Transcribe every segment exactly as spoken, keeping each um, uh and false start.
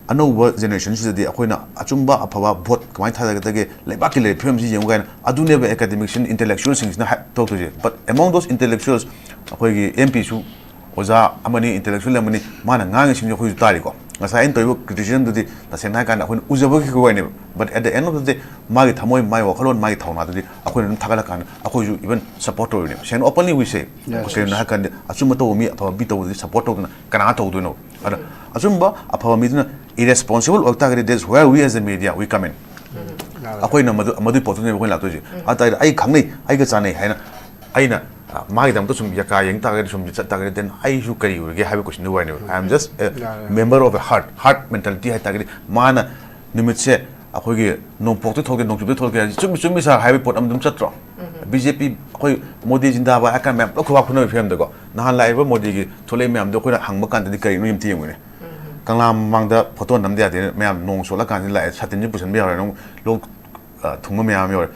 ꯑꯅꯧꯕ ꯖꯦꯅꯦꯔꯦꯁꯟꯁꯤꯗꯗꯤ ꯑꯩꯈꯣꯏꯅ ꯑꯆꯨꯝꯕ ꯑꯐꯕ ꯚꯣꯠ ꯀꯃꯥꯏꯅ ꯊꯥꯗꯒꯗꯒꯦ, ꯂꯩꯕꯥꯛꯀꯤ ꯂꯩꯔꯤꯕ ꯐꯤꯕꯝꯁꯤ ꯌꯦꯡꯉꯨ ꯀꯥꯏꯅ, ꯑꯗꯨꯅꯦꯕ ꯑꯦꯀꯥꯗꯦꯃꯤꯛꯁꯤꯌꯟ, ꯏꯟꯇꯦꯂꯦꯛꯆꯨꯋꯦꯜꯁꯤꯡꯁꯤꯅ ꯍꯥꯏ-, ꯇꯧꯔꯛꯇꯣꯏꯁꯦ꯫ But among those intellectuals, ꯑꯩꯈꯣꯏꯒꯤ ꯑꯦꯝ ꯄꯤꯁꯨ ꯑꯣꯖꯥ ꯑꯃꯅꯤ, ꯏꯟꯇꯦꯂꯦꯛꯆꯨꯋꯦꯜ ꯑꯃꯅꯤ, ꯃꯥꯅ ꯉꯥꯡꯉꯤꯁꯤꯡꯁꯦ ꯑꯩꯈꯣꯏꯁꯨ ꯇꯥꯔꯤꯀꯣ꯫ ꯉꯁꯥꯏ ꯑꯩꯅ ꯇꯧꯔꯤꯕ ꯀ꯭ꯔꯤꯇꯤꯁꯤꯖꯝꯗꯨꯗꯤ ꯇꯁꯦꯡꯅ ꯍꯥꯏ ꯀꯥꯟꯗ ꯑꯩꯈꯣꯏꯅ ꯎꯖꯕꯒꯤ ꯋꯥꯅꯦꯕ꯫ But at the end of the day, ꯃꯥꯒꯤ ꯊꯃꯣꯏ, ꯃꯥꯒꯤ ꯋꯥꯈꯜꯂꯣꯟ, ꯃꯥꯒꯤ ꯊꯧꯅꯥꯗꯨꯗꯤ ꯑꯩꯈꯣꯏꯅ ꯑꯗꯨꯝ ꯊꯥꯒꯠꯂꯀꯥꯟꯗ ꯑꯩꯈꯣꯏꯁꯨ even support ꯇꯧꯔꯤꯅꯦꯕ꯫ ꯁꯦꯡꯅ openly we say, Yes, ꯀꯩꯒꯤꯅꯣ yes. ꯍꯥꯏ ꯀꯥꯟꯗ ꯑꯆꯨꯝꯕ ꯇꯧꯕ ꯃꯤ, ꯑꯐꯕ ꯃꯤ ꯇꯧꯕꯗꯨꯗꯤ support ꯇꯧꯗꯅ ꯀꯅꯥ ꯇꯧꯗꯣꯏꯅꯣ? ꯑꯗ ꯑꯆꯨꯝꯕ ꯑꯐꯕ ꯃꯤꯗꯨꯅ irresponsible ꯑꯣꯏ ꯇꯥꯔꯒꯗꯤ, that's where we as a media we come in. ꯑꯩꯈꯣꯏꯅ ꯃꯗꯨ, ꯃꯗꯨꯒꯤ ꯄꯣꯠꯇꯨꯅꯦꯕ ꯑꯩꯈꯣꯏꯅ ꯂꯥꯛꯇꯣꯏꯁꯦ꯫ ꯑꯗꯨ ꯇꯥꯔꯗꯤ ꯑꯩ ꯈꯪꯅꯩ, ꯑꯩꯒ ꯆꯥꯟꯅꯩ ꯍꯥꯏꯅ ꯑꯩꯅ, ꯑ, ꯃꯥꯒꯤꯗꯃꯛꯇ ꯁꯨꯝ ꯌꯀꯥ ꯌꯦꯡ ꯇꯥꯔꯒꯗꯤ, ꯁꯨꯝ ꯆꯠ ꯇꯥꯔꯒꯗꯤ, then ꯑꯩꯁꯨ ꯀꯔꯤ ꯑꯣꯏꯔꯒꯦ ꯍꯥꯏꯕ question ꯗꯨꯒꯤ ꯋꯥꯅꯦꯕ꯫ I am just a ꯌꯥꯔꯦ꯫ member of a heart, heart mentality ꯍꯥꯏ ꯇꯥꯔꯒꯗꯤ, ꯃꯥꯅ ꯅꯨꯃꯤꯠꯁꯦ ꯑꯩꯈꯣꯏꯒꯤ ꯅꯣꯡꯄꯣꯛꯇ ꯊꯣꯛꯂꯛꯀꯦ, ꯅꯣꯡꯆꯨꯞꯇ ꯊꯣꯛꯂꯛꯀꯦ ꯍꯥꯏꯔꯗꯤ, "ꯆꯨꯝꯃꯤ, ꯆꯨꯝꯃꯤ ꯁꯥꯔ" ꯍꯥꯏꯕꯒꯤ ꯄꯣꯠ ꯑꯃ ꯑꯗꯨꯝ ꯆꯠꯇ꯭ꯔꯣ? ꯕꯤ ꯖꯦ ꯄꯤ, ꯑꯩꯈꯣꯏ ꯃꯣꯗꯤ ꯖꯤꯟꯗꯥꯕꯥꯗ ꯍꯥꯏꯔ ꯀꯥꯟꯗ ꯃꯌꯥꯝ ꯄꯨꯂꯞ ꯈꯨꯕꯥꯛ ꯈꯨꯅꯕꯒꯤ ꯐꯤꯕꯝꯗꯀꯣ꯫ ꯅꯍꯥꯟ ꯂꯥꯛꯏꯕ ꯃꯣꯗꯤꯒꯤ ꯊꯣꯛꯂꯛꯏ ꯃꯌꯥꯝꯗꯣ ꯑꯩꯈꯣꯏꯅ ꯍꯪꯕ ꯀꯥꯟꯗꯗꯤ ꯀꯔꯤꯅꯣ ꯑꯝꯇ ꯌꯦꯡꯉꯨꯅꯦ꯫ ꯀꯪꯂꯥ ꯃꯃꯥꯡꯗ ꯐꯣꯇꯣ ꯅꯝꯗ ꯌꯥꯗꯦ, ꯃꯌꯥꯝ ꯅꯣꯡ ꯆꯣꯠꯂꯀꯥꯟꯁꯤꯗ ꯂꯥꯛꯑꯦ, ꯁꯥꯇꯤꯟꯁꯨ ꯄꯨꯁꯟꯕ ꯌꯥꯔꯣꯏ, ꯅꯣꯡ ꯂꯣꯛ, ꯑ, ꯊꯨꯡꯕ ꯃꯌꯥꯝ ꯑꯃ ꯌꯥꯎꯔꯦ꯫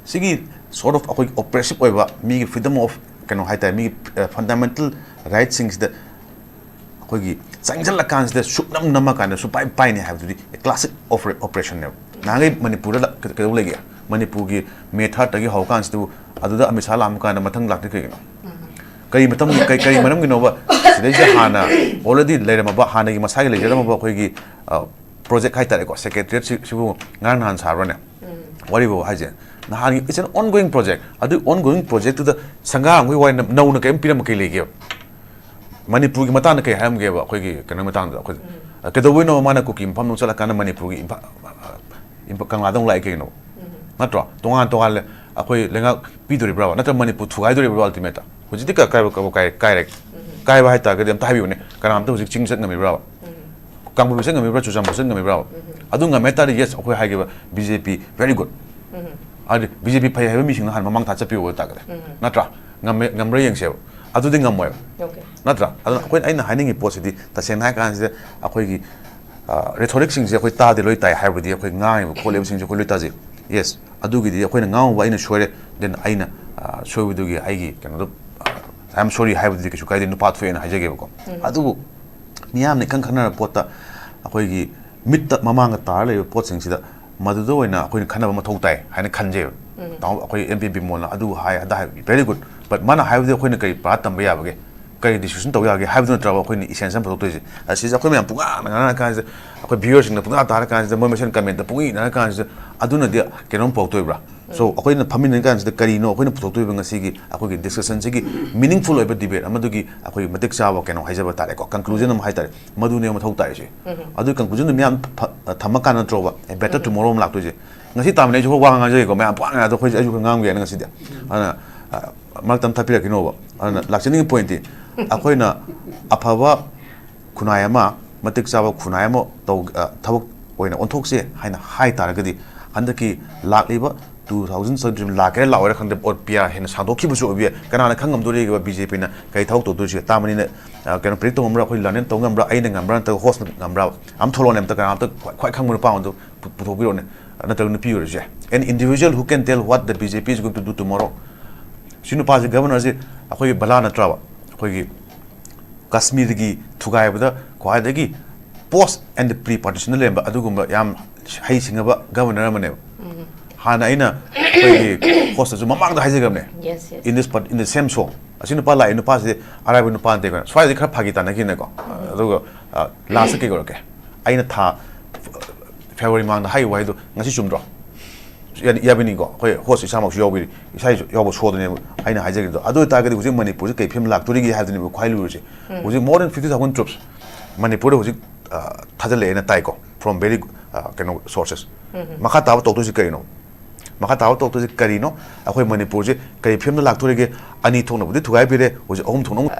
ꯁꯤꯒꯤ sort of ꯑꯩꯈꯣꯏꯒꯤ oppressive ꯑꯣꯏꯕ ꯃꯤꯒꯤ freedom of ꯀꯩꯅꯣ ꯍꯥꯏ ꯇꯥꯔꯦ, ꯃꯤꯒꯤ, ꯑ, fundamental rightꯁꯤꯡꯁꯤꯗ ꯑꯩꯈꯣꯏꯒꯤ ꯆꯪꯁꯤꯜꯂꯀꯥꯟꯁꯤꯗ ꯁꯨꯞꯅꯝ ꯅꯝꯃꯀꯥꯟꯗ ꯁꯨꯄꯥꯏ ꯄꯥꯏꯅꯤ ꯍꯥꯏꯕꯗꯨꯗꯤ classic oppressionꯅꯦꯕ꯫ ꯅꯍꯥꯟꯈꯩ ꯃꯅꯤꯄꯨꯔꯗ ꯀꯩꯗꯧ ꯂꯩꯒꯦ? ꯃꯅꯤꯄꯨꯔꯒꯤ ꯃꯦ ꯊꯥꯔꯠꯇꯒꯤ ꯍꯧꯔꯀꯥꯟꯁꯤꯗꯕꯨ ꯑꯗꯨꯗ ꯑꯃꯤꯠ ꯁꯥꯍ ꯂꯥꯛꯑꯝꯃ ꯀꯥꯟꯗ ꯃꯊꯪ ꯂꯥꯛꯇ꯭ꯔꯤ ꯀꯩꯒꯤꯅꯣ? ꯀꯔꯤ ꯃꯇꯝ, ꯀꯔꯤ, ꯀꯔꯤ ꯃꯔꯝꯒꯤꯅꯣꯕ? ꯁꯤꯗꯩꯁꯤꯗ ꯍꯥꯟꯅ already ꯂꯩꯔꯝꯃꯕ, ꯍꯥꯟꯅꯒꯤ ꯃꯁꯥꯒꯤ ꯂꯩꯖꯔꯝꯃꯕ ꯑꯩꯈꯣꯏꯒꯤ, ꯑ, ꯄ꯭ꯔꯣꯖꯦꯛ ꯍꯥꯏꯇꯥꯔꯦꯀꯣ, ꯁꯦꯀ꯭ꯔꯦꯇꯔꯤꯌꯦꯠꯁꯤꯕꯨ ꯉꯔꯥꯡ ꯅꯍꯥꯟ ꯁꯥꯕ꯭ꯔꯅꯦ? ꯋꯥꯔꯤꯕꯣ ꯍꯥꯏꯁꯦ꯫ ꯅꯍꯥꯟꯒꯤ it's an ongoing project꯫ ꯑꯗꯨ ongoing projectꯇꯨꯗ ꯁꯪꯒꯥ ꯑꯃꯒꯤ ꯋꯥꯔꯤ ꯅꯧꯅ ꯀꯔꯤꯝ ꯄꯤꯔꯝꯕ ꯀꯩ ꯂꯩꯒꯦꯕ? ꯃꯅꯤꯄꯨꯔꯒꯤ ꯃꯇꯥꯡꯗ ꯀꯩ ꯍꯥꯏꯔꯝꯒꯦꯕ? ꯑꯩꯈꯣꯏꯒꯤ ꯀꯩꯅꯣ ꯃꯇꯥꯡꯗ ꯑꯩꯈꯣꯏ ꯀꯩꯗꯧꯕꯩꯅꯣ ꯃꯥꯅ ꯀꯨꯀꯤ ꯃꯐꯝꯗ ꯆꯠꯂꯀꯥꯟꯗ ꯃꯅꯤꯄꯨꯔꯒꯤ ꯏꯝꯐꯥ-, ꯏꯝꯐꯥ-, ꯀꯪꯂꯥꯗ ꯑꯃꯨꯛ ꯂꯥꯛꯏ ꯀꯩꯒꯤꯅꯣ? ꯅꯠꯇ꯭ꯔꯣ? ꯇꯣꯉꯥꯟ ꯇꯣꯉꯥꯟꯂꯦ꯫ ꯑꯩꯈꯣꯏ ꯂꯩꯉꯥꯛ ꯄꯤꯗꯣꯔꯤꯕ꯭ꯔꯥ? ꯅꯠꯇ꯭ꯔ ꯃꯅꯤꯄꯨꯔ ꯊꯨꯒꯥꯏꯗꯣꯔꯤꯕ꯭ꯔꯥ ultimateꯇ? ꯍꯧꯖꯤꯛꯇꯤ ꯀ-, ꯀꯥꯏꯕ, ꯀꯥꯏꯕ ꯀꯥꯏꯔꯦ꯫ ꯀꯥꯏꯔꯦ꯫ ꯀꯥꯏꯕ ꯍꯥꯏ ꯇꯥꯔꯒꯗꯤ ꯑꯝꯇ ꯍꯥꯏꯕꯤꯌꯨꯅꯦ꯫ ꯀꯅꯥꯝꯇ ꯍꯧꯖꯤꯛ ꯆꯤꯡ ꯆꯠ ꯉꯝꯃꯤꯕ꯭ꯔꯥꯕ? ꯀꯥꯡꯄꯣꯛꯄꯤ ꯆꯠ ꯉꯝꯃꯤꯕ꯭ꯔꯥ? ꯆꯨꯔꯆꯥꯟꯄꯨꯔ ꯆꯠ ꯉꯝꯃꯤꯕ꯭ꯔꯥꯕ? ꯑꯗꯨ ꯉꯝꯃꯦ ꯍꯥꯏ ꯇꯥꯔꯗꯤ, yes, ꯑꯩꯈꯣꯏ ꯍꯥꯏꯒꯦꯕ, ꯕꯤ ꯖꯦ ꯄꯤ very good꯫ ꯍꯥꯏꯗꯤ ꯕꯤ ꯖꯦ ꯄꯤ ꯐꯩ ꯍꯥꯏꯕ ꯃꯤꯁꯤꯡꯅ ꯍꯥꯟꯅ ꯃꯃꯥꯡ ꯊꯥ ꯆꯠꯄꯤꯌꯨ ꯍꯥꯏ ꯇꯥꯔꯒꯗꯤ꯫ ꯅꯠꯇ꯭ꯔꯥ? ꯉꯝꯃꯦ, ꯉꯝꯕ꯭ꯔꯥ ꯌꯦꯡꯁꯦꯕ꯫ ꯑꯗꯨꯗꯤ ꯉꯝꯃꯣꯏꯕ꯫ Okay. ꯅꯠꯇ꯭ꯔꯥ? ꯑꯗꯨꯅ ꯑꯩꯈꯣꯏꯅ, ꯑꯩꯅ ꯍꯥꯏꯅꯤꯡꯉꯤ ꯄꯣꯠꯁꯤꯗꯤ, ꯇꯁꯦꯡꯅ ꯍꯥꯏ ꯀꯥꯟꯁꯤꯗ, ꯑꯩꯈꯣꯏꯒꯤ, ꯑ, rhetoricꯁꯤꯡꯁꯦ ꯑꯩꯈꯣꯏ ꯇꯥꯗꯦ ꯂꯣꯏ ꯇꯥꯏ, ꯍꯥꯏꯕꯗꯤ ꯑꯩꯈꯣꯏ ꯉꯥꯡꯉꯤꯕ ꯈꯣꯠꯂꯤꯕꯁꯤꯡꯁꯦ ꯑꯩꯈꯣꯏ ꯂꯣꯏ ꯇꯥꯖꯩ꯫ Yes, ꯑꯗꯨꯒꯤꯗꯤ ꯑꯩꯈꯣꯏꯅ ꯉꯥꯡꯉꯨꯕ ꯑꯩꯅ ꯁꯣꯏꯔꯦ, then ꯑꯩꯅ, ꯑ, ꯁꯣꯏꯕꯗꯨꯒꯤ ꯑꯩꯒꯤ ꯀꯩꯅꯣꯗꯣ, ꯑ, "I am sorry" ꯍꯥꯏꯕꯗꯨꯗꯤ ꯀꯩꯁꯨ ꯀꯥꯏꯗꯦ, ꯅꯨꯄꯥ ꯊꯣꯛꯑꯦꯅ ꯍꯥꯏꯖꯒꯦꯕꯀꯣ꯫ ꯑꯗꯨꯕꯨ ꯃꯤꯌꯥꯝꯅ ꯏꯈꯪ ꯈꯪꯅꯔꯕ ꯄꯣꯠꯇ ꯑꯩꯈꯣꯏꯒꯤ ꯃꯤꯠꯇ ꯃꯃꯥꯡꯗ ꯇꯥꯔ ꯂꯩꯕ ꯄꯣꯠꯁꯤꯡꯁꯤꯗ ꯃꯗꯨꯗ ꯑꯣꯏꯅ ꯑꯩꯈꯣꯏꯅ ꯈꯟꯅꯕ ꯃꯊꯧ ꯇꯥꯏ ꯍꯥꯏꯅ ꯈꯟꯖꯩꯕ꯫ ꯇꯥꯃꯣ, ꯑꯩꯈꯣꯏ ꯑꯦꯝ ꯄꯤ ꯕꯤꯃꯣꯜꯅ ꯑꯗꯨ ꯍꯥꯏ ꯑꯗꯥ ꯍꯥꯏ, very good, but ꯃꯥꯅ ꯍꯥꯏꯕꯗꯤ ꯑꯩꯈꯣꯏꯅ ꯀꯔꯤ ꯄꯥꯔꯥ ꯇꯝꯕ ꯌꯥꯕꯒꯦ? ꯀꯔꯤ ꯗꯤꯁꯀꯁꯟ ꯇꯧ ꯌꯥꯒꯦ ꯍꯥꯏꯕꯗꯨ ꯅꯠꯇ꯭ꯔꯕ ꯑꯩꯈꯣꯏꯅ ꯏꯁꯦꯟꯁ ꯑꯃ ꯄꯨꯊꯣꯛꯇꯣꯏꯁꯦ? ꯑꯁꯤꯁꯦ ꯑꯩꯈꯣꯏ ꯃꯌꯥꯝ ꯄꯨꯡꯉꯥꯡ ꯉꯥꯡꯅꯔ ꯀꯥꯟꯁꯤꯗ, ꯑꯩꯈꯣꯏ ꯚ꯭ꯌꯨꯋꯔꯁꯤꯡꯅ ꯄꯨꯡꯇꯥ ꯇꯥꯔ ꯀꯥꯟꯁꯤꯗ, ꯃꯣꯏ ꯃꯁꯦꯟ ꯀꯃꯦꯟꯇ ꯄꯨꯡꯏ ꯏꯅꯔ ꯀꯥꯟꯁꯤꯗ, ꯑꯗꯨꯅꯗꯤ ꯀꯩꯅꯣꯝ ꯄꯨꯔꯛꯇꯣꯏꯕ꯭ꯔꯥ? ꯁꯣ ꯑꯩꯈꯣꯏꯅ ꯐꯝꯃꯤꯟꯅꯔ ꯀꯥꯟꯁꯤꯗ ꯀꯔꯤꯅꯣ ꯑꯩꯈꯣꯏꯅ ꯄꯨꯊꯣꯛꯇꯣꯏꯕ ꯉꯁꯤꯒꯤ ꯑꯩꯈꯣꯏꯒꯤ ꯗꯤꯁꯀꯁꯟꯁꯤꯒꯤ ꯃꯤꯅꯤꯡꯐꯨꯜ ꯑꯣꯏꯕ ꯗꯤꯕꯦꯠ ꯑꯃꯗꯨꯒꯤ ꯑꯩꯈꯣꯏꯒꯤ ꯃꯇꯤꯛ ꯆꯥꯕ ꯀꯩꯅꯣ ꯍꯥꯏꯖꯕ ꯇꯥꯔꯦꯀꯣ, ꯀꯟꯀ꯭ꯂꯨꯖꯟ ꯑꯃ ꯍꯥꯏ ꯇꯥꯔꯦ, ꯃꯗꯨꯅꯦꯕ ꯃꯊꯧ ꯇꯥꯔꯤꯁꯦ꯫ ꯑꯗꯨꯒꯤ ꯀꯟꯀ꯭ꯂꯨꯖꯟꯗꯣ ꯃꯤꯌꯥꯝ ꯐ-, ꯊꯝꯃꯀꯥꯟꯗ ꯅꯠꯇ꯭ꯔꯣꯕ ꯑꯦ ꯕꯦꯇꯔ ꯇꯨꯃꯣꯔꯣ ꯑꯃ ꯂꯥꯛꯇꯣꯏꯁꯦ? ꯉꯁꯤ ꯇꯥꯃꯤꯟꯅꯩꯁꯨ ꯋꯥ ꯉꯥꯡꯖꯒꯦꯀꯣ, ꯃꯌꯥꯝ ꯄꯨꯡꯉꯥꯡ ꯉꯥꯡꯗꯣ ꯑꯩꯈꯣꯏꯁꯦ, ꯑꯩꯁꯨ ꯈꯔ ꯉꯥꯡꯕ ꯌꯥꯏꯅ ꯉꯁꯤꯗꯤ꯫ ꯑꯗꯨꯅ, ꯑ, ꯃꯔꯛꯇ ꯑꯃ ꯊꯠꯄꯤꯔꯛꯈꯤꯅꯣꯕ꯫ ꯑꯗꯨꯅ ꯂꯥꯛꯆꯅꯤꯡꯉꯤ ꯄꯣꯏꯟꯠꯇꯤ, ꯑꯩꯈꯣꯏꯅ ꯑꯐꯕ ꯈꯨꯟꯅꯥꯏ ꯑꯃ, ꯃꯇꯤꯛ ꯆꯥꯕ ꯈꯨꯟꯅꯥꯏ ꯑꯃ ꯇꯧ-, ꯑ, ꯊꯕꯛ ꯑꯣꯏꯅ ꯑꯣꯟꯊꯣꯛꯁꯦ ꯍꯥꯏꯅ ꯍꯥꯏ ꯇꯥꯔꯒꯗꯤ, ꯍꯟꯗꯛꯀꯤ ꯂꯥꯛꯂꯤꯕ two thousand seventeen ꯂꯥꯛꯀꯦꯔꯥ ꯂꯥꯛꯑꯣꯏꯔꯥ ꯈꯪꯗꯦ, ꯑꯣꯠ ꯄꯤꯌꯥ ꯍꯦꯟꯅ ꯁꯥꯡꯗꯣꯛꯈꯤꯕꯁꯨ ꯑꯣꯏꯕ ꯌꯥꯏ꯫ ꯀꯅꯥꯅ ꯈꯪ ꯉꯝꯗꯣꯔꯤꯒꯦꯕ ꯕꯤ ꯖꯦ ꯄꯤꯅ ꯀꯔꯤ ꯊꯕꯛ ꯇꯧꯗꯣꯏꯁꯦ? ꯇꯥꯃꯅꯤꯅ, ꯑ, ꯀꯩꯅꯣ, ꯄ꯭ꯔꯤꯗꯤꯛ ꯇꯧ ꯉꯝꯕ꯭ꯔꯥ? ꯑꯩꯈꯣꯏ ꯂꯔꯅꯦꯟ ꯇꯧ ꯉꯝꯕ꯭ꯔꯥ? ꯑꯩꯅ ꯉꯝꯕ꯭ꯔꯥ? ꯅꯠꯇ꯭ꯔꯒ ꯍꯣꯁꯅ ꯉꯝꯕ꯭ꯔꯥ? ꯑꯝ ꯊꯣꯛꯂꯛꯑꯣꯅꯦ, ꯑꯝꯇ ꯀꯅꯥ ꯑꯝꯇ ꯈ꯭ꯋꯥꯏ, ꯈ꯭ꯋꯥꯏ ꯈꯪꯕ ꯅꯨꯄꯥ ꯑꯃꯗꯣ ꯄꯨ-, ꯄꯨꯊꯣꯛꯄꯤꯔꯛꯑꯣꯅꯦ꯫ ꯅꯠꯇ꯭ꯔꯒ ꯅꯨꯄꯤ ꯑꯣꯏꯔꯁꯨ ꯌꯥꯏ꯫ An individual who can tell what the B J P is going to do tomorrow. ꯁꯤ ꯅꯨꯄꯥꯁꯤ, ꯒꯕꯔꯅꯔꯁꯤ ꯑꯩꯈꯣꯏꯒꯤ ꯕꯂꯥ ꯅꯠꯇ꯭ꯔꯕ? ꯑꯩꯈꯣꯏꯒꯤ ꯀꯥꯁꯃꯤꯔꯒꯤ ꯊꯨꯒꯥꯏꯕꯗ ꯈ꯭ꯋꯥꯏꯗꯒꯤ ꯄꯣꯁ ꯑꯦꯟ ꯄ꯭ꯔꯤ ꯄꯥꯔꯇꯤꯁꯟꯗ ꯂꯩꯔꯝꯕ ꯑꯗꯨꯒꯨꯝꯕ ꯌꯥꯝ ꯍꯩ ꯁꯤꯡꯉꯕ ꯒꯕꯔꯅꯔ ꯑꯃꯅꯦꯕ꯫ ꯍꯥꯟꯅ ꯑꯩꯅ ꯑꯩꯈꯣꯏꯒꯤ ꯍꯣꯁꯇꯁꯨ ꯃꯃꯥꯡꯗ ꯍꯥꯏꯖꯈ꯭ꯔꯕꯅꯦ꯫ Yes, yes. In this part, in the same show, ꯑꯁꯤ ꯅꯨꯄꯥ ꯂꯥꯛꯏ ꯅꯨꯄꯥꯁꯤꯗꯤ ꯑꯔꯥꯏꯕ ꯅꯨꯄꯥ ꯅꯠꯇꯦ ꯀꯩꯅꯣ꯫ ꯁ꯭ꯋꯥꯏꯗꯗꯤ ꯈꯔ ꯐꯥꯒꯤ ꯇꯥꯟꯅꯈꯤꯅꯀꯣ꯫ ꯑꯗꯨꯒ, ꯑ, ꯂꯥꯁꯇ ꯀꯩ ꯀꯧꯔꯛꯀꯦ? ꯑꯩꯅ ꯊꯥ ꯐꯦꯕ꯭ꯔꯨꯋꯥꯔꯤ ꯃꯃꯥꯡꯗ ꯍꯥꯏꯈꯤꯕ ꯋꯥꯍꯩꯗꯣ ꯉꯁꯤ ꯆꯨꯝꯗ꯭ꯔꯣ? ꯌꯥ-, ꯌꯥꯕꯤꯅꯤꯀꯣ, ꯑꯩꯈꯣꯏ ꯍꯣꯁ ꯏꯁꯥꯃꯛꯁꯨ ꯌꯥꯎꯕꯤꯔꯤ, ꯏꯁꯥꯒꯤꯁꯨ ꯌꯥꯎꯕ ꯁꯣꯗꯨꯅꯦꯕ ꯑꯩꯅ ꯍꯥꯏꯖꯈꯤꯕꯗꯣ꯫ ꯑꯗꯨ ꯑꯣꯏꯇꯥꯔꯒꯗꯤ ꯍꯧꯖꯤꯛ ꯃꯅꯤꯄꯨꯔꯁꯦ ꯀꯩ ꯐꯤꯕꯝ ꯂꯥꯛꯇꯣꯔꯤꯒꯦ ꯍꯥꯏꯕꯗꯨꯅꯦꯕ ꯈ꯭ꯋꯥꯏ ꯂꯨꯔꯤꯁꯦ꯫ ꯍꯧꯖꯤꯛ more than fifty thousand troops ꯃꯅꯤꯄꯨꯔꯗ ꯍꯧꯖꯤꯛ, ꯑ, ꯊꯥꯖꯤꯜꯂꯛꯑꯦꯅ ꯇꯥꯏꯀꯣ, from very, ꯑ, ꯀꯩꯅꯣ, sources꯫ ꯃꯈꯥ ꯇꯥꯕ ꯇꯧꯗꯣꯏꯁꯤ ꯀꯔꯤꯅꯣ? ꯃꯈꯥ ꯇꯥꯕ ꯇꯧꯗꯣꯏꯁꯤ ꯀꯔꯤꯅꯣ? ꯑꯩꯈꯣꯏ ꯃꯅꯤꯄꯨꯔꯁꯦ ꯀꯔꯤ ꯐꯤꯕꯝꯗ ꯂꯥꯛꯇꯣꯔꯤꯒꯦ? ꯑꯅꯤ ꯊꯣꯛꯅꯕꯨꯗꯤ ꯊꯨꯒꯥꯏꯕꯤꯔꯦ, ꯍꯧꯖꯤꯛ ꯑꯍꯨꯝ ꯊꯣꯛꯅ ꯑꯃꯨꯛ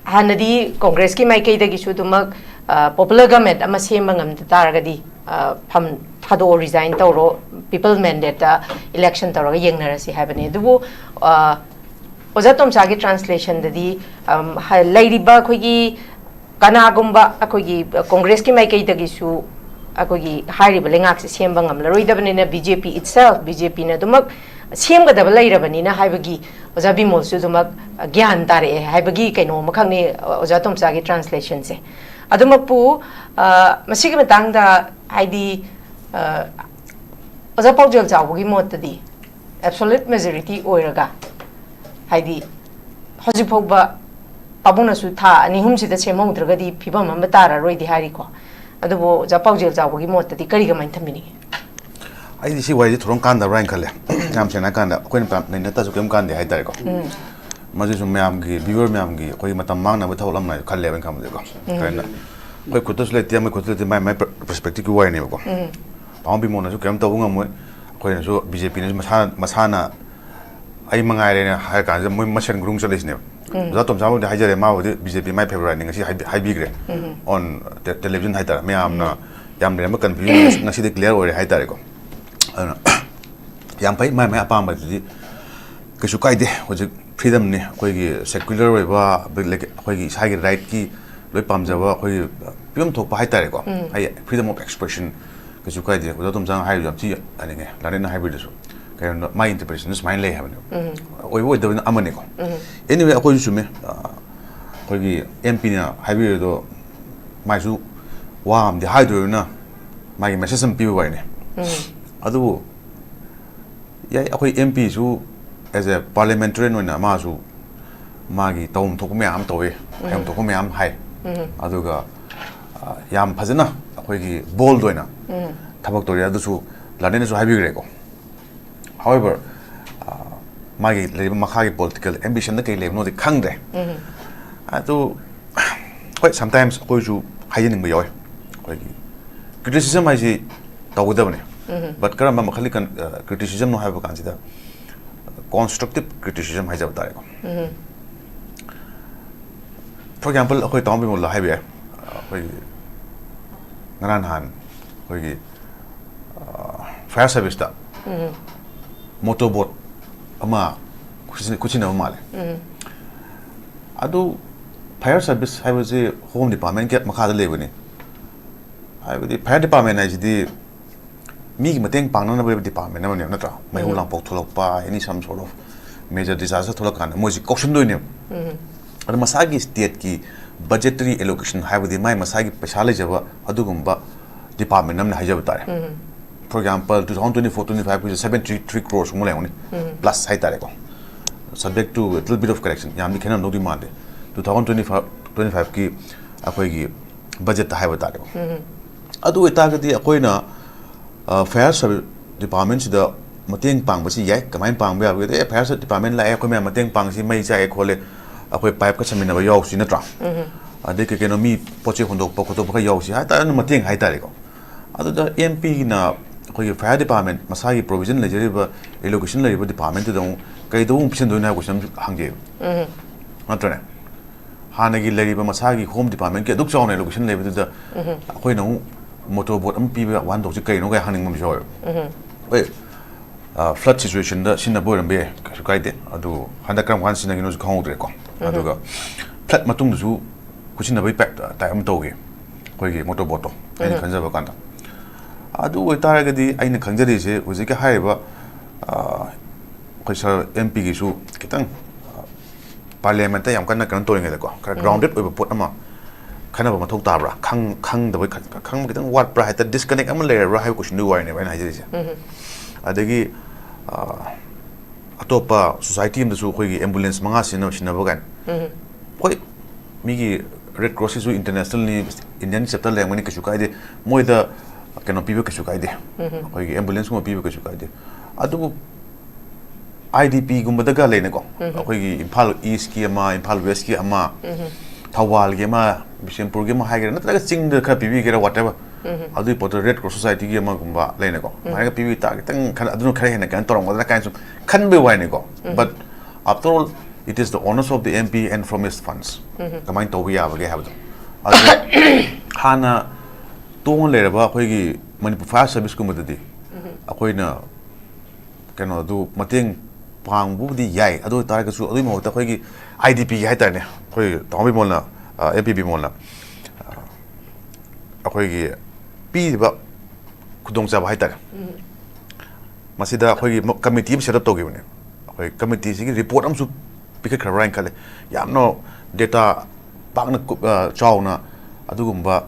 ꯍꯥꯟꯅꯗꯤ ꯀꯣꯡꯒ꯭ꯔꯦꯁꯀꯤ ꯃꯥꯏꯀꯩꯗꯒꯤꯁꯨ ꯑꯗꯨꯃꯛ, ꯑ, ꯄꯣꯄꯨꯂꯔ ꯒꯃꯦꯟ ꯑꯃ ꯁꯦꯝꯕ ꯉꯝꯗ ꯇꯥꯔꯒꯗꯤ, ꯑ, ꯐꯝ ꯊꯥꯗꯣꯛꯑꯣ, ꯔꯤꯖꯥꯏꯟ ꯇꯧꯔꯣ, ꯄꯤꯄꯜ ꯃꯦꯟꯗꯦꯠꯇ ꯏꯂꯦꯛꯁꯟ ꯇꯧꯔꯒ ꯌꯦꯡꯅꯔꯁꯤ ꯍꯥꯏꯕꯅꯤ꯫ ꯑꯗꯨꯕꯨ, ꯑ, ꯑꯣꯖꯥ ꯇꯣꯝꯆꯥꯒꯤ ꯇ꯭ꯔꯥꯟꯁꯂꯦꯁꯟꯗꯗꯤ, ꯑꯝ, ꯍ-, ꯂꯩꯔꯤꯕ ꯑꯩꯈꯣꯏꯒꯤ ꯀꯅꯥꯒꯨꯝꯕ ꯑꯩꯈꯣꯏꯒꯤ ꯀꯣꯡꯒ꯭ꯔꯦꯁꯀꯤ ꯃꯥꯏꯀꯩꯗꯒꯤꯁꯨ ꯑꯩꯈꯣꯏꯒꯤ ꯍꯥꯏꯔꯤꯕ ꯂꯩꯉꯥꯛꯁꯦ ꯁꯦꯝꯕ ꯉꯝꯂꯔꯣꯏꯗꯕꯅꯤꯅ, ꯕꯤ ꯖꯦ ꯄꯤ itself, ꯕꯤ ꯖꯦ ꯄꯤꯅ ꯑꯗꯨꯃꯛ ꯁꯦꯝꯒꯗꯕ ꯂꯩꯔꯕꯅꯤꯅ ꯍꯥꯏꯕꯒꯤ ꯑꯣꯖꯥ ꯕꯤꯃꯣꯜꯁꯨ ꯑꯗꯨꯃꯛ ꯒ꯭ꯌꯥꯟ ꯇꯥꯔꯛꯑꯦ ꯍꯥꯏꯕꯒꯤ ꯀꯩꯅꯣ ꯑꯃꯈꯛꯅꯤ ꯑꯣꯖꯥ ꯇꯣꯝꯆꯥꯒꯤ ꯇ꯭ꯔꯥꯟꯁꯂꯦꯁꯟꯁꯦ꯫ ꯑꯗꯨꯃꯛꯄꯨ, ꯃꯁꯤꯒꯤ ꯃꯇꯥꯡꯗ, ꯍꯥꯏꯗꯤ, ꯑ, ꯑꯣꯖꯥ ꯄꯥꯎꯖꯦꯜ ꯆꯥꯎꯕꯒꯤ ꯃꯣꯠꯇꯗꯤ, absolute majority ꯑꯣꯏꯔꯒ, ꯍꯥꯏꯗꯤ, ꯍꯧꯖꯤꯛ ꯐꯥꯎꯕ ꯄꯥꯕꯨꯡꯅꯁꯨ ꯊꯥ ꯑꯅꯤ ꯑꯍꯨꯝꯁꯤꯗ ꯁꯦꯝꯍꯧꯗ꯭ꯔꯒꯗꯤ ꯐꯤꯕꯝ ꯑꯃ ꯇꯥꯔꯔꯣꯏꯗꯤ ꯍꯥꯏꯔꯤꯀꯣ꯫ ꯑꯗꯨꯕꯨ ꯑꯣꯖꯥ ꯄꯥꯎꯖꯦꯜ ꯆꯥꯎꯕꯒꯤ ꯃꯣꯠꯇꯗꯤ ꯀꯔꯤ, ꯀꯃꯥꯏꯅ ꯊꯝꯕꯤꯅꯤꯡꯉꯤ? ꯑꯩꯗꯤ ꯁꯤ ꯋꯥꯔꯤꯁꯦ ꯊꯣꯏꯗꯣꯛ ꯀꯥꯟꯗꯕ꯭ꯔꯥ ꯍꯥꯏꯅ ꯈꯜꯂꯦ꯫ ꯌꯥꯝ ꯁꯦꯡꯅ ꯍꯥꯏ ꯀꯥꯟꯗ ꯑꯩꯈꯣꯏꯅ ꯄꯥꯝ-, ꯅꯩꯅ ꯇꯥꯁꯨ ꯀꯩꯝ ꯀꯥꯟꯗꯦ ꯍꯥꯏꯇꯥꯔꯦꯀꯣ꯫ ꯃꯁꯤꯁꯨ ꯃꯌꯥꯝꯒꯤ, viewer ꯃꯌꯥꯝꯒꯤ ꯑꯩꯈꯣꯏꯒꯤ ꯃꯇꯝ ꯃꯥꯡꯅꯕ ꯊꯕꯛ ꯑꯃ ꯈꯜꯂꯦꯕ ꯑꯩꯅ ꯈꯟꯕꯗꯀꯣ꯫ ꯀꯩꯅꯣ, ꯑꯩꯈꯣꯏ ꯈꯨꯠꯇꯁꯨ ꯂꯩꯇꯦ, ꯃꯣꯏ ꯈꯨꯠꯇꯁꯨ ꯂꯩꯇꯦ, ꯃꯥꯏ ꯃꯥꯏ perspective ꯀꯤ ꯋꯥꯔꯤꯅꯦꯕꯀꯣ꯫ ꯄꯥꯕꯨꯡ ꯕꯤꯃꯣꯜꯅꯁꯨ ꯀꯩꯝ ꯇꯧꯕ ꯉꯝꯃꯣꯏ, ꯑꯩꯈꯣꯏꯅꯁꯨ, ꯕꯤ ꯖꯦ ꯄꯤꯅꯁꯨ ꯃꯁꯥ-, ꯃꯁꯥꯅ ꯑꯩ ꯃꯉꯥꯏꯔꯦꯅ ꯍꯥꯏꯔ ꯀꯥꯟꯁꯤꯗ ꯃꯣꯏ ꯃꯁꯦꯟ groom ꯆꯠꯂꯤꯁꯤꯅꯦꯕ꯫ ꯑꯣꯖꯥ ꯇꯣꯝꯆꯥꯕꯕꯨꯗꯤ ꯍꯥꯏꯖꯔꯦ, ꯃꯥꯕꯨꯗꯤ ꯕꯤ ꯖꯦ ꯄꯤ ꯃꯥꯏ favourite ꯅꯤ, ꯉꯁꯤ ꯍꯥꯏꯕꯤ-, ꯍꯥꯏꯕꯤꯈ꯭ꯔꯦ꯫ On te-, television ꯍꯥꯏꯇꯥꯔꯦ, ꯃꯌꯥꯝꯅ ꯌꯥꯝ ꯂꯩꯔꯝꯕ confusion ꯉꯁꯤꯗꯤ clear ꯑꯣꯏꯔꯦ ꯍꯥꯏꯇꯥꯔꯦꯀꯣ꯫ ꯑꯗꯨꯅ ꯌꯥꯝ ꯐꯩ, ꯃꯥꯏ ꯃꯥꯏ ꯑꯄꯥꯝꯕꯗꯨꯗꯤ ꯀꯩꯁꯨ ꯀꯥꯏꯗꯦ꯫ ꯍꯧꯖꯤꯛ freedom ꯅꯤ, ꯑꯩꯈꯣꯏꯒꯤ secular ꯑꯣꯏꯕ, ꯑꯩꯈꯣꯏꯒꯤ ꯏꯁꯥꯒꯤ right ꯀꯤ ꯂꯣꯏ ꯄꯥꯝꯖꯕ, ꯑꯩꯈꯣꯏꯒꯤ ꯐꯤꯕꯝ ꯊꯣꯛꯄ ꯍꯥꯏꯇꯥꯔꯦꯀꯣ꯫ ꯑꯩ freedom of expression ꯀꯩꯁꯨ ꯀꯥꯏꯗꯦ꯫ ꯑꯣꯖꯥ ꯇꯣꯝꯆꯥꯅ ꯍꯥꯏꯔꯤꯗꯣ ꯌꯥꯝ ꯊꯤ ꯌꯥꯅꯤꯡꯉꯦ, ꯂꯥꯅꯦꯠꯅ ꯍꯥꯏꯕꯗꯨꯁꯨ꯫ ꯀꯩꯅꯣ, ꯃꯥꯏ interpretation ꯁꯨꯃꯥꯏꯅ ꯂꯩ ꯍꯥꯏꯕꯅꯦꯕ꯫ ꯑꯣꯏꯕ ꯑꯣꯏꯗꯕꯅ ꯑꯃꯅꯤꯀꯣ꯫ Anyway, ꯑꯩꯈꯣꯏꯁꯨ ꯆꯨꯝꯃꯦ꯫ ꯑ, ꯑꯩꯈꯣꯏꯒꯤ ꯑꯦꯝ ꯄꯤꯅ ꯍꯥꯏꯕꯤꯔꯤꯗꯣ ꯃꯥꯏꯁꯨ ꯋꯥ ꯑꯃꯗꯤ ꯍꯥꯏꯗꯣꯏꯅ ꯃꯥꯒꯤ message ꯑꯃ ꯄꯤꯕ ꯋꯥꯔꯤꯅꯦ꯫ ꯑꯗꯨꯕꯨ ꯌꯥꯏ, ꯑꯩꯈꯣꯏ ꯑꯦꯝ ꯄꯤꯁꯨ as a parliamentarian ꯑꯣꯏꯅ ꯃꯥꯁꯨ ꯃꯥꯒꯤ ꯇꯧꯐꯝ ꯊꯣꯛꯄ ꯃꯌꯥꯝ ꯑꯃ ꯇꯧꯋꯤ, ꯍꯥꯏꯐꯝ ꯊꯣꯛꯄ ꯃꯌꯥꯝ ꯍꯥꯏ꯫ ꯑꯗꯨꯒ, ꯑ, ꯌꯥꯝ ꯐꯖꯅ ꯑꯩꯈꯣꯏꯒꯤ bold ꯑꯣꯏꯅ ꯊꯕꯛ ꯇꯧꯔꯤ꯫ ꯑꯗꯨꯁꯨ ꯂꯥꯅꯦꯠꯅꯁꯨ ꯍꯥꯏꯕꯤꯈ꯭ꯔꯦꯀꯣ꯫ However, ꯑ, ꯃꯥꯒꯤ ꯂꯩꯔꯤꯕ ꯃꯈꯥꯒꯤ political ambition ꯗ ꯀꯩ ꯂꯩꯕꯅꯣꯗꯤ ꯈꯪꯗ꯭ꯔꯦ꯫ ꯑꯗꯨ, ꯍꯣꯏ, sometimes ꯑꯩꯈꯣꯏꯁꯨ ꯍꯥꯏꯖꯅꯤꯡꯕ ꯌꯥꯎꯋꯤ꯫ ꯑꯩꯈꯣꯏꯒꯤ criticism ꯍꯥꯏꯁꯤ ꯇꯧꯒꯗꯕꯅꯤ꯫ But ꯀꯔꯝꯕ ꯃꯈꯜꯒꯤ ꯀꯟ-, ꯑ, criticism ꯅꯣ ꯍꯥꯏꯕ ꯀꯥꯟꯁꯤꯗ, constructive criticism ꯍꯥꯏꯖꯕ ꯇꯥꯔꯦꯀꯣ꯫ For example, ꯑꯩꯈꯣꯏ ꯇꯥꯃꯣ ꯕꯤꯃꯣꯜꯗ ꯍꯥꯏꯕ ꯌꯥꯏ꯫ ꯑꯩꯈꯣꯏꯒꯤ ꯉꯔꯥꯡ ꯅꯍꯥꯟ ꯑꯩꯈꯣꯏꯒꯤ, ꯑ, fire service ꯇ motor boat ꯑꯃ ꯈꯨꯠꯁꯤ-, ꯈꯨꯠꯁꯤꯟꯅꯕ ꯃꯥꯜꯂꯦ꯫ ꯑꯗꯨ fire service ꯍꯥꯏꯕꯁꯤ Home Department ꯀꯤ ꯃꯈꯥꯗ ꯂꯩꯕꯅꯤ꯫ ꯍꯥꯏꯕꯗꯤ fire department ꯍꯥꯏꯁꯤꯗꯤ ꯃꯤꯒꯤ ꯃꯇꯦꯡ ꯄꯥꯡꯅꯅꯕ department ꯑꯃꯅꯦꯕ, ꯅꯠꯇ꯭ꯔꯥ? ꯃꯩꯍꯧ ꯂꯥꯡꯄꯣꯛ ꯊꯣꯛꯂꯛꯄ, any some sort of major disaster ꯊꯣꯛꯂꯛꯀꯥꯟꯗ ꯃꯣꯏꯁꯤ ꯀꯧꯁꯟꯗꯣꯏꯅꯦꯕ꯫ ꯑꯗꯣ ꯃꯁꯥꯒꯤ state ꯀꯤ Budgetary allocation ꯍꯥꯏꯕꯗꯤ ꯃꯥꯏ ꯃꯁꯥꯒꯤ ꯄꯩꯁꯥ ꯂꯩꯖꯕ ꯑꯗꯨꯒꯨꯝꯕ department ꯑꯃꯅ ꯍꯥꯏꯖꯕ ꯇꯥꯔꯦ꯫ For example, two thousand twenty four twenty five ꯀꯤꯁꯦ seven three three crores ꯃꯨꯛ ꯂꯩꯔꯝꯒꯅꯤ, plus ꯍꯥꯏꯇꯥꯔꯦꯀꯣ, subject to little bit of correction, ꯌꯥꯝꯗꯤ ꯈꯦꯠꯅꯔꯝꯗꯧꯗꯤ ꯃꯥꯟꯗꯦ, two thousand twenty five twenty five ꯀꯤ ꯑꯩꯈꯣꯏꯒꯤ budget ꯇ ꯍꯥꯏꯕ ꯇꯥꯔꯦꯀꯣ꯫ ꯑꯗꯨ ꯑꯣꯏꯇꯥꯔꯒꯗꯤ ꯑꯩꯈꯣꯏꯅ fire service department ꯁꯤꯗ ꯃꯇꯦꯡ ꯄꯥꯡꯕꯁꯤ ꯌꯥꯏ꯫ ꯀꯃꯥꯏꯅ ꯄꯥꯡꯕ ꯌꯥꯕꯒꯦ? ꯑꯦ, fire service department ꯂꯥꯛꯑꯦ, ꯑꯩꯈꯣꯏ ꯃꯌꯥꯝ ꯃꯇꯦꯡ ꯄꯥꯡꯁꯤ, ꯃꯩ ꯆꯥꯛꯑꯦ ꯈꯣꯠꯂꯦ, ꯑꯩꯈꯣꯏ pipe ꯀ ꯁꯝꯃꯤꯟꯅꯕ ꯌꯥꯎꯁꯤ, ꯅꯠꯇ꯭ꯔꯥ? ꯑꯗꯩ ꯀꯩ ꯀꯩꯅꯣ, ꯃꯤ ꯄꯣꯠ ꯆꯩ ꯍꯣꯟꯗꯣꯛꯄ ꯈꯣꯠꯇꯣꯛꯄ ꯈꯔ ꯌꯥꯎꯁꯤ ꯍꯥꯏꯇꯥꯔꯦ, ꯃꯇꯦꯡ ꯍꯥꯏꯇꯥꯔꯦꯀꯣ꯫ ꯑꯗꯨꯗ M P ꯒꯤꯅ ꯑꯩꯈꯣꯏꯒꯤ fire department ꯃꯁꯥꯒꯤ provision ꯂꯩꯖꯔꯤꯕ, allocation ꯂꯩꯔꯤꯕ department ꯇꯨꯗ ꯑꯃꯨꯛ ꯀꯩꯗꯧꯕ ꯑꯃꯨꯛ ꯄꯤꯁꯟꯗꯣꯏꯅꯣ ꯍꯥꯏꯕ question ꯑꯃꯁꯨ ꯍꯪꯖꯩꯕ, ꯅꯠꯇ꯭ꯔꯅꯦ? ꯍꯥꯟꯅꯒꯤ ꯂꯩꯔꯤꯕ ꯃꯁꯥꯒꯤ home department ꯀꯤ ꯑꯗꯨꯛ ꯆꯥꯎꯅ allocation ꯂꯩꯕꯗꯨꯗ ꯑꯩꯈꯣꯏꯅ ꯑꯃꯨꯛ motor boat ꯑꯃ ꯄꯤꯕ ꯋꯥꯍꯟꯊꯣꯛꯁꯤ ꯀꯩꯅꯣ ꯀꯥꯏ ꯍꯪꯅꯤꯡꯕ ꯑꯃꯁꯨ ꯌꯥꯎꯋꯦꯕ꯫ ꯍꯣꯏ, flood situation ꯗ ꯁꯤꯖꯤꯟꯅꯕ ꯑꯣꯏꯔꯝꯕ ꯌꯥꯏ, ꯀꯩꯁꯨ ꯀꯥꯏꯗꯦ꯫ ꯑꯗꯨ ꯍꯟꯗꯛ ꯀꯔꯝ ꯀꯥꯟꯗ ꯁꯤꯖꯤꯟꯅꯈꯤꯅꯣꯁꯨ ꯈꯪꯍꯧꯗ꯭ꯔꯦꯀꯣ꯫ ꯑꯗꯨꯒ flood ꯃꯇꯨꯡꯗꯁꯨ ꯈꯨꯠꯁꯤꯟꯅꯕꯒꯤ type type ꯑꯃ ꯇꯧꯈꯤ ꯑꯩꯈꯣꯏꯒꯤ motor boat ꯇꯣ, ꯑꯩꯅ ꯈꯟꯖꯕ ꯀꯥꯟꯗ꯫ ꯑꯗꯨ ꯑꯣꯏꯇꯥꯔꯒꯗꯤ ꯑꯩꯅ ꯈꯪꯖꯔꯤꯁꯦ ꯍꯧꯖꯤꯛꯀꯤ ꯍꯥꯏꯔꯤꯕ, ꯑ, ꯑꯩꯈꯣꯏ sir M P ꯒꯤꯁꯨ ꯈꯤꯇꯪ, ꯑ, parliament ꯇ ꯌꯥꯝ ꯀꯟꯅ ꯀꯩꯅꯣ ꯇꯧꯔꯤꯉꯩꯗꯀꯣ, ꯈꯔ grounded ꯑꯣꯏꯕ ꯄꯣꯠ ꯑꯃ ꯈꯟꯅꯕ ꯃꯊꯧ ꯇꯥꯕ꯭ꯔꯥ? ꯈꯪ-, ꯈꯪꯗꯕ ꯈ-, ꯈꯪꯕ ꯈꯤꯇꯪ ꯋꯥꯠꯄ꯭ꯔꯥ ꯍꯥꯏꯇꯥꯔꯦ, disconnect ꯑꯃ ꯂꯩꯔꯕ꯭ꯔꯥ ꯍꯥꯏꯕ question ꯗꯨꯒꯤ ꯋꯥꯔꯤꯅꯦꯕ ꯑꯩꯅ ꯍꯥꯏꯖꯔꯤꯁꯦ꯫ ꯑꯗꯒꯤ, ꯑ, ꯑꯇꯣꯞꯄ society ꯑꯃꯗꯁꯨ ꯑꯩꯈꯣꯏꯒꯤ ambulance ꯃꯉꯥ ꯁꯤꯖꯤꯟꯅꯕ, ꯁꯤꯟꯅꯕ ꯀꯥꯏꯅ꯫ ꯍꯣꯏ, ꯃꯤꯒꯤ Red Cross ꯁꯤꯁꯨ international ꯅꯤ, Indian chapter ꯂꯩꯔꯝꯒꯅꯤ, ꯀꯩꯁꯨ ꯀꯥꯏꯗꯦ꯫ ꯃꯣꯏꯗ ꯀꯩꯅꯣ ꯄꯤꯕ ꯀꯩꯁꯨ ꯀꯥꯏꯗꯦ, ꯑꯩꯈꯣꯏꯒꯤ ambulance ꯀꯨꯝꯕ ꯄꯤꯕ ꯀꯩꯁꯨ ꯀꯥꯏꯗꯦ꯫ ꯑꯗꯨꯕꯨ I D P ꯒꯨꯝꯕꯗꯒ ꯂꯩꯅꯀꯣ, ꯑꯩꯈꯣꯏꯒꯤ ꯏꯝꯐꯥꯜ East ꯀꯤ ꯑꯃ, ꯏꯝꯐꯥꯜ West ꯀꯤ ꯑꯃ, ꯊꯧꯕꯥꯜꯒꯤ ꯑꯃ, ꯕꯤꯁꯦꯝꯄꯨꯔꯒꯤ ꯑꯃ ꯍꯥꯏꯒꯦꯔꯥ, ꯅꯠꯇ꯭ꯔꯒ ꯆꯤꯡꯗ ꯈꯔ ꯄꯤꯕꯤꯒꯦꯔꯥ, whatever, ꯑꯗꯨꯒꯤ ꯄꯣꯠꯇꯣ Red Cross Society ꯒꯤ ꯑꯃꯒꯨꯝꯕ ꯂꯩꯅꯀꯣ, ꯑꯗꯨꯃꯥꯏꯅ ꯄꯤꯕꯤ ꯇꯥꯔꯗꯤ ꯈꯤꯇꯪ ꯈꯔ, ꯑꯗꯨꯅ ꯈꯔ ꯍꯦꯟꯅ ꯀꯩꯅꯣ ꯇꯧꯔꯝꯒꯗ꯭ꯔꯥ ꯀꯥꯏꯅ ꯁꯨꯝ ꯈꯟꯕꯩ ꯋꯥꯅꯤꯀꯣ꯫ But after all, it is the onus of the M P and from his funds. ꯀꯃꯥꯏꯅ ꯇꯧꯕ ꯌꯥꯕꯒꯦ ꯍꯥꯏꯕꯗꯣ꯫ ꯑꯗꯨ ꯍꯥꯟꯅ ꯇꯣꯡꯉ ꯂꯩꯔꯕ ꯑꯩꯈꯣꯏꯒꯤ ꯃꯅꯤꯄꯨꯔ Fire Service ꯀꯨꯝꯕꯗꯗꯤ ꯑꯩꯈꯣꯏꯅ ꯀꯩꯅꯣ ꯑꯗꯨ ꯃꯇꯦꯡ ꯄꯥꯡꯕꯕꯨꯗꯤ ꯌꯥꯏ, ꯑꯗꯨ ꯑꯣꯏꯇꯥꯔꯒꯁꯨ ꯑꯗꯨꯒꯤ ꯃꯍꯨꯠꯇ ꯑꯩꯈꯣꯏꯒꯤ I D P ꯍꯥꯏꯇꯥꯔꯦꯅꯦ, ꯑꯩꯈꯣꯏ ꯇꯥꯃꯣ ꯕꯤꯃꯣꯜꯅ, ꯑ, M P ꯕꯤꯃꯣꯜꯅ, ꯑ, ꯑꯩꯈꯣꯏꯒꯤ ꯄꯤꯔꯤꯕ ꯈꯨꯗꯣꯡꯆꯥꯕ ꯍꯥꯏꯇꯥꯔꯦ, ꯃꯁꯤꯗ ꯑꯩꯈꯣꯏꯒꯤ ꯃ-, committee ꯑꯃ set up ꯇꯧꯈꯤꯕꯅꯦ꯫ ꯑꯩꯈꯣꯏ committee ꯁꯤꯒꯤ report ꯑꯃꯁꯨ ꯄꯤꯈꯠꯈ꯭ꯔꯕ꯭ꯔꯥ ꯍꯥꯏꯅ ꯈꯜꯂꯦ꯫ ꯌꯥꯝꯅ data ꯄꯥꯛꯅ ꯀꯨꯞ- ꯑ, ꯆꯥꯎꯅ ꯑꯗꯨꯒꯨꯝꯕ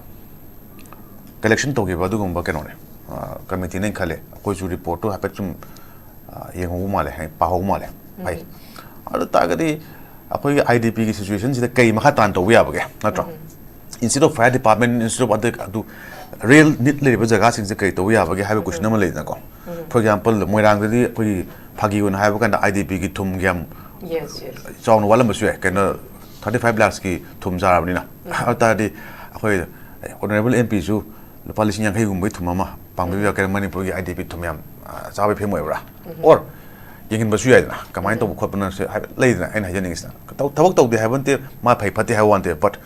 ꯀꯂꯦꯛꯁꯟ ꯇꯧꯈꯤꯕ ꯑꯗꯨꯒꯨꯝꯕ ꯀꯩꯅꯣꯅꯦ, ꯀꯃꯤꯇꯤꯅꯦꯅ ꯈꯜꯂꯦ꯫ ꯑꯩꯈꯣꯏꯁꯨ ꯔꯤꯄꯣꯔꯠꯇꯨ ꯍꯥꯏꯐꯦꯠ ꯁꯨꯝ ꯑ, ꯌꯦꯡꯍꯧꯕ ꯃꯥꯜꯂꯦ, ꯍꯥꯏ- ꯄꯥꯍꯧꯕ ꯃꯥꯜꯂꯦ꯫ ꯐꯩ꯫ ꯑꯗꯨ ꯇꯥꯔꯒꯗꯤ ꯑꯩꯈꯣꯏꯒꯤ ꯑꯥꯏ ꯗꯤ ꯄꯤꯒꯤ ꯁꯤꯆꯨꯋꯦꯁꯟꯁꯤꯗ ꯀꯩ ꯃꯈꯥ ꯇꯥꯅ ꯇꯧꯕ ꯌꯥꯕꯒꯦ, ꯅꯠꯇ꯭ꯔꯣ? Instead of fire department, instead of ꯑꯗꯨ, ꯑꯗꯨ ꯔꯤꯌꯦꯜ ꯅꯤꯗ ꯂꯩꯔꯤꯕ ꯖꯒꯥꯁꯤꯡꯁꯦ ꯀꯔꯤ ꯇꯧꯕ ꯌꯥꯕꯒꯦ ꯍꯥꯏꯕ ꯀꯣꯏꯁꯟ ꯑꯃ ꯂꯩꯗꯅꯀꯣ꯫ ꯐꯣꯔ ꯑꯦꯛꯖꯥꯝꯄꯜ, ꯃꯣꯏꯔꯥꯡꯗꯗꯤ ꯑꯩꯈꯣꯏꯒꯤ, ꯐꯥꯒꯤ ꯑꯣꯏꯅ ꯍꯥꯏꯕ ꯀꯥꯟꯗ, ꯑꯥꯏ ꯗꯤ ꯄꯤꯒꯤ ꯊꯨꯝꯒꯤ ꯌꯥꯝ ꯆꯥꯎꯅ ꯋꯥꯠꯂꯝꯕꯁꯨ ꯌꯥꯏ, ꯀꯩꯅꯣ, ꯊꯥꯔꯇꯤ ꯐꯥꯏꯚ ꯂꯥꯛꯁꯀꯤ ꯊꯨꯝ ꯆꯥꯔꯕꯅꯤꯅ꯫ ꯑꯗꯨ ꯇꯥꯔꯗꯤ ꯑꯩꯈꯣꯏ ꯑꯣꯅꯔꯦꯕꯜ ꯑꯦꯝ ꯄꯤꯁꯨ ꯂꯨꯄꯥ ꯂꯤꯁꯤꯡ ꯌꯥꯡꯈꯩꯒꯨꯝꯕꯒꯤ ꯊꯨꯝ ꯑꯃ ꯄꯥꯡꯕꯤꯕ ꯌꯥꯒꯦꯔꯥ? ꯃꯅꯤꯄꯨꯔꯒꯤ ꯑꯥꯏ ꯗꯤ ꯄꯤ ꯊꯨꯝ ꯌꯥꯝ, ꯑ, ꯆꯥꯕꯒꯤ ꯐꯤꯕꯝ ꯑꯣꯏꯕ꯭ꯔꯥ? ꯑꯣꯔ ꯌꯦꯡꯍꯟꯕꯁꯨ ꯌꯥꯏꯗꯅ, ꯀꯃꯥꯏꯅ ꯇꯧꯕ ꯈꯣꯠꯄꯅꯣ ꯁꯦ ꯍꯥꯏꯐꯦꯠ ꯂꯩꯗꯅ꯫ ꯑꯩꯅ ꯍꯥꯏꯖꯅꯤꯡꯉꯤꯁꯤꯅ, ꯊꯕꯛ ꯊꯕꯛ ꯇꯧꯗꯦ ꯍꯥꯏꯕ ꯅꯠꯇꯦ, ꯃꯥ ꯐꯩ ꯐꯠꯇꯦ ꯍꯥꯏꯕ ꯋꯥ ꯅꯠꯇꯦ, but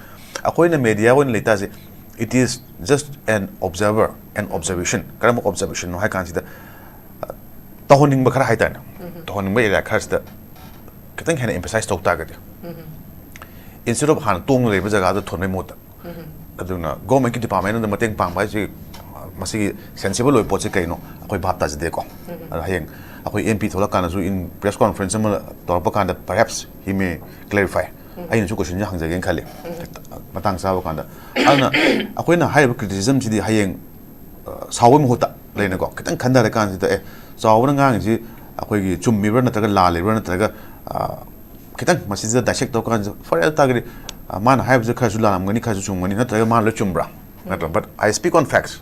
ꯑꯩꯈꯣꯏꯅ ꯃꯦꯗꯤꯌꯥ ꯑꯣꯏꯅ ꯂꯩꯇꯥꯔꯁꯦ, it is just an observer, an observation꯫ ꯀꯔꯝꯕ ꯑꯣꯕꯖꯔꯕꯦꯁꯟꯅꯣ ꯍꯥꯏ ꯀꯥꯟꯁꯤꯗ, ꯑ, ꯇꯧꯍꯟꯅꯤꯡꯕ ꯈꯔ ꯍꯥꯏꯇꯥꯔꯦꯅꯦ, ꯇꯧꯍꯟꯅꯤꯡꯕ ꯑꯦꯔꯤꯌꯥ ꯈꯔꯁꯤꯗ ꯈꯤꯇꯪ ꯍꯦꯟꯅ ꯑꯦꯝꯐꯁꯥꯏꯁ ꯇꯧ ꯇꯥꯔꯒꯗꯤ, instead of ꯍꯥꯟꯅ ꯇꯣꯡꯅ ꯂꯩꯕ ꯖꯒꯥꯗ ꯊꯣꯟꯕꯩ ꯃꯍꯨꯠꯇ꯫ ꯑꯗꯨꯅ ꯒꯣꯔꯃꯦꯟꯠꯀꯤ ꯗꯤꯄꯥꯔꯠꯃꯦꯟ ꯑꯃꯗ ꯃꯇꯦꯡ ꯄꯥꯡꯕ ꯍꯥꯏꯁꯤ, ꯃꯁꯤꯒꯤ ꯁꯦꯟꯁꯤꯕꯜ ꯑꯣꯏꯕ ꯄꯣꯠꯁꯤ ꯀꯩꯅꯣ ꯑꯩꯈꯣꯏ ꯚꯥꯞ ꯇꯥꯖꯗꯦꯀꯣ꯫ ꯑꯗꯣ ꯍꯌꯦꯡ ꯑꯩꯈꯣꯏ ꯑꯦꯝ ꯄꯤ ꯊꯣꯛꯂꯛꯀꯥꯟꯗꯁꯨ, in press conference ꯑꯃ ꯇꯧꯔꯛꯄ ꯀꯥꯟꯗ, perhaps he may clarify꯫ ꯑꯩꯅꯁꯨ ꯀꯣꯏꯁꯟꯁꯦ ꯍꯪꯖꯒꯦꯅ ꯈꯜꯂꯤ, ꯃꯇꯥꯡ ꯆꯥꯕ ꯀꯥꯟꯗ꯫ ꯑꯗꯨꯅ ꯑꯩꯈꯣꯏꯅ ꯍꯥꯏꯔꯤꯕ ꯀ꯭ꯔꯤꯇꯤꯁꯤꯖꯝꯁꯤꯗꯤ ꯍꯌꯦꯡ, ꯑ, ꯁꯥꯎꯕꯒꯤ ꯃꯍꯨꯠꯇ ꯂꯩꯅꯀꯣ, ꯈꯤꯇꯪ ꯈꯟꯊꯔ ꯀꯥꯟꯁꯤꯗ, ꯑꯦ, ꯆꯥꯎꯕꯅ ꯉꯥꯡꯉꯤꯁꯤ ꯑꯩꯈꯣꯏꯒꯤ ꯆꯨꯝꯃꯤꯕ꯭ꯔꯥ ꯅꯠꯇ꯭ꯔꯒ ꯂꯥꯜꯂꯤꯕ꯭ꯔꯥ, ꯅꯠꯇ꯭ꯔꯒ, ꯑ, ꯈꯤꯇꯪ ꯃꯁꯤꯗ dissect ꯇꯧꯔ ꯀꯥꯟꯁꯤꯗ, ꯐꯔꯦ, ꯑꯗꯨ ꯇꯥꯔꯒꯗꯤ, ꯑ, ꯃꯥꯅ ꯍꯥꯏꯕꯁꯦ ꯈꯔꯁꯨ ꯂꯥꯜꯂꯝꯒꯅꯤ, ꯈꯔꯁꯨ ꯆꯨꯝꯒꯅꯤ, ꯅꯠꯇ꯭ꯔꯒ ꯃꯥꯅ ꯂꯣꯏ ꯆꯨꯝꯕ꯭ꯔꯥ? ꯅꯠꯇ꯭ꯔꯣ? But I speak on facts,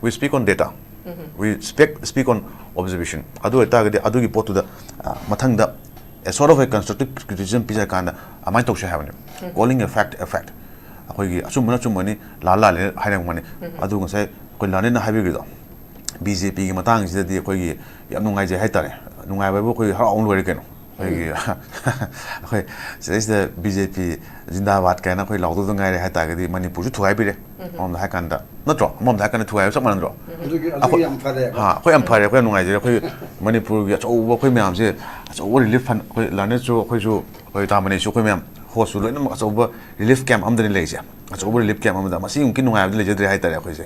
we speak on data, we speak, speak on observation꯫ ꯑꯗꯨ ꯑꯣꯏꯇꯥꯔꯒꯗꯤ ꯑꯗꯨꯒꯤ ꯄꯣꯠꯇꯨꯗ, ꯑ, ꯃꯊꯪꯗ a sort of a constructive criticism ꯄꯤꯖꯔꯀꯥꯟꯗ ꯑꯗꯨꯃꯥꯏꯅ ꯇꯧꯁꯦ ꯍꯥꯏꯕꯅꯦ꯫ Calling a fact a fact꯫ ꯑꯩꯈꯣꯏꯒꯤ ꯑꯆꯨꯝꯕꯅ ꯑꯆꯨꯝꯕꯅꯤ, ꯂꯥꯜ ꯂꯥꯜꯂꯦ ꯍꯥꯏꯔꯝꯒꯅꯤ꯫ ꯑꯗꯨ ꯉꯁꯥꯏ ꯑꯩꯈꯣꯏ ꯂꯥꯔꯅꯦꯠꯅ ꯍꯥꯏꯕꯤꯈꯤꯗꯣ, ꯕꯤ ꯖꯦ ꯄꯤꯒꯤ ꯃꯇꯥꯡꯁꯤꯗꯗꯤ ꯑꯩꯈꯣꯏꯒꯤ ꯌꯥꯝ ꯅꯨꯡꯉꯥꯏꯖꯩ ꯍꯥꯏꯇꯥꯔꯦ꯫ ꯅꯨꯡꯉꯥꯏꯕ ꯍꯥꯏꯕꯨ ꯑꯩꯈꯣꯏ ꯍꯔꯥꯎ ꯂꯣꯏꯔꯦ ꯀꯩꯅꯣ꯫ ꯑꯩꯈꯣꯏꯒꯤ, ꯑꯩꯈꯣꯏ ꯁꯤꯗꯩꯁꯤꯗ ꯕꯤ ꯖꯦ ꯄꯤ ꯖꯤꯟꯗꯥꯕꯥꯗ ꯀꯥꯏꯅ ꯑꯩꯈꯣꯏ ꯂꯥꯎꯗꯧꯗ ꯉꯥꯏꯔꯦ ꯍꯥꯏꯇꯥꯔꯒꯗꯤ, ꯃꯅꯤꯄꯨꯔꯁꯨ ꯊꯨꯒꯥꯏꯕꯤꯔꯦ꯫ ꯑꯃꯔꯣꯝꯗ ꯍꯥꯏꯔꯀꯥꯟꯗ, ꯅꯠꯇ꯭ꯔꯣ? ꯑꯃꯔꯣꯝꯗ ꯍꯥꯏꯔꯀꯥꯟꯗ ꯊꯨꯒꯥꯏꯕ ꯆꯞ ꯃꯥꯟꯅꯗ꯭ꯔꯣ? ꯑꯗꯨꯒꯤ, ꯑꯗꯨꯒꯤ ꯑꯩꯈꯣꯏ, ꯌꯥꯝ ꯐꯔꯦ꯫ ꯍꯥ, ꯑꯩꯈꯣꯏ ꯌꯥꯝ ꯐꯔꯦ, ꯑꯩꯈꯣꯏ ꯌꯥꯝ ꯅꯨꯡꯉꯥꯏꯖꯔꯦ꯫ ꯑꯩꯈꯣꯏ ꯃꯅꯤꯄꯨꯔꯒꯤ ꯑꯆꯧꯕ ꯑꯩꯈꯣꯏ ꯃꯌꯥꯝꯁꯦ, ꯑꯆꯧꯕ relief fund, ꯑꯩꯈꯣꯏ ꯂꯥꯔꯅꯦꯠꯁꯨ, ꯑꯩꯈꯣꯏꯁꯨ, ꯑꯩꯈꯣꯏ ꯇꯥꯃꯅꯤꯁꯨ, ꯑꯩꯈꯣꯏ ꯃꯌꯥꯝ ꯍꯣꯁꯁꯨ ꯂꯣꯏꯅꯃꯛ ꯑꯆꯧꯕ relief camp ꯑꯃꯗꯅꯤ ꯂꯩꯔꯤꯁꯦ꯫ ꯑꯆꯧꯕ relief camp ꯑꯃꯗ꯫ ꯃꯁꯤꯃꯨꯛꯀꯤ ꯅꯨꯡꯉꯥꯏꯕꯗꯤ ꯂꯩꯖꯗ꯭ꯔꯦ ꯍꯥꯏꯇꯥꯔꯦ ꯑꯩꯈꯣꯏꯁꯦ꯫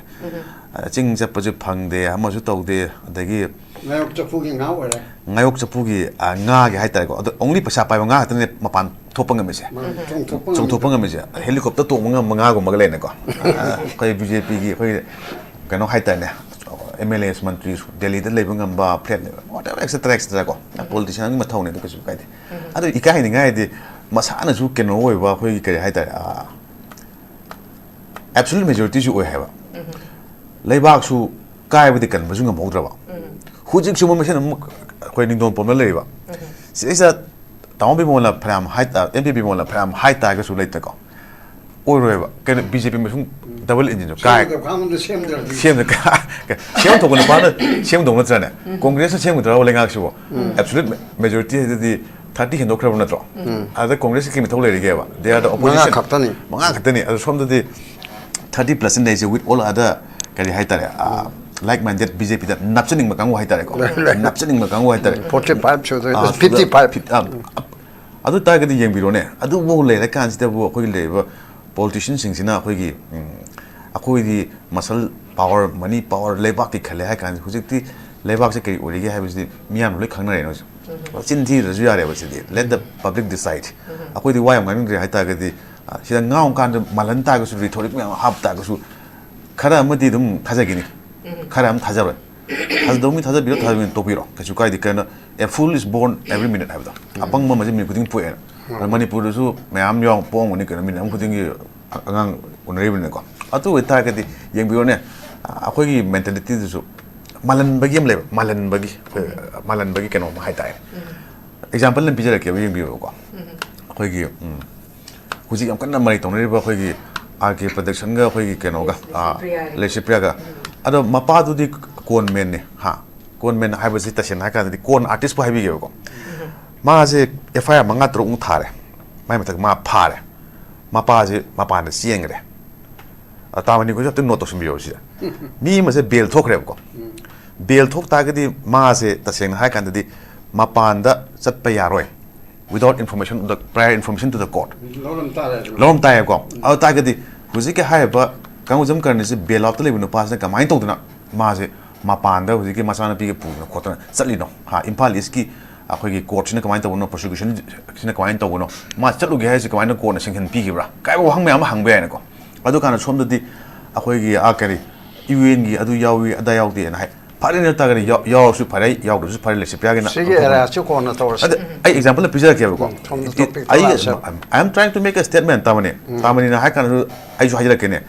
ꯑ, ꯆꯤꯡ ꯆꯠꯄꯁꯨ ꯐꯪꯗꯦ, ꯑꯃꯁꯨ ꯇꯧꯗꯦ, ꯑꯗꯒꯤ ꯉꯥꯌꯣꯛ ꯆꯐꯨꯒꯤ ꯉꯥ ꯑꯣꯏꯔꯦ꯫ ꯉꯥꯌꯣꯛ ꯆꯐꯨꯒꯤ, ꯑ, ꯉꯥꯒꯤ ꯍꯥꯏꯇꯥꯔꯦꯀꯣ, ꯑꯗꯣ only ꯄꯩꯁꯥ ꯄꯥꯏꯕ ꯉꯥ ꯈꯛꯇꯅꯦ ꯃꯄꯥꯟ ꯊꯣꯛꯄ ꯉꯝꯃꯤꯁꯦ꯫ ꯃꯥꯅꯦ, ꯆꯣꯡꯊꯣꯛꯄ ꯆꯣꯡꯊꯣꯛꯄ ꯉꯝꯃꯤꯁꯦ꯫ ꯍꯦꯂꯤꯀꯣꯞꯇꯔ ꯇꯣꯡꯕ ꯉꯝꯕ ꯉꯥꯒꯨꯝꯕꯒ ꯂꯩꯅꯀꯣ꯫ ꯑ, ꯑꯩꯈꯣꯏ ꯕꯤ ꯖꯦ ꯄꯤꯒꯤ ꯑꯩꯈꯣꯏ ꯀꯩꯅꯣ ꯍꯥꯏꯇꯥꯔꯦꯅꯦ, ꯑꯦꯝ ꯑꯦꯜ ꯑꯦꯁ, ꯃꯟꯇ꯭ꯔꯤ, ꯗꯦꯜꯂꯤꯗ ꯂꯩꯕ ꯉꯝꯕ, ꯐ꯭ꯂꯦꯠ ꯂꯩꯕ, whatever, et cetera, et cetera ꯀꯣ꯫ ꯄꯣꯂꯤꯇꯤꯁꯤꯌꯥꯟꯒꯤ ꯃꯊꯧꯅꯦ, ꯑꯗꯨ ꯀꯩꯁꯨ ꯀꯥꯏꯗꯦ꯫ ꯑꯗꯨ ꯏꯀꯥꯏꯅꯤꯡꯉꯥꯏꯗꯤ ꯃꯁꯥꯅꯁꯨ ꯀꯩꯅꯣ ꯑꯣꯏꯕ ꯑꯩꯈꯣꯏꯒꯤ ꯀꯔꯤ ꯍꯥꯏꯇꯥꯔꯦ, ꯑ, absolute majorityꯁꯨ ꯑꯣꯏ ꯍꯥꯏꯕ꯫ ꯂꯩꯕꯥꯛꯁꯨ ꯀꯥꯏꯕꯗꯤ ꯀꯟꯕꯁꯨ ꯉꯝꯍꯧꯗ꯭ꯔꯕ꯫ ꯍꯧꯖꯤꯛꯁꯨ ꯃꯣꯏ ꯃꯁꯦꯟ ꯑꯃꯨꯛ ꯑꯩꯈꯣꯏ ꯅꯤꯡꯗꯣꯡ ꯄꯣꯝꯅ ꯂꯩꯔꯤꯕ꯫ ꯁꯤꯗꯩꯁꯤꯗ ꯇꯥꯃꯣ ꯕꯤꯃꯣꯜꯅ ꯐꯅꯌꯥꯝ ꯍꯥꯏ ꯇꯥ-, ꯑꯦꯝ ꯄꯤ ꯕꯤꯃꯣꯜꯅ ꯐꯅꯌꯥꯝ ꯍꯥꯏ ꯇꯥꯔꯒꯁꯨ ꯂꯩꯇ꯭ꯔꯦꯀꯣ꯫ ꯑꯣꯏꯔꯣꯏꯕ꯫ ꯀꯩꯅꯣ, ꯕꯤ ꯖꯦ ꯄꯤ ꯃꯁꯨꯡ double engineꯗꯣ ꯀꯥꯏ ꯁꯦꯝꯒꯗꯕ ꯀꯥꯡꯕꯨꯗꯣ ꯁꯦꯝꯗ꯭ꯔꯗꯤ꯫ ꯁꯦꯝꯗ ꯁꯦꯝꯗꯧ ꯅꯨꯄꯥꯅ ꯁꯦꯝꯗꯧ ꯅꯠꯇ꯭ꯔꯅꯦ? ꯀꯣꯡꯒ꯭ꯔꯦꯁꯅ ꯁꯦꯝꯒꯗ꯭ꯔꯕ ꯂꯩꯉꯥꯛꯁꯤꯕꯣ? Absolute majority ꯍꯥꯏꯗꯨꯗꯤ thirty ꯍꯦꯟꯗꯣꯛꯈ꯭ꯔꯕ ꯅꯠꯇ꯭ꯔꯣ? ꯑꯗ ꯀꯣꯡꯒ꯭ꯔꯦꯁꯀꯤ ꯀꯩ ꯃꯊꯧ ꯂꯩꯔꯤꯒꯦꯕ? They are the ꯃꯉꯥ opposition. ꯈꯛꯇꯅꯤ꯫ ꯃꯉꯥ ꯈꯛꯇꯅꯤ꯫ ꯑꯗꯣ ꯁꯣꯝꯗꯗꯤ thirty plus ꯂꯩꯔꯤꯁꯦ with all other ꯀꯔꯤ ꯍꯥꯏꯇꯥꯔꯦ, ꯑ, like minded ꯕꯤ ꯖꯦ ꯄꯤꯗ ꯅꯞꯆꯅꯤꯡꯕ ꯀꯥꯡꯕꯨ ꯍꯥꯏꯇꯥꯔꯦꯀꯣ꯫ Right, right. ꯅꯞꯆꯅꯤꯡꯕ ꯀꯥꯡꯕꯨ ꯍꯥꯏꯇꯥꯔꯦ꯫ Forty five ꯁꯨꯗꯣꯏ, ꯑ, fifty five꯫ ꯐꯤꯐ-, ꯑ, ꯑꯗꯨ ꯇꯥꯔꯒꯗꯤ ꯌꯦꯡꯕꯤꯔꯣꯅꯦ, ꯑꯗꯨꯐꯥꯎ ꯂꯩꯔꯀꯥꯟꯁꯤꯗꯕꯨ ꯑꯩꯈꯣꯏꯒꯤ ꯂꯩꯔꯤꯕ ꯄꯣꯂꯤꯇꯤꯁꯤꯌꯟꯁꯤꯡꯁꯤꯅ ꯑꯩꯈꯣꯏꯒꯤ, ꯎꯝ, ꯑꯩꯈꯣꯏꯗꯤ muscle power, money power, ꯂꯩꯕꯥꯛꯀꯤ ꯈꯜꯂꯦ ꯍꯥꯏ ꯀꯥꯟꯁꯤ, ꯍꯧꯖꯤꯛꯇꯤ ꯂꯩꯕꯥꯛꯁꯦ ꯀꯔꯤ ꯑꯣꯏꯔꯤꯒꯦ ꯍꯥꯏꯕꯁꯤꯗꯤ ꯃꯤꯌꯥꯝꯅ ꯂꯣꯏ ꯈꯪꯅꯔꯦꯅ ꯍꯧꯖꯤꯛ꯫ ꯆꯤꯟ ꯊꯤꯗ꯭ꯔꯁꯨ ꯌꯥꯔꯦꯕ ꯁꯤꯗꯤ꯫ Let the public decide. ꯑꯩꯈꯣꯏꯗꯤ ꯋꯥ ꯌꯥꯝ ꯉꯥꯡꯅꯤꯡꯗ꯭ꯔꯦ ꯍꯥꯏ ꯇꯥꯔꯒꯗꯤ, ꯑ, ꯁꯤꯗ ꯉꯥꯡꯉꯀꯥꯟꯗ ꯃꯥꯜꯍꯟ ꯇꯥꯔꯒꯁꯨ, rhetoric ꯃꯌꯥꯝ ꯍꯥꯞ ꯇꯥꯔꯒꯁꯨ, ꯈꯔ ꯑꯃꯗꯤ ꯑꯗꯨꯝ ꯊꯥꯖꯈꯤꯅꯤ, ꯈꯔ ꯑꯃ ꯊꯥꯖꯔꯣꯏ꯫ ꯊꯥꯖꯗꯧ ꯃꯤ ꯊꯥꯖꯕꯤꯔꯣ, ꯊꯥꯖꯕ ꯃꯤ ꯇꯣꯛꯄꯤꯔꯣ, ꯀꯩꯁꯨ ꯀꯥꯏꯗꯦ꯫ ꯀꯩꯅꯣ, "A fool is born every minute" ꯍꯥꯏꯕꯗꯣ, ꯑꯄꯪꯕ ꯑꯃꯁꯦ ꯃꯤꯅꯤꯠ ꯈꯨꯗꯤꯡ ꯄꯣꯛꯑꯦꯅ꯫ ꯑꯗꯣ ꯃꯅꯤꯄꯨꯔꯗꯁꯨ ꯃꯌꯥꯝ ꯌꯥꯎ ꯄꯣꯛꯑꯝꯒꯅꯤ ꯀꯩꯅꯣ, ꯃꯤꯅꯤꯠ ꯑꯃ ꯈꯨꯗꯤꯡꯒꯤ ꯑꯉꯥꯡ ꯎꯅꯔꯤꯕꯅꯤꯅꯀꯣ꯫ ꯑꯗꯨ ꯑꯣꯏꯇꯥꯔꯒꯗꯤ ꯌꯦꯡꯕꯤꯔꯣꯅꯦ, ꯑꯩꯈꯣꯏꯒꯤ mentalityꯗꯁꯨ ꯃꯥꯜꯍꯟꯕꯒꯤ ꯑꯃ ꯂꯩꯕ, ꯃꯥꯜꯍꯟꯕꯒꯤ, ꯑꯩꯈꯣꯏ ꯃꯥꯜꯍꯟꯕꯒꯤ ꯀꯩꯅꯣ ꯑꯃ ꯍꯥꯏꯇꯥꯔꯦ꯫ Example ꯑꯃ ꯄꯤꯖꯔꯛꯀꯦꯕ, ꯌꯦꯡꯕꯤꯌꯨꯕꯀꯣ꯫ ꯑꯩꯈꯣꯏꯒꯤ, ꯎꯝ, ꯍꯧꯖꯤꯛ ꯌꯥꯝ ꯀꯟꯅ ꯃꯔꯩ ꯇꯧꯅꯔꯤꯕ ꯑꯩꯈꯣꯏꯒꯤ ꯑꯥꯔ ꯀꯦ ꯄ꯭ꯔꯗꯛꯁꯟꯒ ꯑꯩꯈꯣꯏꯒꯤ ꯀꯩꯅꯣꯒ, ꯑꯥ, ꯂꯩꯁꯤꯄ꯭ꯔꯤꯌꯥꯒ꯫ ꯑꯗꯣ ꯃꯄꯥꯗꯨꯗꯤ ꯀꯣꯟꯃꯦꯟꯅꯤ, ꯍꯥ? ꯀꯣꯟꯃꯦꯟ ꯍꯥꯏꯕꯁꯤ ꯇꯁꯦꯡꯅ ꯍꯥꯏ ꯀꯥꯟꯗꯗꯤ ꯀꯣꯟ ꯑꯥꯔꯇꯤꯁꯄꯨ ꯍꯥꯏꯕꯤꯒꯦꯕꯀꯣ꯫ ꯃꯥꯁꯦ ꯑꯦꯐ ꯑꯥꯏ ꯑꯥꯔ ꯃꯉꯥ ꯇꯔꯨꯛꯃꯨꯛ ꯊꯥꯔꯦ, ꯃꯥꯏ ꯃꯊꯛ ꯃꯥ ꯐꯥꯔꯦ꯫ ꯃꯄꯥꯁꯦ ꯃꯄꯥꯟꯗ ꯆꯦꯟꯈ꯭ꯔꯦ꯫ ꯑ, ꯇꯥ ꯃꯅꯤꯄꯨꯔꯁꯦ ꯑꯝꯇ ꯅꯣꯠ ꯇꯧꯁꯤꯟꯕꯤꯌꯣ ꯁꯤꯗ꯫ ꯃꯤ ꯑꯃꯁꯦ ꯕꯦꯜ ꯊꯣꯛꯈ꯭ꯔꯦꯕꯀꯣ꯫ ꯕꯦꯜ ꯊꯣꯛ ꯇꯥꯔꯒꯗꯤ ꯃꯥꯁꯦ ꯇꯁꯦꯡꯅ ꯍꯥꯏ ꯀꯥꯟꯗꯗꯤ ꯃꯄꯥꯟꯗ ꯆꯠꯄ ꯌꯥꯔꯣꯏ, without information, the prior information to the court꯫ ꯂꯧꯔꯝ ꯇꯥꯔꯦ ꯑꯗꯨ꯫ ꯂꯧꯔꯝ ꯇꯥꯏꯌꯦꯕꯀꯣ꯫ ꯑꯗꯨ ꯇꯥꯔꯒꯗꯤ ꯍꯧꯖꯤꯛꯀꯤ ꯍꯥꯏꯔꯤꯕ ꯀꯪꯒꯨꯖꯝ ꯀꯔꯅꯤꯁꯦ ꯕꯦꯜ ꯑꯥꯎꯠꯇ ꯂꯩꯕ ꯅꯨꯄꯥꯁꯤꯅ ꯀꯃꯥꯏꯅ ꯇꯧꯗꯅ ꯃꯥꯁꯦ ꯃꯄꯥꯟꯗ ꯍꯧꯖꯤꯛꯀꯤ ꯃꯆꯥꯅꯨꯄꯤꯒ ꯄꯨꯗꯅ ꯈꯣꯠꯇꯅ ꯆꯠꯂꯤꯅꯣ? ꯍꯥ, ꯏꯝꯐꯥꯜ ꯏꯁꯀꯤ ꯑꯩꯈꯣꯏꯒꯤ ꯀꯣꯔꯠꯁꯤꯅ ꯀꯃꯥꯏꯅ ꯇꯧꯕꯅꯣ, ꯄ꯭ꯔꯣꯁꯤꯀ꯭ꯌꯨꯁꯟꯁꯤꯅ ꯀꯃꯥꯏꯅ ꯇꯧꯕꯅꯣ, ꯃꯥ ꯆꯠꯂꯨꯒꯦ ꯍꯥꯏꯁꯦ ꯀꯃꯥꯏꯅ ꯀꯣꯔꯠꯅ ꯁꯦꯡꯁꯟ ꯄꯤꯈꯤꯕ꯭ꯔꯥ ꯀꯥꯏꯕ ꯋꯥꯍꯪ ꯃꯌꯥꯝ ꯑꯃ ꯍꯪꯕ ꯌꯥꯏꯅꯀꯣ꯫ ꯑꯗꯨꯀꯥꯟꯗ ꯁꯣꯝꯗꯗꯤ ꯑꯩꯈꯣꯏꯒꯤ, ꯑꯥ, ꯀꯔꯤ, ꯌꯨ ꯑꯦꯟꯒꯤ ꯑꯗꯨ ꯌꯥꯎꯏ ꯑꯗꯥ ꯌꯥꯎꯗꯦꯅ ꯍꯥꯏ꯫ ꯐꯔꯦꯅꯦ, ꯇꯥꯔꯒꯗꯤ ꯌꯥꯎ-, ꯌꯥꯎꯔꯁꯨ ꯐꯔꯦ, ꯌꯥꯎꯗ꯭ꯔꯁꯨ ꯐꯔꯦ, ꯂꯩꯁꯤꯄꯤꯌꯥꯒꯤꯅ ꯁꯤꯒꯤ ꯑꯦꯔꯤꯌꯥꯁꯤ ꯀꯣꯟꯅ ꯇꯧꯔꯁꯤ꯫ ꯑꯗ ꯑꯩ ꯑꯦꯛꯖꯥꯝꯄꯜ ꯑꯃ ꯄꯤꯖꯔꯛꯀꯦꯕꯀꯣ꯫ ꯎꯝ, ꯁꯣꯝꯗ topic ꯑꯩ ꯂꯥꯛꯑꯁꯦ꯫ I am trying to make a statement, ꯇꯥꯃꯅꯤ꯫ ꯇꯥꯃꯅꯤꯅ ꯍꯥꯏ ꯀꯥꯟꯗꯁꯨ ꯑꯩꯁꯨ ꯍꯥꯏꯖꯔꯛꯀꯦꯅꯦ꯫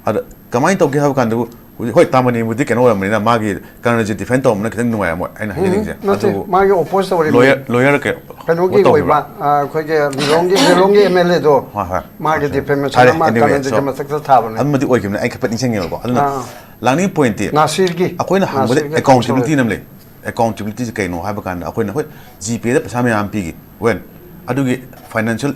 ꯑꯗ ꯀꯃꯥꯏꯅ ꯇꯧꯒꯦ ꯍꯥꯏꯕ ꯀꯥꯟꯗꯕꯨ, ꯍꯧꯖꯤꯛ, ꯍꯣꯏ, ꯇꯥꯃꯅꯤꯕꯨꯗꯤ ꯀꯩꯅꯣ ꯑꯣꯏꯔꯝꯕꯅꯤꯅ, ꯃꯥꯒꯤ ꯀꯔꯅꯖꯤꯠ ꯗꯤꯐꯦꯟ ꯇꯧꯔꯝꯕꯅꯤꯅ ꯈꯤꯇꯪ ꯅꯨꯡꯉꯥꯏꯔꯝꯃꯣꯏ ꯑꯩꯅ ꯍꯥꯏꯖꯅꯤꯡꯉꯤꯁꯦ꯫ ꯅꯠꯇꯦ, ꯑꯗꯨꯕꯨ ꯃꯥꯒꯤ ꯑꯣꯄꯣꯖ ꯇꯧꯔꯤꯕ ꯂꯣꯌꯔ, ꯂꯣꯌꯔ ꯀꯩ-, ꯀꯩꯅꯣꯒꯤ ꯀꯩꯅꯣ ꯑꯣꯏꯕ, ꯇꯧꯈꯤꯕ꯭ꯔꯥ? ꯑ, ꯑꯩꯈꯣꯏꯒꯤ ꯂꯤꯂꯣꯡꯒꯤ, ꯂꯤꯂꯣꯡꯒꯤ ꯑꯦꯝ ꯑꯦꯜ ꯑꯦꯗꯣ, ꯍꯣꯏ, ꯍꯣꯏ꯫ ꯃꯥꯒꯤ ꯎꯝ꯫ ꯗꯤꯐꯦꯃꯦꯁꯟ ꯐꯔꯦ, ꯑꯃ anyway, ꯀꯔꯅꯖꯤꯠꯀꯤ so, ꯃꯊꯛꯇ ꯊꯥꯕꯅꯦ꯫ ꯑꯗꯨꯃꯗꯤ ꯑꯣꯏꯈꯤꯕꯅꯦ, ꯑꯩ ꯈꯥꯏꯐꯠ ꯅꯤꯡꯁꯤꯡꯉꯦꯕꯀꯣ꯫ ꯑꯗꯨꯅ ꯑꯥ꯫ ꯂꯥꯛꯅꯤꯡ ꯄꯣꯏꯟꯠꯇꯤ, ꯅꯥꯁꯤꯔꯒꯤ, ꯑꯩꯈꯣꯏꯅ ꯍꯪꯕꯗ ꯅꯥꯁꯤꯔꯒꯤ ꯑꯦꯀꯥꯎꯟꯇꯦꯕꯤꯂꯤꯇꯤ ꯀꯩꯅꯣ ꯑꯃ ꯂꯩ꯫ ꯑꯦꯀꯥꯎꯟꯇꯦꯕꯤꯂꯤꯇꯤꯁꯦ ꯀꯩꯅꯣ ꯍꯥꯏꯕ ꯀꯥꯟꯗ, ꯑꯩꯈꯣꯏꯅ, ꯍꯣꯏ, ꯖꯤ ꯄꯦꯗ ꯄꯩꯁꯥ ꯃꯌꯥꯝ ꯄꯤꯈꯤ, ꯋꯦꯟ, ꯑꯗꯨꯒꯤ ꯐꯥꯏꯅꯥꯟꯁꯤꯌꯦꯜ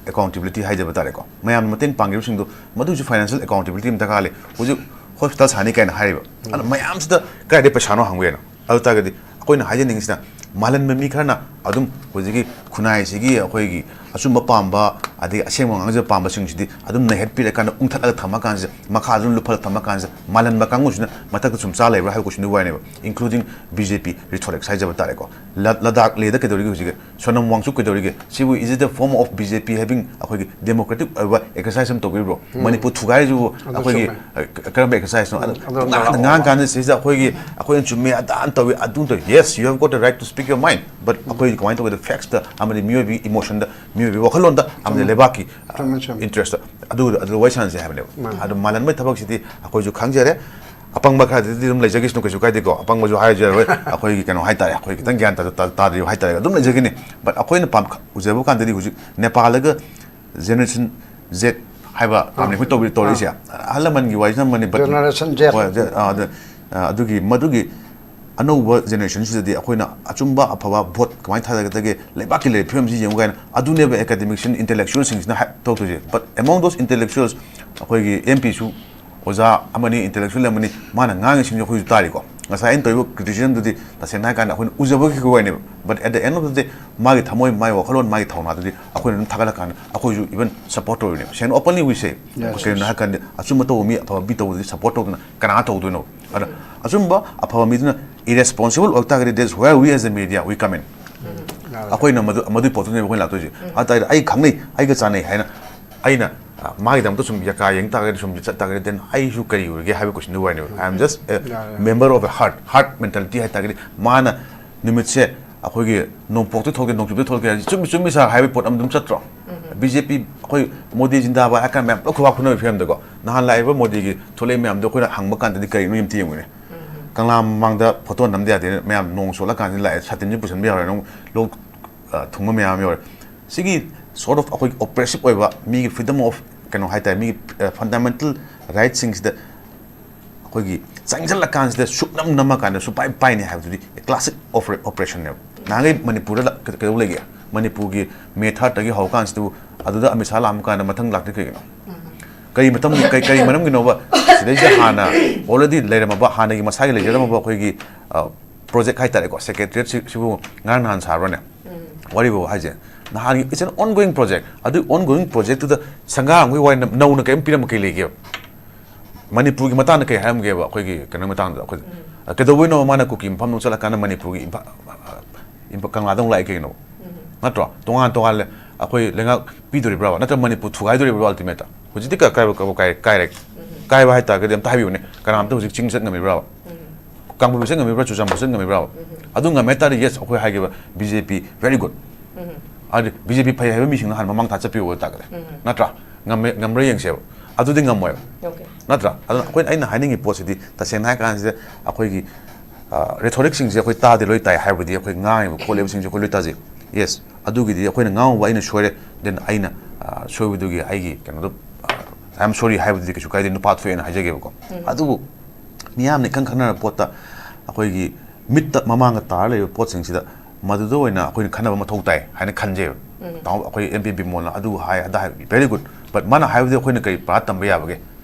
ꯑꯦꯀꯥꯎꯟꯇꯦꯕꯤꯂꯤꯇꯤ ꯍꯥꯏꯖꯕ ꯇꯥꯔꯦꯀꯣ, ꯃꯌꯥꯝꯅ ꯃꯇꯦꯡ ꯄꯥꯡꯈꯤꯕꯁꯤꯡꯗꯣ, ꯃꯗꯨꯒꯤꯁꯨ ꯐꯥꯏꯅꯥꯟꯁꯤꯌꯦꯜ ꯑꯦꯀꯥꯎꯟꯇꯦꯕꯤꯂꯤꯇꯤ ꯑꯃ ꯗꯔꯀꯥꯔ ꯂꯩ꯫ ꯍꯧꯖꯤꯛ ꯍꯣꯁꯄꯤꯇꯥꯜ ꯁꯥꯅꯤ ꯀꯥꯏꯅ ꯍꯥꯏꯔꯤꯕ, ꯑꯗꯣ ꯃꯌꯥꯝꯁꯤꯗ ꯀꯗꯥꯏꯗꯒꯤ ꯄꯩꯁꯥꯅꯣ ꯍꯪꯕ ꯌꯥꯏꯅꯣ? ꯑꯗꯨ ꯇꯥꯔꯒꯗꯤ ꯑꯩꯈꯣꯏꯅ ꯍꯥꯏꯖꯅꯤꯡꯉꯤꯁꯤꯅ, ꯃꯥꯜꯍꯟꯕ ꯃꯤ ꯈꯔꯅ ꯑꯗꯨꯝ ꯍꯧꯖꯤꯛꯀꯤ ꯈꯨꯟꯅꯥꯏꯁꯤꯒꯤ ꯑꯩꯈꯣꯏꯒꯤ ꯑꯆꯨꯝꯕ ꯄꯥꯝꯕ, ꯑꯗꯒꯤ ꯑꯁꯦꯡꯕ ꯉꯥꯡꯖꯕ ꯄꯥꯝꯕꯁꯤꯡꯁꯤꯗꯤ ꯑꯗꯨꯝ ꯅꯩꯍꯠꯄꯤꯔꯀꯥꯟꯗ, ꯎꯪꯊꯠꯂꯒ ꯊꯝꯃꯀꯥꯟꯁꯤꯗ, ꯃꯈꯥ ꯑꯗꯨꯝ ꯂꯨꯞꯍꯜꯂꯒ ꯊꯝꯃꯀꯥꯟꯁꯤꯗ, ꯃꯥꯜꯍꯟꯕ ꯀꯥꯡꯕꯨꯁꯤꯅ ꯃꯊꯛꯇ ꯁꯨꯝ ꯆꯥ ꯂꯩꯕ꯭ꯔꯥ ꯍꯥꯏꯕ ꯀꯣꯏꯁꯟꯗꯨꯒꯤ ꯋꯥꯅꯦꯕ, including B J P rhetorics ꯍꯥꯏꯖꯕ ꯇꯥꯔꯦꯀꯣ꯫ ꯂ-, ꯂꯗꯥꯛ ꯂꯦꯗ ꯀꯩꯗꯧꯔꯤꯒꯦ ꯍꯧꯖꯤꯛ? ꯁꯣꯅꯝ ꯋꯥꯡꯆꯨꯛ ꯀꯩꯗꯧꯔꯤꯒꯦ? ꯁꯤꯕꯨ is it a form of B J P having ꯑꯩꯈꯣꯏꯒꯤ democratic ꯑꯣꯏꯕ exercise ꯑꯃ ꯇꯧꯕꯤꯕ꯭ꯔꯣ? ꯃꯅꯤꯄꯨꯔ ꯊꯨꯒꯥꯏꯔꯤꯁꯤꯕꯨ ꯑꯗꯨ ꯑꯩꯈꯣꯏꯒꯤ, ꯆꯨꯝꯃꯦ꯫ ꯑ, ꯀ-, ꯀꯔꯝꯕ exercise ꯅꯣ? ꯑꯗꯨ ꯑꯗꯨ ꯄꯨꯡꯉꯥꯡꯗ ꯉꯥꯡ- ꯉꯥꯡ ꯀꯥꯟꯗ ꯁꯤꯁꯤꯗ ꯑꯩꯈꯣꯏꯒꯤ, ꯑꯩꯈꯣꯏꯅ ꯆꯨꯝꯃꯦ, ꯑꯗꯥꯅ ꯇꯧꯏ, ꯑꯗꯨ ꯇꯧꯏ꯫ Yes, you have got the right to speak your mind, but ꯑꯩꯈꯣꯏ ꯀꯃꯥꯏꯅ ꯇꯧꯒꯦꯗ, facts ꯇ ꯑꯃꯗꯤ ꯃꯤꯑꯣꯏꯕꯒꯤ emotion ꯗ, ꯃꯤꯑꯣꯏꯕꯒꯤ ꯋꯥꯈꯜꯂꯣꯟꯗ, ꯑꯃꯗꯤ ꯂꯩꯕꯥꯛꯀꯤ, ꯑ, ꯆꯨꯝꯃꯦ, ꯆꯨꯝꯃꯦ꯫ interest ꯇ, ꯑꯗꯨ, ꯑꯗꯨ ꯋꯥꯔꯤ ꯁꯥꯟꯅꯁꯦ ꯍꯥꯏꯕꯅꯦꯕ꯫ ꯃꯥꯅꯦ꯫ ꯑꯗꯨ ꯃꯥꯜꯍꯟꯕꯒꯤ ꯊꯕꯛꯁꯤꯗꯤ ꯑꯩꯈꯣꯏꯁꯨ ꯈꯪꯖꯔꯦ꯫ ꯑꯄꯪꯕ ꯈꯔꯗꯗꯤ ꯑꯗꯨꯝ ꯂꯩꯖꯈꯤꯁꯅꯨ, ꯀꯩꯁꯨ ꯀꯥꯏꯗꯦꯀꯣ꯫ ꯑꯄꯪꯕꯁꯨ ꯍꯥꯏꯔꯁꯨ ꯌꯥꯔꯣꯏ꯫ ꯑꯩꯈꯣꯏꯒꯤ ꯀꯩꯅꯣ ꯍꯥꯏꯇꯥꯔꯦ, ꯑꯩꯈꯣꯏ ꯈꯤꯇꯪ ꯒ꯭ꯌꯥꯟ ꯇꯥ-, ꯇꯥ-, ꯇꯥꯗ꯭ꯔꯤꯕ ꯍꯥꯏꯇꯥꯔꯦ, ꯑꯗꯨꯝ ꯂꯩꯖꯈꯤꯅꯤ꯫ But ꯑꯩꯈꯣꯏꯅ ꯄꯥꯝ-, ꯎꯖꯕ ꯀꯥꯟꯗꯗꯤ ꯍꯧꯖꯤꯛ ꯅꯦꯄꯥꯜꯗꯒ Generation Z ꯍꯥꯏꯕ ꯄꯥꯝꯃꯤ ꯑꯩꯈꯣꯏ ꯇꯧꯕꯤ-, ꯇꯧꯔꯛꯏꯁꯦ꯫ ꯑꯍꯜ ꯂꯃꯟꯒꯤ ꯋꯥꯔꯤꯁꯤꯅ ꯑꯃꯅꯤ, but Generation Z꯫ ꯍꯣꯏ, Z-, ꯑ, ꯑꯗ, ꯑ, ꯑꯗꯨꯒꯤ, ꯃꯗꯨꯒꯤ ꯑꯅꯧꯕ generation ꯁꯤꯗꯗꯤ ꯑꯩꯈꯣꯏꯅ ꯑꯆꯨꯝꯕ ꯑꯐꯕ vote ꯀꯃꯥꯏꯅ ꯊꯥꯗꯒꯗꯒꯦ, ꯂꯩꯕꯥꯛꯀꯤ ꯂꯩꯔꯤꯕ ꯐꯤꯕꯝꯁꯤ ꯌꯦꯡꯉꯨ ꯀꯥꯏꯅ, ꯑꯗꯨꯅꯦꯕ academician, intellectual ꯁꯤꯡꯁꯤꯅ ꯍꯥꯏ-, ꯇꯧꯗꯣꯏꯁꯦ꯫ But among those intellectuals, ꯑꯩꯈꯣꯏꯒꯤ M P ꯁꯨ ꯑꯣꯖꯥ ꯑꯃꯅꯤ, intellectual ꯑꯃꯅꯤ, ꯃꯥꯅ ꯉꯥꯡꯉꯤꯁꯤꯡꯁꯦ ꯑꯩꯈꯣꯏꯁꯨ ꯇꯥꯔꯤꯀꯣ꯫ ꯉꯁꯥꯏ ꯑꯩꯅ ꯇꯧꯔꯤꯕ ꯀ꯭ꯔꯤꯇꯤꯁꯤꯖꯝꯗꯨꯗꯤ ꯇꯁꯦꯡꯅ ꯍꯥꯏꯔꯀꯥꯟꯗ ꯑꯩꯈꯣꯏꯅ ꯎꯖꯕꯒꯤ ꯋꯥꯅꯦꯕ, but at the end of the day ꯃꯥꯒꯤ ꯊꯃꯣꯏ, ꯃꯥꯒꯤ ꯋꯥꯈꯜꯂꯣꯟ, ꯃꯥꯒꯤ ꯊꯧꯅꯥꯗꯨꯗꯤ ꯑꯩꯈꯣꯏꯅ ꯑꯗꯨꯝ ꯊꯥꯒꯠꯂꯀꯥꯟꯗ ꯑꯩꯈꯣꯏꯁꯨ even support ꯇꯧꯔꯤꯅꯦꯕ꯫ ꯁꯦꯡꯅ openly we say꯫ ꯀꯩꯒꯤꯅꯣ ꯍꯥꯏꯔꯀꯥꯟꯗ ꯑꯆꯨꯝꯕ ꯇꯧꯕ ꯃꯤ, ꯑꯐꯕ ꯃꯤ ꯇꯧꯕꯗꯨꯗꯤ support ꯇꯧꯗꯅ ꯀꯅꯥ ꯇꯧꯗꯣꯏꯅꯣ? ꯑꯗ ꯑꯆꯨꯝꯕ ꯑꯐꯕ ꯃꯤꯗꯨꯅ irresponsible ꯑꯣꯏꯇꯥꯔꯒꯗꯤ, that's where we as a media we come in꯫ ꯑꯩꯈꯣꯏꯅ ꯃꯗꯨ, ꯃꯗꯨꯒꯤ ꯄꯣꯠꯇꯨꯅꯦꯕ ꯑꯩꯈꯣꯏꯅ ꯂꯥꯛꯇꯣꯏꯁꯦ꯫ ꯑꯗꯨ ꯇꯥꯔꯗꯤ ꯑꯩ ꯈꯪꯅꯩ, ꯑꯩꯒ ꯆꯥꯟꯅꯩ ꯍꯥꯏꯅ ꯑꯩꯅ, ꯑ, ꯃꯥꯒꯤꯗꯃꯛꯇ ꯁꯨꯝ ꯌꯥꯀꯥ ꯌꯦꯡ ꯇꯥꯔꯒꯗꯤ, ꯁꯨꯝ ꯆꯠ ꯇꯥꯔꯒꯗꯤ, then ꯑꯩꯁꯨ ꯀꯔꯤ ꯑꯣꯏꯔꯒꯦ ꯍꯥꯏꯕ question ꯗꯨ ꯋꯥꯅꯦꯕ꯫ I am just a member of a herd, herd mentality ꯍꯥꯏ ꯇꯥꯔꯒꯗꯤ, ꯃꯥꯅ ꯅꯨꯃꯤꯠꯁꯦ ꯑꯩꯈꯣꯏꯒꯤ ꯅꯣꯡꯄꯣꯛꯇ ꯊꯣꯛꯀꯦ, ꯅꯣꯡꯆꯨꯞꯇ ꯊꯣꯛꯀꯦ ꯍꯥꯏꯔꯗꯤ, "ꯆꯨꯝꯃꯤ, ꯆꯨꯝꯃꯤ sir" ꯍꯥꯏꯕꯒꯤ ꯄꯣꯠ ꯑꯃ ꯑꯗꯨꯝ ꯆꯠꯇ꯭ꯔꯣ? ꯕꯤ ꯖꯦ ꯄꯤ, ꯑꯩꯈꯣꯏ ꯃꯣꯗꯤ ꯖꯤꯟꯗꯥꯕꯥꯗ ꯍꯥꯏꯔ ꯀꯥꯟꯗ ꯃꯌꯥꯝ ꯄꯨꯂꯞ ꯈꯨꯕꯥꯛ ꯈꯨꯅꯕꯒꯤ ꯐꯤꯕꯝꯗꯀꯣ꯫ ꯅꯍꯥꯟ ꯂꯥꯛꯏꯕ ꯃꯣꯗꯤꯒꯤ ꯊꯣꯛꯂꯛꯏ ꯃꯌꯥꯝꯗꯣ ꯑꯩꯈꯣꯏꯅ ꯍꯪꯕ ꯀꯥꯟꯗꯗꯤ ꯀꯔꯤꯅꯣ ꯑꯝꯇ ꯌꯦꯡꯉꯨꯅꯦ꯫ ꯀꯪꯂꯥ ꯃꯃꯥꯡꯗ ꯐꯣꯇꯣ ꯅꯝꯗ ꯌꯥꯗꯦ, ꯃꯌꯥꯝ ꯅꯣꯡ ꯆꯣꯠꯂꯀꯥꯟꯁꯤꯗ ꯂꯥꯛꯑꯦ, ꯁꯥꯇꯤꯟꯁꯨ ꯄꯨꯁꯟꯕ ꯌꯥꯔꯣꯏ, ꯅꯪ ꯂꯣꯛ, ꯑ, ꯊꯨꯡꯕ ꯃꯌꯥꯝ ꯌꯥꯎꯔꯦ꯫ ꯁꯤꯒꯤ sort of ꯑꯩꯈꯣꯏꯒꯤ oppressive ꯑꯣꯏꯕ ꯃꯤꯒꯤ freedom of ꯀꯩꯅꯣ ꯍꯥꯏꯇꯥꯔꯦ, ꯃꯤꯒꯤ, ꯑ, fundamental rightꯁꯤꯡꯁꯤꯗ ꯑꯩꯈꯣꯏꯒꯤ ꯆꯪꯁꯤꯜꯂꯀꯥꯟꯁꯤꯗ ꯁꯨꯞꯅꯝ ꯅꯝꯃꯀꯥꯟꯗ ꯁꯨꯄꯥꯏ ꯄꯥꯏꯅꯤ ꯍꯥꯏꯕꯗꯨꯗꯤ a classic oppressionꯅꯦꯕ꯫ ꯅꯍꯥꯟꯈꯩ ꯃꯅꯤꯄꯨꯔꯗ ꯂ-, ꯀꯩ-, ꯀꯩꯗꯧ ꯂꯩꯒꯦ? ꯃꯅꯤꯄꯨꯔꯒꯤ ꯃꯦ ꯊꯥꯔꯠꯇꯒꯤ ꯍꯧꯔꯀꯥꯟꯁꯤꯗꯕꯨ ꯑꯗꯨꯗ ꯑꯃꯤꯠ ꯁꯥꯍ ꯂꯥꯛꯑꯝꯃ ꯀꯥꯟꯗ ꯃꯊꯪ ꯂꯥꯛꯇ꯭ꯔꯤ ꯀꯩꯒꯤꯅꯣ? ꯀꯔꯤ ꯃꯇꯝ, ꯀꯔꯤ, ꯀꯔꯤ ꯃꯔꯝꯒꯤꯅꯣꯕ? ꯁꯤꯗꯩꯁꯤꯗ ꯍꯥꯟꯅ already ꯂꯩꯔꯝꯃꯕ, ꯍꯥꯟꯅꯒꯤ ꯃꯁꯥꯒꯤ ꯂꯩꯖꯔꯝꯃꯕ ꯑꯩꯈꯣꯏꯒꯤ, ꯑ, project ꯍꯥꯏꯇꯥꯔꯦꯀꯣ, secretariat ꯁꯤ-, ꯁꯤꯕꯨ ꯉꯔꯥꯡ ꯅꯍꯥꯟ ꯁꯥꯕ꯭ꯔꯅꯦ? ꯋꯥꯔꯤꯕꯨ ꯍꯥꯏꯁꯦ, ꯅꯍꯥꯟꯒꯤ, it's an ongoing project꯫ ꯑꯗꯨ ongoing projectꯇꯨꯗ ꯁꯪꯒꯥ ꯑꯃꯒꯤ ꯋꯥꯔꯤ ꯅ-, ꯅꯧꯅ ꯀꯔꯤꯝ ꯄꯤꯔꯝꯕ ꯀꯩ ꯂꯩꯒꯦꯕ? ꯃꯅꯤꯄꯨꯔꯒꯤ ꯃꯇꯥꯡꯗ ꯀꯩ ꯍꯥꯏꯔꯝꯒꯦꯕ? ꯑꯩꯈꯣꯏꯒꯤ ꯀꯩꯅꯣ ꯃꯇꯥꯡꯗ ꯑꯩꯈꯣꯏ, ꯑ, ꯀꯩꯗꯧꯕꯩꯅꯣ ꯃꯥꯅ ꯀꯨꯀꯤ ꯃꯐꯝꯗ ꯆꯠꯂꯀꯥꯟꯗ ꯃꯅꯤꯄꯨꯔꯒꯤ ꯏꯝꯐꯥ-, ꯏꯝꯐꯥ-, ꯀꯪꯂꯥꯗ ꯑꯃꯨꯛ ꯂꯥꯛꯏ ꯀꯩꯒꯤꯅꯣ? ꯅꯠꯇ꯭ꯔꯣ? ꯇꯣꯉꯥꯟ ꯇꯣꯉꯥꯟꯅ ꯑꯩꯈꯣꯏ ꯂꯩꯉꯥꯛ ꯄꯤꯗꯣꯔꯤꯕ꯭ꯔꯥꯕ? ꯅꯠꯇ꯭ꯔꯒ ꯃꯅꯤꯄꯨꯔ ꯊꯨꯒꯥꯏꯗꯣꯔꯤꯕ꯭ꯔꯥ ultimateꯇ? ꯍꯧꯖꯤꯛꯇꯤ ꯀ-, ꯀꯥꯏꯕ, ꯀꯥꯏꯕ ꯀꯥꯏ-, ꯀꯥꯏꯔꯦ꯫ ꯀꯥꯏꯕ ꯍꯥꯏꯇꯥꯔꯒꯗꯤ ꯑꯝꯇ ꯍꯥꯏꯕꯤꯌꯨꯅꯦ, ꯀꯅꯥꯝꯇ ꯍꯧꯖꯤꯛ ꯆꯤꯡ ꯆꯠ ꯉꯝꯃꯤꯕ꯭ꯔꯥꯕ? ꯀꯥꯡꯄꯣꯛꯄꯤ ꯆꯠ ꯉꯝꯃꯤꯕ꯭ꯔꯥ, ꯆꯨꯔꯆꯥꯟꯄꯨꯔ ꯆꯠ ꯉꯝꯃꯤꯕ꯭ꯔꯥꯕ? ꯑꯗꯨ ꯉꯝꯃꯦ ꯍꯥꯏ ꯇꯥꯔꯗꯤ, yes, ꯑꯩꯈꯣꯏ ꯍꯥꯏꯒꯦꯕ, ꯕꯤ ꯖꯦ ꯄꯤ very good꯫ ꯍꯥꯏꯗꯤ ꯕꯤ ꯖꯦ ꯄꯤ ꯐꯩ ꯍꯥꯏꯕ ꯃꯤꯁꯤꯡꯅ ꯍꯥꯟꯅ ꯃꯃꯥꯡ ꯊꯥ ꯆꯠꯄꯤꯌꯨ ꯍꯥꯏ ꯇꯥꯔꯒꯗꯤ, ꯅꯠꯇ꯭ꯔꯥ? ꯉꯝꯃꯦ, ꯉꯝꯕ꯭ꯔꯥ ꯌꯦꯡꯁꯦꯕ꯫ ꯑꯗꯨꯗꯤ ꯉꯝꯃꯣꯏꯕ꯫ ꯅꯠꯇ꯭ꯔꯥ? ꯑꯗꯨꯅ ꯑꯩꯈꯣꯏꯅ, ꯑꯩꯅ ꯍꯥꯏꯅꯤꯡꯉꯤ ꯄꯣꯠꯁꯤꯗꯤ, ꯇꯁꯦꯡꯅ ꯍꯥꯏ ꯀꯥꯟꯁꯤꯗ, ꯑꯩꯈꯣꯏꯒꯤ, ꯑ, rhetoricꯁꯤꯡꯁꯦ ꯑꯩꯈꯣꯏ ꯇꯥꯗꯤ ꯂꯣꯏ ꯇꯥꯏ, ꯍꯥꯏꯕꯗꯤ ꯑꯩꯈꯣꯏ ꯉꯥꯡꯉꯤꯕ ꯈꯣꯠꯂꯤꯕꯁꯤꯡꯁꯦ ꯑꯩꯈꯣꯏ ꯂꯣꯏ ꯇꯥꯖꯩ꯫ Yes, ꯑꯗꯨꯒꯤꯗꯤ ꯑꯩꯈꯣꯏꯅ ꯉꯥꯡꯉꯨꯕ ꯑꯩꯅ ꯁꯣꯏꯔꯦ, then ꯑꯩꯅ, ꯑ, ꯁꯣꯏꯕꯗꯨꯒꯤ ꯑꯩꯒꯤ ꯀꯩꯅꯣꯗꯣ, ꯑ, "I am sorry" ꯍꯥꯏꯕꯗꯨꯗꯤ ꯀꯩꯁꯨ ꯀꯥꯏꯗꯦ, ꯅꯨꯄꯥ ꯊꯣꯛꯑꯦꯅ ꯍꯥꯏꯖꯒꯦꯕꯀꯣ꯫ ꯑꯗꯨꯕꯨ ꯃꯤꯌꯥꯝꯅ ꯏꯈꯪ ꯈꯪꯅꯔꯕ ꯄꯣꯠꯇ, ꯑꯩꯈꯣꯏꯒꯤ ꯃꯤꯠꯇ ꯃꯃꯥꯡꯗ ꯇꯥꯔ ꯂꯩꯕ ꯄꯣꯠꯁꯤꯡꯁꯤꯗ ꯃꯗꯨꯗ ꯑꯣꯏꯅ ꯑꯩꯈꯣꯏꯅ ꯈꯟꯅꯕ ꯃꯊꯧ ꯇꯥꯏ ꯍꯥꯏꯅ ꯈꯟꯖꯩꯕ꯫ ꯇꯥꯃꯣ, ꯑꯩꯈꯣꯏ ꯑꯦꯝ ꯄꯤ ꯕꯤꯃꯣꯜꯅ ꯑꯗꯨ ꯍꯥꯏ, ꯑꯗꯥ ꯍꯥꯏ, very good, but ꯃꯥꯅ ꯍꯥꯏꯕꯗꯤ ꯑꯩꯈꯣꯏꯅ ꯀꯔꯤ ꯄꯥꯔꯥ ꯇꯝꯕ ꯌꯥꯕꯒꯦ?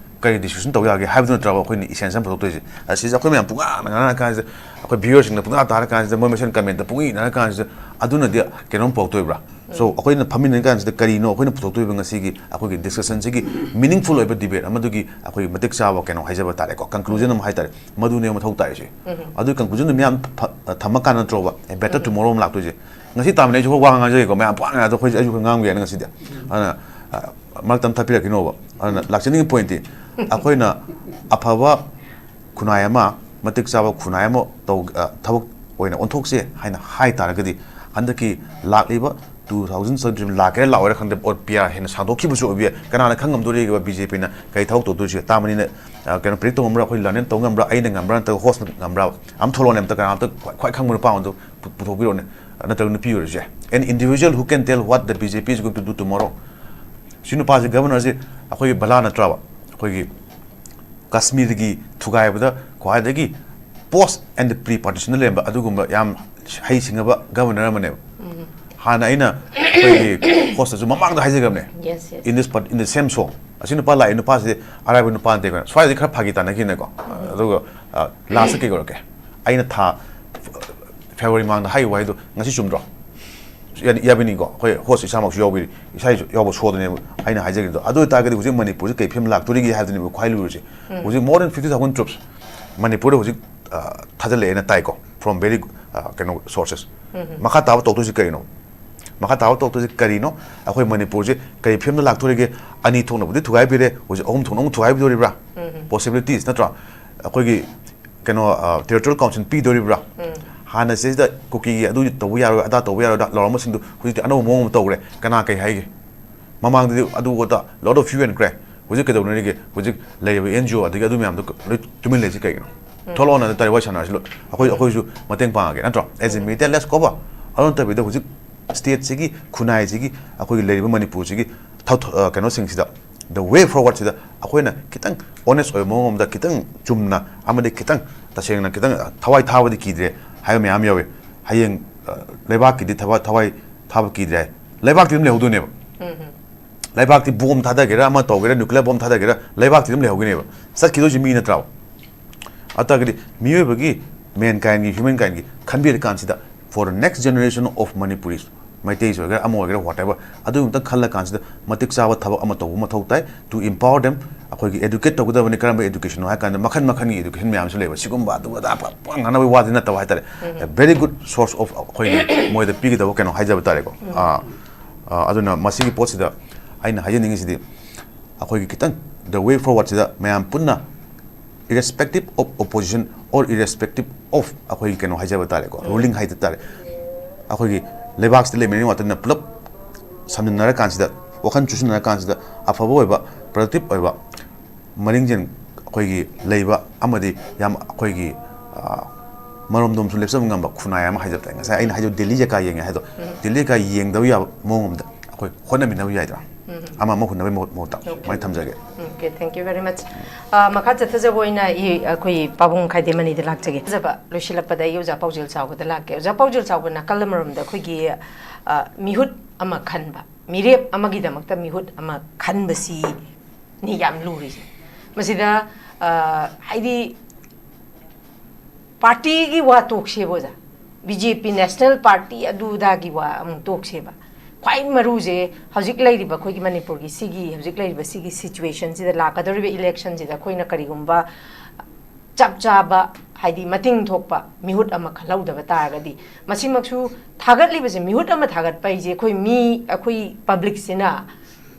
ꯀꯔꯤ ꯗꯤꯁꯀꯁꯟ ꯇꯧ ꯌꯥꯒꯦ ꯍꯥꯏꯕꯗꯨ ꯅꯠꯇ꯭ꯔꯕ ꯑꯩꯈꯣꯏꯅ ꯏꯁꯦꯟꯁ ꯑꯃ ꯄꯨꯊꯣꯛꯇꯣꯏꯁꯦ꯫ ꯑꯁꯤꯁꯦ ꯑꯩꯈꯣꯏ ꯃꯌꯥꯝ ꯄꯨꯡꯉꯥꯡ ꯉꯥꯡꯅꯔ ꯀꯥꯟꯁꯤꯗ, ꯑꯩꯈꯣꯏ ꯚ꯭ꯌꯨꯋꯔꯁꯤꯡꯅ ꯄꯨꯡꯇꯥ ꯇꯥꯔ ꯀꯥꯟꯁꯤꯗ, ꯃꯣꯏ ꯃꯁꯦꯟ ꯀꯃꯦꯟꯇ ꯄꯨꯡꯏ ꯏꯅꯔ ꯀꯥꯟꯁꯤꯗ, ꯑꯗꯨꯅꯗꯤ ꯀꯩꯅꯣꯝ ꯄꯨꯔꯛꯇꯣꯏꯕ꯭ꯔꯥ? ꯁꯣ ꯑꯩꯈꯣꯏꯅ ꯐꯝꯃꯤꯟꯅꯔ ꯀꯥꯟꯁꯤꯗ ꯀꯔꯤꯅꯣ ꯑꯩꯈꯣꯏꯅ ꯄꯨꯊꯣꯛꯇꯣꯏꯕ ꯉꯁꯤꯒꯤ ꯑꯩꯈꯣꯏꯒꯤ ꯗꯤꯁꯀꯁꯟꯁꯤꯒꯤ ꯃꯤꯅꯤꯡꯐꯨꯜ ꯑꯣꯏꯕ ꯗꯤꯕꯦꯠ ꯑꯃꯗꯨꯒꯤ ꯑꯩꯈꯣꯏꯒꯤ ꯃꯇꯤꯛ ꯆꯥꯕ ꯀꯩꯅꯣ ꯍꯥꯏꯖꯕ ꯇꯥꯔꯦꯀꯣ, ꯀꯟꯀ꯭ꯂꯨꯖꯟ ꯑꯃ ꯍꯥꯏ ꯇꯥꯔꯦ, ꯃꯗꯨꯅꯦꯕ ꯃꯊꯧ ꯇꯥꯔꯤꯁꯦ꯫ ꯑꯗꯨꯒꯤ ꯀꯟꯀ꯭ꯂꯨꯖꯟꯗꯣ ꯃꯤꯌꯥꯝ ꯐ- ꯊꯝꯃꯀꯥꯟꯗ ꯅꯠꯇ꯭ꯔꯣꯕ ꯑꯦ ꯕꯦꯇꯔ ꯇꯨꯃꯣꯔꯣ ꯑꯃ ꯂꯥꯛꯇꯣꯏꯁꯦ꯫ ꯉꯁꯤ ꯇꯥꯕꯅꯦ ꯑꯩꯁꯨ ꯋꯥ ꯉꯥꯡꯖꯒꯦꯀꯣ, ꯃꯌꯥꯝ ꯄꯨꯡꯉꯥꯡ ꯉꯥꯡꯗꯣ ꯑꯩꯈꯣꯏꯁꯦ, ꯑꯩꯁꯨ ꯈꯔ ꯉꯥꯡꯕ ꯌꯥꯏꯅ ꯉꯁꯤꯗꯤ꯫ ꯑꯗꯨꯅ ꯑ, ꯃꯔꯛꯇ ꯑꯃ ꯊꯠꯄꯤꯔꯛꯈꯤꯅꯣꯕ꯫ ꯑꯗꯨꯅ ꯂꯥꯛꯆꯅꯤꯡꯉꯤ ꯄꯣꯏꯟꯠꯇꯤ, ꯑꯩꯈꯣꯏꯅ ꯑꯐꯕ ꯈꯨꯟꯅꯥꯏ ꯑꯃ, ꯃꯇꯤꯛ ꯆꯥꯕ ꯈꯨꯟꯅꯥꯏ ꯑꯃ ꯇꯧ ꯑ, ꯊꯕꯛ ꯑꯣꯏꯅ ꯑꯣꯟꯊꯣꯛꯁꯦ ꯍꯥꯏꯅ ꯍꯥꯏ ꯇꯥꯔꯒꯗꯤ, ꯍꯟꯗꯛꯀꯤ ꯂꯥꯛꯂꯤꯕ two thousand seventeen ꯂꯥꯛꯀꯦꯔꯥ ꯂꯥꯛꯑꯣꯏꯔꯥ ꯈꯪꯗꯦ, ꯑꯣꯠ ꯄꯤꯌꯥ ꯍꯦꯟꯅ ꯁꯥꯡꯗꯣꯛꯈꯤꯕꯁꯨ ꯑꯣꯏꯕ ꯌꯥꯏ꯫ ꯀꯅꯥꯅ ꯈꯪ ꯉꯝꯗꯣꯔꯤꯒꯦꯕ ꯕꯤ ꯖꯦ ꯄꯤꯅ ꯀꯔꯤ ꯊꯕꯛ ꯇꯧꯗꯣꯏꯁꯦ? ꯇꯥꯕꯅꯤꯅ, ꯑ, ꯀꯩꯅꯣ, ꯄ꯭ꯔꯤꯗꯤꯛ ꯇꯧ ꯉꯝꯕ꯭ꯔꯥ? ꯑꯩꯈꯣꯏ ꯂꯔꯅꯦꯟ ꯇꯧ ꯉꯝꯕ꯭ꯔꯥ? ꯑꯩꯅ ꯉꯝꯕ꯭ꯔꯥ? ꯅꯠꯇ꯭ꯔꯒ ꯍꯣꯁꯅ ꯉꯝꯕ꯭ꯔꯥ? ꯑꯝ ꯊꯣꯛꯂꯛꯑꯣꯅꯦ ꯑꯝꯇ, ꯀꯅꯥ ꯑꯝꯇ ꯈ꯭ꯋꯥꯏ ꯈꯪꯕ ꯅꯨꯄꯥ ꯑꯃꯗꯣ ꯄꯨ- ꯄꯨꯊꯣꯛꯄꯤꯔꯛꯑꯣꯅꯦ꯫ ꯅꯠꯇ꯭ꯔꯒ ꯅꯨꯄꯤ ꯑꯣꯏꯔꯁꯨ ꯌꯥꯏ꯫ An individual who can tell what the B J P is going to do tomorrow. ꯁꯤ ꯅꯨꯄꯥꯁꯦ, ꯒꯕꯔꯅꯔꯁꯦ, ꯑꯩꯈꯣꯏꯒꯤ ꯕꯂꯥ ꯅꯠꯇ꯭ꯔꯕ? ꯑꯩꯈꯣꯏꯒꯤ ꯀꯥꯁꯃꯤꯔꯒꯤ ꯊꯨꯒꯥꯏꯕꯗ ꯈ꯭ꯋꯥꯏꯗꯒꯤ ꯄꯣꯁ ꯑꯦꯟ ꯄ꯭ꯔꯤ ꯄꯥꯔꯇꯤꯁꯟꯗ ꯂꯩꯔꯝꯕ ꯑꯗꯨꯒꯨꯝꯕ ꯌꯥꯝ ꯍꯩ ꯁꯤꯡꯉꯕ ꯒꯕꯔꯅꯔ ꯑꯃꯅꯦꯕ꯫ ꯍꯥꯟꯅ ꯑꯩꯅ ꯑꯩꯈꯣꯏꯒꯤ ꯍꯣꯁꯇꯁꯨ ꯃꯃꯥꯡꯗ ꯍꯥꯏꯖꯈ꯭ꯔꯕꯅꯦ꯫ Yes, yes. In this part, in the same show, ꯑꯁꯤ ꯅꯨꯄꯥ ꯂꯥꯛꯏ ꯅꯨꯄꯥꯁꯤꯗꯤ ꯑꯔꯥꯏꯕ ꯅꯨꯄꯥ ꯅꯠꯇꯦ꯫ ꯀꯩꯅꯣ, ꯁ꯭ꯋꯥꯏꯗꯗꯤ ꯈꯔ ꯐꯥꯒꯤ ꯇꯥꯟꯅꯈꯤꯅꯀꯣ꯫ ꯑꯗꯨꯒ ꯂꯥꯁꯇ ꯀꯩ ꯀꯧꯔꯛꯀꯦ? ꯑꯩꯅ ꯊꯥ ꯐꯦꯕ꯭ꯔꯨꯋꯥꯔꯤ ꯃꯃꯥꯡꯗ ꯍꯥꯏꯈꯤꯕ ꯋꯥꯍꯩꯗꯣ ꯉꯁꯤ ꯆꯨꯝꯗ꯭ꯔꯣ? ꯌꯥꯅꯤ- ꯌꯥꯕꯤꯅꯤꯀꯣ, ꯑꯩꯈꯣꯏ ꯍꯣꯁ ꯏꯁꯥꯃꯛꯁꯨ ꯌꯥꯎꯕꯤꯔꯤ, ꯏꯁꯥꯒꯤꯁꯨ ꯌꯥꯎꯕ ꯁꯣꯗꯅꯦꯕ ꯑꯩꯅ ꯍꯥꯏꯖꯈꯤꯕꯗꯣ꯫ ꯑꯗꯨ ꯑꯣꯏꯇꯥꯔꯒꯗꯤ ꯍꯧꯖꯤꯛ ꯃꯅꯤꯄꯨꯔꯁꯦ ꯀꯩ ꯐꯤꯕꯝ ꯂꯥꯛꯇꯣꯔꯤꯒꯦ ꯍꯥꯏꯕꯗꯨꯅꯦꯕ ꯈ꯭ꯋꯥꯏ ꯂꯨꯔꯤꯁꯦ꯫ ꯍꯧꯖꯤꯛ more than fifty thousand troops ꯃꯅꯤꯄꯨꯔꯗ ꯍꯧꯖꯤꯛ, ꯑ, ꯊꯥꯖꯤꯜꯂꯛꯑꯦꯅ ꯇꯥꯏꯀꯣ, from very, ꯑ, ꯀꯩꯅꯣ, sources꯫ ꯃꯈꯥ ꯇꯥꯕ ꯇꯧꯗꯣꯏꯁꯤ ꯀꯔꯤꯅꯣ? ꯃꯈꯥ ꯇꯥꯕ ꯇꯧꯗꯣꯏꯁꯤ ꯀꯔꯤꯅꯣ? ꯑꯩꯈꯣꯏ ꯃꯅꯤꯄꯨꯔꯁꯦ ꯀꯔꯤ ꯐꯤꯕꯝꯗ ꯂꯥꯛꯇꯣꯔꯤꯒꯦ? ꯑꯅꯤ ꯊꯣꯛꯅꯕꯨꯗꯤ ꯊꯨꯒꯥꯏꯕꯤꯔꯦ, ꯍꯧꯖꯤꯛ ꯑꯍꯨꯝ ꯊꯣꯛꯅ ꯑꯃꯨꯛ ꯊꯨꯒꯥꯏꯕꯤꯗꯣꯔꯤꯕ꯭ꯔꯥ? Possibilities ꯅꯠꯇ꯭ꯔꯣ? ꯑꯩꯈꯣꯏꯒꯤ ꯀꯩꯅꯣ, ꯑ, territorial council ꯄꯤꯗꯣꯔꯤꯕ꯭ꯔꯥ? ꯍꯥꯟꯅ ꯁꯤꯗꯩꯁꯤꯗ ꯀꯨꯀꯤꯒꯤ ꯑꯗꯨ ꯇꯧꯕ ꯌꯥꯔꯣꯏ, ꯑꯗꯥ ꯇꯧꯕ ꯌꯥꯔꯣꯏ ꯂꯥꯎꯔꯝꯕꯁꯤꯡꯗꯨ ꯍꯧꯖꯤꯛꯇꯤ ꯑꯅꯧꯕ ꯃꯑꯣꯡ ꯑꯃ ꯇꯧꯈ꯭ꯔꯦ꯫ ꯀꯅꯥ ꯀꯩ ꯍꯥꯏꯒꯦ? ꯃꯃꯥꯡꯗꯗꯤ ꯑꯗꯨ ꯑꯗꯥ lot of hue and cry꯫ ꯍꯧꯖꯤꯛ ꯀꯩꯗꯧꯅꯔꯤꯒꯦ? ꯍꯧꯖꯤꯛ ꯂꯩꯔꯤꯕ ꯑꯦꯟ ꯖꯤ ꯑꯣ ꯑꯗꯒꯤ ꯑꯗꯨ ꯃꯌꯥꯝꯗꯣ ꯂꯣꯏ ꯇꯨꯃꯤꯟ ꯂꯩꯁꯤ ꯀꯩꯒꯤꯅꯣ? ꯊꯣꯛꯂꯛꯑꯣ, ꯅꯪ ꯇꯥꯔꯤ ꯋꯥꯔꯤ ꯁꯥꯟꯅꯔꯁꯤ꯫ ꯂꯣꯏ-, ꯑꯩꯈꯣꯏ, ꯑꯩꯈꯣꯏꯁꯨ ꯃꯇꯦꯡ ꯄꯥꯡꯉꯒꯦ, ꯅꯠꯇ꯭ꯔꯣ? As a media, let's cover꯫ ꯑꯗꯨ ꯅꯠꯇꯕꯤꯗ ꯍꯧꯖꯤꯛ ꯁ꯭ꯇꯦꯠꯁꯤꯒꯤ, ꯈꯨꯟꯅꯥꯏꯁꯤꯒꯤ, ꯑꯩꯈꯣꯏꯒꯤ ꯂꯩꯔꯤꯕ ꯃꯅꯤꯄꯨꯔꯁꯤꯒꯤ ꯊꯧ-, ꯑ, ꯀꯩꯅꯣꯁꯤꯡꯁꯤꯗ, the way forward ꯁꯤꯗ ꯑꯩꯈꯣꯏꯅ ꯈꯤꯇꯪ honest ꯑꯣꯏꯕ ꯃꯑꯣꯡ ꯑꯃꯗ, ꯈꯤꯇꯪ ꯆꯨꯝꯅ ꯑꯃꯗꯤ ꯈꯤꯇꯪ ꯇꯁꯦꯡꯅ ꯈꯤꯇꯪ ꯊꯋꯥꯏ ꯊꯥꯕꯗꯤ ꯀꯤꯗ꯭ꯔꯦ ꯍꯥꯏꯕ ꯃꯌꯥꯝ ꯌꯥꯎꯋꯤ꯫ ꯍꯌꯦꯡ, ꯑ, ꯂꯩꯕꯥꯛꯀꯤꯗꯤ ꯊꯋꯥꯏ, ꯊꯋꯥꯏ ꯊꯥꯕ ꯀꯤꯗ꯭ꯔꯦ ꯍꯥꯏ꯫ ꯂꯩꯕꯥꯛꯇꯤ ꯑꯗꯨꯝ ꯂꯩꯍꯧꯗꯣꯏꯅꯦꯕ꯫ ꯂꯩꯕꯥꯛꯇꯤ ꯕꯣꯝ ꯊꯥꯗꯒꯦꯔꯥ, ꯑꯃ ꯇꯧꯒꯦꯔꯥ, ꯅ꯭ꯌꯨꯀ꯭ꯂꯤꯌꯔ ꯕꯣꯝ ꯊꯥꯗꯒꯦꯔꯥ, ꯂꯩꯕꯥꯛꯇꯤ ꯑꯗꯨꯝ ꯂꯩꯍꯧꯒꯅꯦꯕ꯫ ꯆꯠꯈꯤꯗꯣꯏꯁꯤ ꯃꯤ ꯅꯠꯇ꯭ꯔꯥ? ꯑꯗꯨ ꯇꯥꯔꯒꯗꯤ ꯃꯤꯑꯣꯏꯕꯒꯤ, ꯃꯦꯟꯀꯥꯏꯟꯒꯤ, ꯍ꯭ꯌꯨꯃꯦꯟꯀꯥꯏꯟꯒꯤ ꯈꯟꯕꯤꯔꯀꯥꯟꯁꯤꯗ, for the next generation of Manipuris, ꯃꯩꯇꯩꯁꯨ ꯑꯣꯏꯒꯦꯔꯥ, ꯑꯃ ꯑꯣꯏꯒꯦꯔꯥ, whatever, ꯑꯗꯨꯒꯤ ꯑꯃꯇꯪ ꯈꯜꯂ ꯀꯥꯟꯁꯤꯗ ꯃꯇꯤꯛ ꯆꯥꯕ ꯊꯕꯛ ꯑꯃ ꯇꯧꯕ ꯃꯊꯧ ꯇꯥꯏ꯫ To empower them, ꯑꯩꯈꯣꯏꯒꯤ educate ꯇꯧꯒꯗꯕꯅꯤ꯫ ꯀꯔꯝꯕ educationꯅꯣ ꯍꯥꯏ ꯀꯥꯟꯗ, ꯃꯈꯜ ꯃꯈꯜꯒꯤ education ꯃꯌꯥꯝꯁꯨ ꯂꯩꯕ, ꯁꯤꯒꯨꯝꯕ ꯑꯗꯨ ꯑꯗꯥ ꯄ-, ꯄ-, ꯉꯥꯡꯅꯕꯒꯤ ꯋꯥꯗꯤ ꯅꯠꯇꯕ ꯍꯥꯏꯇꯥꯔꯦ꯫ A very good source of ꯑꯩꯈꯣꯏꯒꯤ ꯃꯣꯏꯗ ꯄꯤꯒꯗꯕ ꯀꯩꯅꯣ ꯍꯥꯏꯖꯕ ꯇꯥꯔꯦꯀꯣ꯫ ꯑꯥ, ꯑꯥ, ꯑꯗꯨꯅ ꯃꯁꯤꯒꯤ ꯄꯣꯠꯁꯤꯗ ꯑꯩꯅ ꯍꯥꯏꯖꯅꯤꯡꯉꯤꯁꯤꯗꯤ, ꯑꯩꯈꯣꯏꯒꯤ ꯈꯤꯇꯪ the way forwardꯁꯤꯗ ꯃꯌꯥꯝ ꯄꯨꯟꯅ, irrespective of opposition or irrespective of ꯑꯩꯈꯣꯏꯒꯤ ꯀꯩꯅꯣ ꯍꯥꯏꯖꯕ ꯇꯥꯔꯦꯀꯣ, ruling ꯍꯥꯏꯖ ꯇꯥꯔꯦ, ꯑꯩꯈꯣꯏꯒꯤ ꯂꯩꯕꯥꯛꯁꯤꯗ ꯂꯩꯃꯤꯟꯅꯔꯤꯕ ꯉꯥꯛꯇꯅꯤꯅ ꯄꯨꯂꯞ ꯁꯝꯖꯤꯟꯅꯔꯀꯥꯟꯁꯤꯗ, ꯋꯥꯈꯜ ꯆꯨꯁꯤꯟꯅꯔꯀꯥꯟꯁꯤꯗ ꯑꯐꯕ ꯑꯣꯏꯕ, productive ꯑꯣꯏꯕ, ꯃꯔꯤꯡꯖꯦꯜ ꯑꯩꯈꯣꯏꯒꯤ ꯂꯩꯕ ꯑꯃꯗꯤ ꯌꯥꯝ ꯑꯩꯈꯣꯏꯒꯤ, ꯑ, ꯃꯔꯣꯝꯗꯣꯝꯁꯨ ꯂꯦꯞꯆꯕ ꯉꯝꯕ ꯈꯨꯟꯅꯥꯏ ꯑꯃ ꯍꯥꯏꯖꯕ ꯇꯥꯔꯦ꯫ ꯉꯁꯥꯏ ꯑꯩꯅ ꯍꯥꯏꯖꯕ ꯗꯤꯜꯂꯤ ꯖꯀꯥ ꯌꯦꯡꯉꯦ ꯍꯥꯏꯗꯣ, ꯗꯤꯜꯂꯤ ꯖꯀꯥ ꯌꯦꯡꯗꯕ ꯌꯥꯕ ꯃꯑꯣꯡ ꯑꯃꯗ ꯑꯩꯈꯣꯏ ꯍꯣꯠꯅꯃꯤꯟꯅꯕ ꯌꯥꯏꯗꯅ꯫ ꯑꯃ ꯑꯃ ꯍꯨꯟꯅꯕꯒꯤ ꯃꯍꯨꯠ, ꯃꯍꯨꯠꯇ꯫ Okay. ꯁꯨꯃꯥꯏꯅ ꯊꯝꯖꯒꯦ꯫ Okay, thank you very much. ꯑ, ꯃꯈꯥ ꯆꯠꯊꯖꯕ ꯑꯣꯏꯅ ꯑꯩ, ꯑꯩꯈꯣꯏ ꯄꯥꯕꯨꯡ ꯈꯥꯏꯗꯦꯝ ꯑꯅꯤꯗ ꯂꯥꯛꯆꯒꯦ꯫ ꯐꯖꯕ ꯂꯣꯏꯁꯤꯜꯂꯛꯄꯗ ꯑꯩ ꯑꯣꯖꯥ ꯄꯥꯎꯖꯦꯜ ꯆꯥꯎꯕꯗ ꯂꯥꯛꯀꯦ꯫ ꯑꯣꯖꯥ ꯄꯥꯎꯖꯦꯜ ꯆꯥꯎꯕ ꯅꯥꯀꯜ ꯑꯃꯔꯣꯝꯗ ꯑꯩꯈꯣꯏꯒꯤ, ꯑ, ꯃꯤꯍꯨꯠ ꯑꯃ ꯈꯟꯕ, ꯃꯤꯔꯦꯞ ꯑꯃꯒꯤꯗꯃꯛꯇ ꯃꯤꯍꯨꯠ ꯑꯃ ꯈꯟꯕꯁꯤꯅꯤ ꯌꯥꯝ ꯂꯨꯔꯤꯁꯦ꯫ ꯃꯁꯤꯗ, ꯑ, ꯍꯥꯏꯗꯤ, ꯄꯥꯔꯇꯤꯒꯤ ꯋꯥ ꯇꯣꯛꯁꯦꯕ ꯑꯣꯖꯥ, ꯕꯤ ꯖꯦ ꯄꯤ national party ꯑꯗꯨ ꯑꯗꯥꯒꯤ ꯋꯥ ꯑꯃꯨꯛ ꯇꯣꯛꯁꯦꯕ꯫ ꯈ꯭ꯋꯥꯏ ꯃꯔꯨꯁꯦ ꯍꯧꯖꯤꯛ ꯂꯩꯔꯤꯕ ꯑꯩꯈꯣꯏꯒꯤ ꯃꯅꯤꯄꯨꯔꯒꯤ ꯁꯤꯒꯤ ꯍꯧꯖꯤꯛ ꯂꯩꯔꯤꯕ ꯁꯤꯒꯤ situationꯁꯤꯗ, ꯂꯥꯛꯀꯗꯧꯔꯤꯕ electionꯁꯤꯗ ꯑꯩꯈꯣꯏꯅ ꯀꯔꯤꯒꯨꯝꯕ ꯆꯞ ꯆꯥꯕ, ꯍꯥꯏꯗꯤ ꯃꯇꯤꯡ ꯊꯣꯛꯄ ꯃꯤꯍꯨꯠ ꯑꯃ ꯈꯜꯍꯧꯗꯕ ꯇꯥꯔꯒꯗꯤ, ꯃꯁꯤꯃꯛꯁꯨ ꯊꯥꯒꯠꯂꯤꯕꯁꯦ, ꯃꯤꯍꯨꯠ ꯑꯃ ꯊꯥꯒꯠꯄ ꯍꯥꯏꯁꯦ ꯑꯩꯈꯣꯏ ꯃꯤ, ꯑꯩꯈꯣꯏ publicꯁꯤꯅ,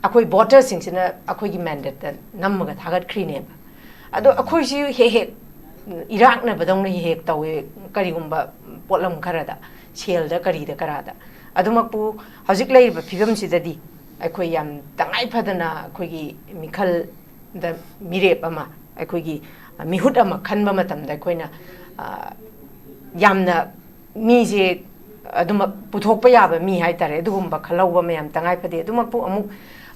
ꯑꯩꯈꯣꯏ voterꯁꯤꯡꯁꯤꯅ ꯑꯩꯈꯣꯏꯒꯤ mandateꯇ ꯅꯝꯃꯒ ꯊꯥꯒꯠꯈ꯭ꯔꯤꯅꯦꯕ꯫ ꯑꯗꯣ ꯑꯩꯈꯣꯏꯁꯤ ꯍꯦꯛ ꯍꯦꯛ ꯏꯔꯥꯛꯅꯕꯗꯧꯅ ꯍꯦꯛ ꯍꯦꯛ ꯇꯧꯋꯦ, ꯀꯔꯤꯒꯨꯝꯕ ꯄꯣꯠꯂꯝ ꯈꯔꯗ, ꯁꯦꯜꯗ, ꯀꯔꯤꯗ, ꯀꯔꯥꯗ꯫ ꯑꯗꯨꯃꯛꯄꯨ ꯍꯧꯖꯤꯛ ꯂꯩꯔꯤꯕ ꯐꯤꯕꯝꯁꯤꯗꯗꯤ ꯑꯩꯈꯣꯏ ꯌꯥꯝ ꯇꯉꯥꯏ ꯐꯗꯅ ꯑꯩꯈꯣꯏꯒꯤ ꯃꯤꯈꯜꯗ ꯃꯤꯔꯦꯞ ꯑꯃ, ꯑꯩꯈꯣꯏꯒꯤ ꯃꯤꯍꯨꯠ ꯑꯃ ꯈꯟꯕ ꯃꯇꯝꯗ ꯑꯩꯈꯣꯏꯅ, ꯑ, ꯌꯥꯝꯅ ꯃꯤꯁꯦ ꯑꯗꯨꯃꯛ ꯄꯨꯊꯣꯛꯄ ꯌꯥꯕ ꯃꯤ ꯍꯥꯏꯇꯥꯔꯦ, ꯑꯗꯨꯒꯨꯝꯕ ꯈꯜꯍꯧꯕ ꯑꯃ ꯌꯥꯝ ꯇꯉꯥꯏ ꯐꯗꯦ꯫ ꯑꯗꯨꯃꯛꯄꯨ ꯑꯃꯨꯛ,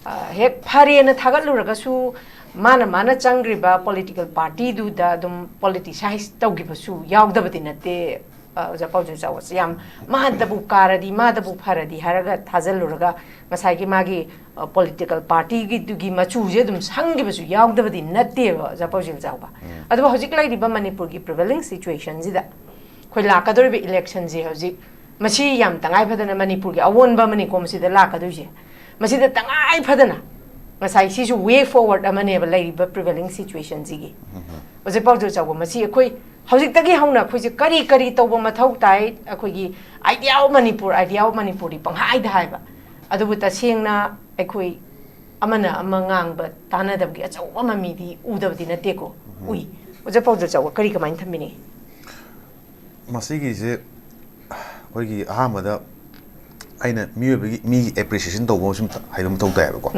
ꯑ, ꯍꯦꯛ ꯐꯔꯦꯅ ꯊꯥꯒꯠꯂꯨꯔꯒꯁꯨ, ꯃꯥꯅ ꯃꯥꯅ ꯆꯪꯈ꯭ꯔꯤꯕ political partyꯗꯨꯗ ꯑꯗꯨꯝ politicise ꯇꯧꯈꯤꯕꯁꯨ ꯌꯥꯎꯗꯕꯗꯤ ꯅꯠꯇꯦ꯫ ꯑ, ꯑꯣꯖꯥ ꯄꯥꯎꯖꯦꯜ ꯆꯥꯎꯕꯁꯦ ꯌꯥꯝ, ꯃꯥꯗꯕꯨ ꯀꯥꯔꯗꯤ, ꯃꯥꯗꯕꯨ ꯐꯔꯗꯤ ꯍꯥꯏꯔꯒ ꯊꯥꯖꯤꯜꯂꯨꯔꯒ ꯉꯁꯥꯏꯒꯤ ꯃꯥꯒꯤ, ꯑ, ꯄꯣꯂꯤꯇꯤꯀꯦꯜ ꯄꯥꯔꯇꯤꯒꯤꯗꯨꯒꯤ ꯃꯆꯨꯁꯦ ꯑꯗꯨꯝ ꯁꯪꯈꯤꯕꯁꯨ ꯌꯥꯎꯗꯕꯗꯤ ꯅꯠꯇꯦꯕ, ꯑꯣꯖꯥ ꯄꯥꯎꯖꯦꯜ ꯆꯥꯎꯕ꯫ ꯑꯗꯨꯕꯨ ꯍꯧꯖꯤꯛ ꯂꯩꯔꯤꯕ ꯃꯅꯤꯄꯨꯔꯒꯤ ꯄ꯭ꯔꯤꯚꯦꯂꯤꯡ ꯁꯤꯆꯨꯋꯦꯁꯟꯁꯤꯗ ꯑꯩꯈꯣꯏ ꯂꯥꯛꯀꯗꯧꯔꯤꯕ ꯏꯂꯦꯛꯁꯟꯁꯦ ꯍꯧꯖꯤꯛ, ꯃꯁꯤ ꯌꯥꯝ ꯇꯉꯥꯏ ꯐꯗꯅ ꯃꯅꯤꯄꯨꯔꯒꯤ ꯑꯑꯣꯟꯕ ꯑꯃꯅꯤꯀꯣ ꯃꯁꯤꯗ ꯂꯥꯛꯀꯗꯣꯏꯁꯦ꯫ ꯃꯁꯤꯗ ꯇꯉꯥꯏ ꯐꯗꯅ ꯉꯁꯥꯏ ꯁꯤꯁꯨ ꯋꯦ ꯐꯣꯔꯋꯥꯔꯗ ꯑꯃꯅꯦꯕ ꯂꯩꯔꯤꯕ ꯄ꯭ꯔꯤꯚꯦꯂꯤꯡ ꯁꯤꯆꯨꯋꯦꯁꯟꯁꯤꯒꯤ꯫ ꯑꯣꯖꯥ ꯄꯥꯎꯖꯦꯜ ꯆꯥꯎꯕ, ꯃꯁꯤ ꯑꯩꯈꯣꯏ ꯍꯧꯖꯤꯛꯇꯒꯤ ꯍꯧꯅ ꯑꯩꯈꯣꯏꯁꯦ ꯀꯔꯤ ꯀꯔꯤ ꯇꯧꯕ ꯃꯊꯧ ꯇꯥꯏ? ꯑꯩꯈꯣꯏꯒꯤ "Idea of Manipur, Idea of Manipur"ꯗꯤ ꯄꯪꯍꯥꯏꯗ ꯍꯥꯏꯕ, ꯑꯗꯨꯕꯨ ꯇꯁꯦꯡꯅ ꯑꯩꯈꯣꯏ ꯑꯃꯅ ꯑꯃ ꯉꯥꯡꯕ ꯇꯥꯟꯅꯗꯕꯒꯤ ꯑꯆꯧꯕ ꯃꯃꯤꯗꯤ ꯎꯗꯕꯗꯤ ꯅꯠꯇꯦꯀꯣ꯫ ꯎꯏ꯫ ꯑꯣꯖꯥ ꯄꯥꯎꯖꯦꯜ ꯆꯥꯎꯕ, ꯀꯔꯤ ꯀꯃꯥꯏꯅ ꯊꯝꯕꯤꯅꯤꯡꯉꯤ? ꯃꯁꯤꯒꯤꯁꯦ ꯑꯩꯈꯣꯏꯒꯤ ꯑꯍꯥꯟꯕꯗ ꯑꯩꯅ ꯃꯤꯑꯣꯏꯕꯒꯤ, ꯃꯤꯒꯤ ꯑꯦꯄ꯭ꯔꯤꯁꯤꯌꯦꯁꯟ ꯇꯧꯕ ꯑꯃꯁꯨ ꯍꯩꯕ ꯃꯊꯧ ꯇꯥꯏꯌꯦꯕꯀꯣ꯫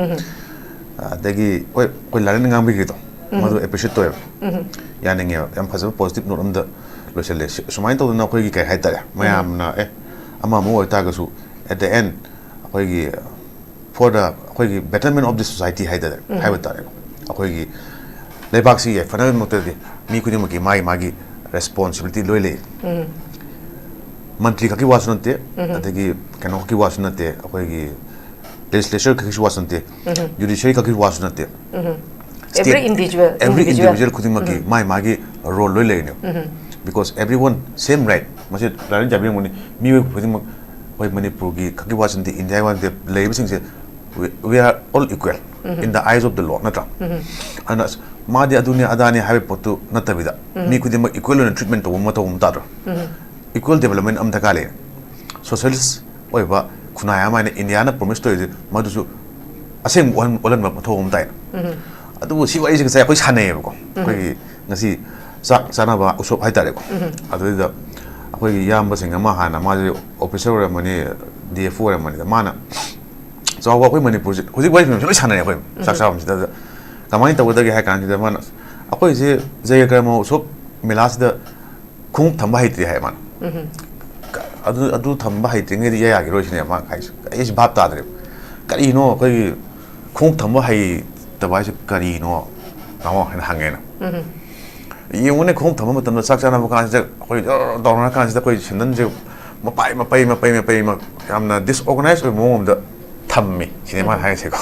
ꯑꯗꯒꯤ ꯍꯣꯏ, ꯑꯩꯈꯣꯏ ꯂꯥꯂꯦꯟꯅ ꯉꯥꯡꯕꯤꯈ꯭ꯔꯤꯗꯣ, ꯃꯗꯨ ꯑꯦꯄ꯭ꯔꯤꯁꯤꯌꯦꯠ ꯇꯧꯋꯦꯕ, ꯌꯥꯅꯤꯡꯉꯦꯕ꯫ ꯌꯥꯝ ꯐꯖꯕ ꯄꯣꯖꯤꯇꯤꯚ ꯅꯣꯠ ꯑꯃꯗ ꯂꯣꯏꯁꯤꯜꯂꯦ꯫ ꯁꯨ-, ꯁꯨꯃꯥꯏꯅ ꯇꯧꯗꯅ ꯑꯩꯈꯣꯏꯒꯤ ꯀꯩ ꯍꯥꯏꯇꯥꯔꯦ, ꯃꯌꯥꯝꯅ ꯑꯦ, ꯑꯃ ꯑꯃ ꯑꯣꯏꯇꯥꯔꯒꯁꯨ, at the end ꯑꯩꯈꯣꯏꯒꯤ for the, ꯑꯩꯈꯣꯏꯒꯤ betterment of the society ꯍꯥꯏꯇꯥꯔꯦ, ꯍꯥꯏꯕ ꯇꯥꯔꯦꯀꯣ꯫ ꯑꯩꯈꯣꯏꯒꯤ ꯂꯩꯕꯥꯛꯁꯤ ꯌꯥꯏꯐꯅꯕꯒꯤꯗꯃꯛꯇꯗꯤ ꯃꯤ ꯈꯨꯗꯤꯡꯃꯛꯀꯤ ꯃꯥꯒꯤ ꯃꯥꯒꯤ ꯔꯦꯁꯄꯣꯟꯁꯤꯕꯤꯂꯤꯇꯤ ꯂꯣꯏ ꯂꯩ꯫ ꯃꯟꯇ꯭ꯔꯤ ꯈꯛꯀꯤ ꯋꯥꯁꯨ ꯅꯠꯇꯦ, ꯑꯗꯒꯤ ꯀꯩꯅꯣ ꯈꯛꯀꯤ ꯋꯥꯁꯨ ꯅꯠꯇꯦ, ꯑꯩꯈꯣꯏꯒꯤ ꯂꯦꯖꯤꯁꯂꯦꯆꯔ ꯈꯛꯀꯤꯁꯨ ꯋꯥꯁꯨ ꯅꯠꯇꯦ, ꯖꯨꯗꯤꯁꯤꯌꯔꯤ ꯈꯛꯀꯤ ꯋꯥꯁꯨ ꯅꯠꯇꯦ꯫ Every individual, every individual. Individual ꯈꯨꯗꯤꯡꯃꯛꯀꯤ ꯃꯥꯒꯤ ꯃꯥꯒꯤ ꯔꯣꯜ ꯂꯣꯏ ꯂꯩꯔꯤꯅꯦꯕ꯫ Because everyone same right꯫ ꯃꯁꯤ ꯂꯥꯏꯔꯤꯛ ꯌꯥꯕꯤꯔꯝꯒꯅꯤ, ꯃꯤꯑꯣꯏ ꯈꯨꯗꯤꯡꯃꯛ, ꯑꯩꯈꯣꯏ ꯃꯅꯤꯄꯨꯔꯒꯤ ꯈꯛꯀꯤ ꯋꯥꯁꯨ ꯅꯠꯇꯦ, ꯏꯟꯗꯤꯌꯥꯒꯤ ꯋꯥ ꯅꯠꯇꯦ, ꯂꯩꯔꯤꯕꯁꯤꯡꯁꯦ we, we are all equal in the eyes of the law, ꯅꯠꯇ꯭ꯔꯥ? ꯑꯗꯨꯅ ꯑꯁ, ꯃꯥꯗꯤ ꯑꯗꯨꯅꯤ ꯑꯗꯥꯅꯤ ꯍꯥꯏꯕ ꯄꯣꯠꯇꯨ ꯅꯠꯇꯕꯤꯗ, ꯃꯤ ꯈꯨꯗꯤꯡꯃꯛ ꯏꯀ꯭ꯋꯦꯜ ꯑꯣꯏꯅ ꯇ꯭ꯔꯤꯠꯃꯦꯟ ꯇꯧꯕ ꯑꯃ ꯃꯊꯧ ꯑꯃ ꯇꯥꯗ꯭ꯔꯣ? ꯏꯀ꯭ꯋꯦꯜ ꯗꯦꯕꯂꯞꯃꯦꯟ ꯑꯃ ꯗꯔꯀꯥꯔ ꯂꯩ꯫ ꯁꯣꯁꯤꯌꯦꯂꯤꯁ ꯑꯣꯏꯕ ꯈꯨꯟꯅꯥꯏ ꯑꯃ ꯍꯥꯏꯅ ꯏꯟꯗꯤꯌꯥꯅ ꯄ꯭ꯔꯣꯃꯤꯁ ꯇꯧꯔꯤꯁꯦ ꯃꯗꯨꯁꯨ ꯑꯁꯦꯡꯕ ꯑꯣꯏꯍꯟ-, ꯑꯣꯜꯍꯟꯕ ꯃꯊꯧ ꯑꯃ ꯇꯥꯏ꯫ ꯑꯗꯨꯕꯨ ꯁꯤ ꯋꯥꯔꯤꯁꯦ ꯉꯁꯥꯏ ꯑꯩꯈꯣꯏ ꯁꯥꯟꯅꯩꯌꯦꯕꯀꯣ, ꯑꯩꯈꯣꯏꯒꯤ ꯉꯁꯤ ꯆꯥꯛ ꯆꯥꯅꯕ ꯎꯁꯣꯞ ꯍꯥꯏꯇꯥꯔꯦꯀꯣ꯫ ꯑꯗꯨꯗ ꯑꯩꯈꯣꯏꯒꯤ ꯏꯌꯥꯝꯕꯁꯤꯡ ꯑꯃ, ꯍꯥꯟꯅ ꯃꯥꯁꯦ ꯑꯣꯐꯤꯁꯔ ꯑꯣꯏꯔꯝꯕꯅꯤ, ꯗꯤ ꯑꯦꯐ ꯑꯣ ꯑꯣꯏꯔꯝꯕꯅꯤꯗ, ꯃꯥꯅ "ꯆꯥꯎꯕ, ꯑꯩꯈꯣꯏ ꯃꯅꯤꯄꯨꯔꯁꯦ", ꯍꯧꯖꯤꯛ ꯋꯥꯔꯤ ꯃꯌꯥꯝꯁꯦ ꯂꯣꯏ ꯁꯥꯟꯅꯩ ꯑꯩꯈꯣꯏ ꯆꯥꯛ ꯆꯥꯕꯁꯤꯗ꯫ ꯑꯗ ꯀꯃꯥꯏꯅ ꯇꯧꯒꯗꯒꯦ ꯍꯥꯏ ꯀꯥꯟꯁꯤꯗ ꯃꯥꯅ, "ꯑꯩꯈꯣꯏꯁꯦ ꯖꯌꯀꯔꯃ ꯎꯁꯣꯞ ꯃꯦꯂꯥꯁꯤꯗ ꯈꯣꯡꯎꯞ ꯊꯝꯕ ꯍꯩꯇ꯭ꯔꯤ" ꯍꯥꯏ ꯃꯥꯅ꯫ "ꯑꯗꯨ, ꯑꯗꯨ ꯊꯝꯕ ꯍꯩꯇ꯭ꯔꯤꯉꯩꯗꯤ ꯏꯌꯥ ꯌꯥꯈꯤꯔꯣꯏ" ꯁꯤꯅꯦ ꯃꯥꯅ ꯍꯥꯏꯁꯦ꯫ ꯑꯩꯁꯦ ꯚꯥꯞ ꯇꯥꯗ꯭ꯔꯦꯕ, "ꯀꯔꯤꯅꯣ ꯑꯩꯈꯣꯏꯒꯤ ꯈꯣꯡꯎꯞ ꯊꯝꯕ ꯍꯩꯇꯕ ꯍꯥꯏꯁꯦ ꯀꯔꯤꯅꯣ, ꯇꯥꯃꯣ?" ꯍꯥꯏꯅ ꯍꯪꯉꯦ ꯑꯩꯅ꯫ ꯌꯦꯡꯉꯨꯅꯦ, ꯈꯣꯡꯎꯞ ꯊꯝꯕ ꯃꯇꯝꯗ ꯆꯥꯛ ꯆꯥꯅꯕ ꯀꯥꯟꯁꯤꯗ ꯑꯩꯈꯣꯏ ꯖꯔ ꯇꯧꯅꯔ ꯀꯥꯟꯁꯤꯗ ꯑꯩꯈꯣꯏ ꯁꯦꯟꯗꯟꯁꯦ ꯃꯄꯥꯏ, ꯃꯄꯩ, ꯃꯄꯩ, ꯃꯄꯩ, ꯃ-, ꯌꯥꯝꯅ ꯗꯤꯁꯑꯣꯔꯒꯅꯥꯏꯁ ꯑꯣꯏꯕ ꯃꯑꯣꯡ ꯑꯃꯗ ꯊꯝꯃꯤ ꯁꯤꯅꯦ ꯃꯥꯅ ꯍꯥꯏꯔꯤꯁꯦꯀꯣ꯫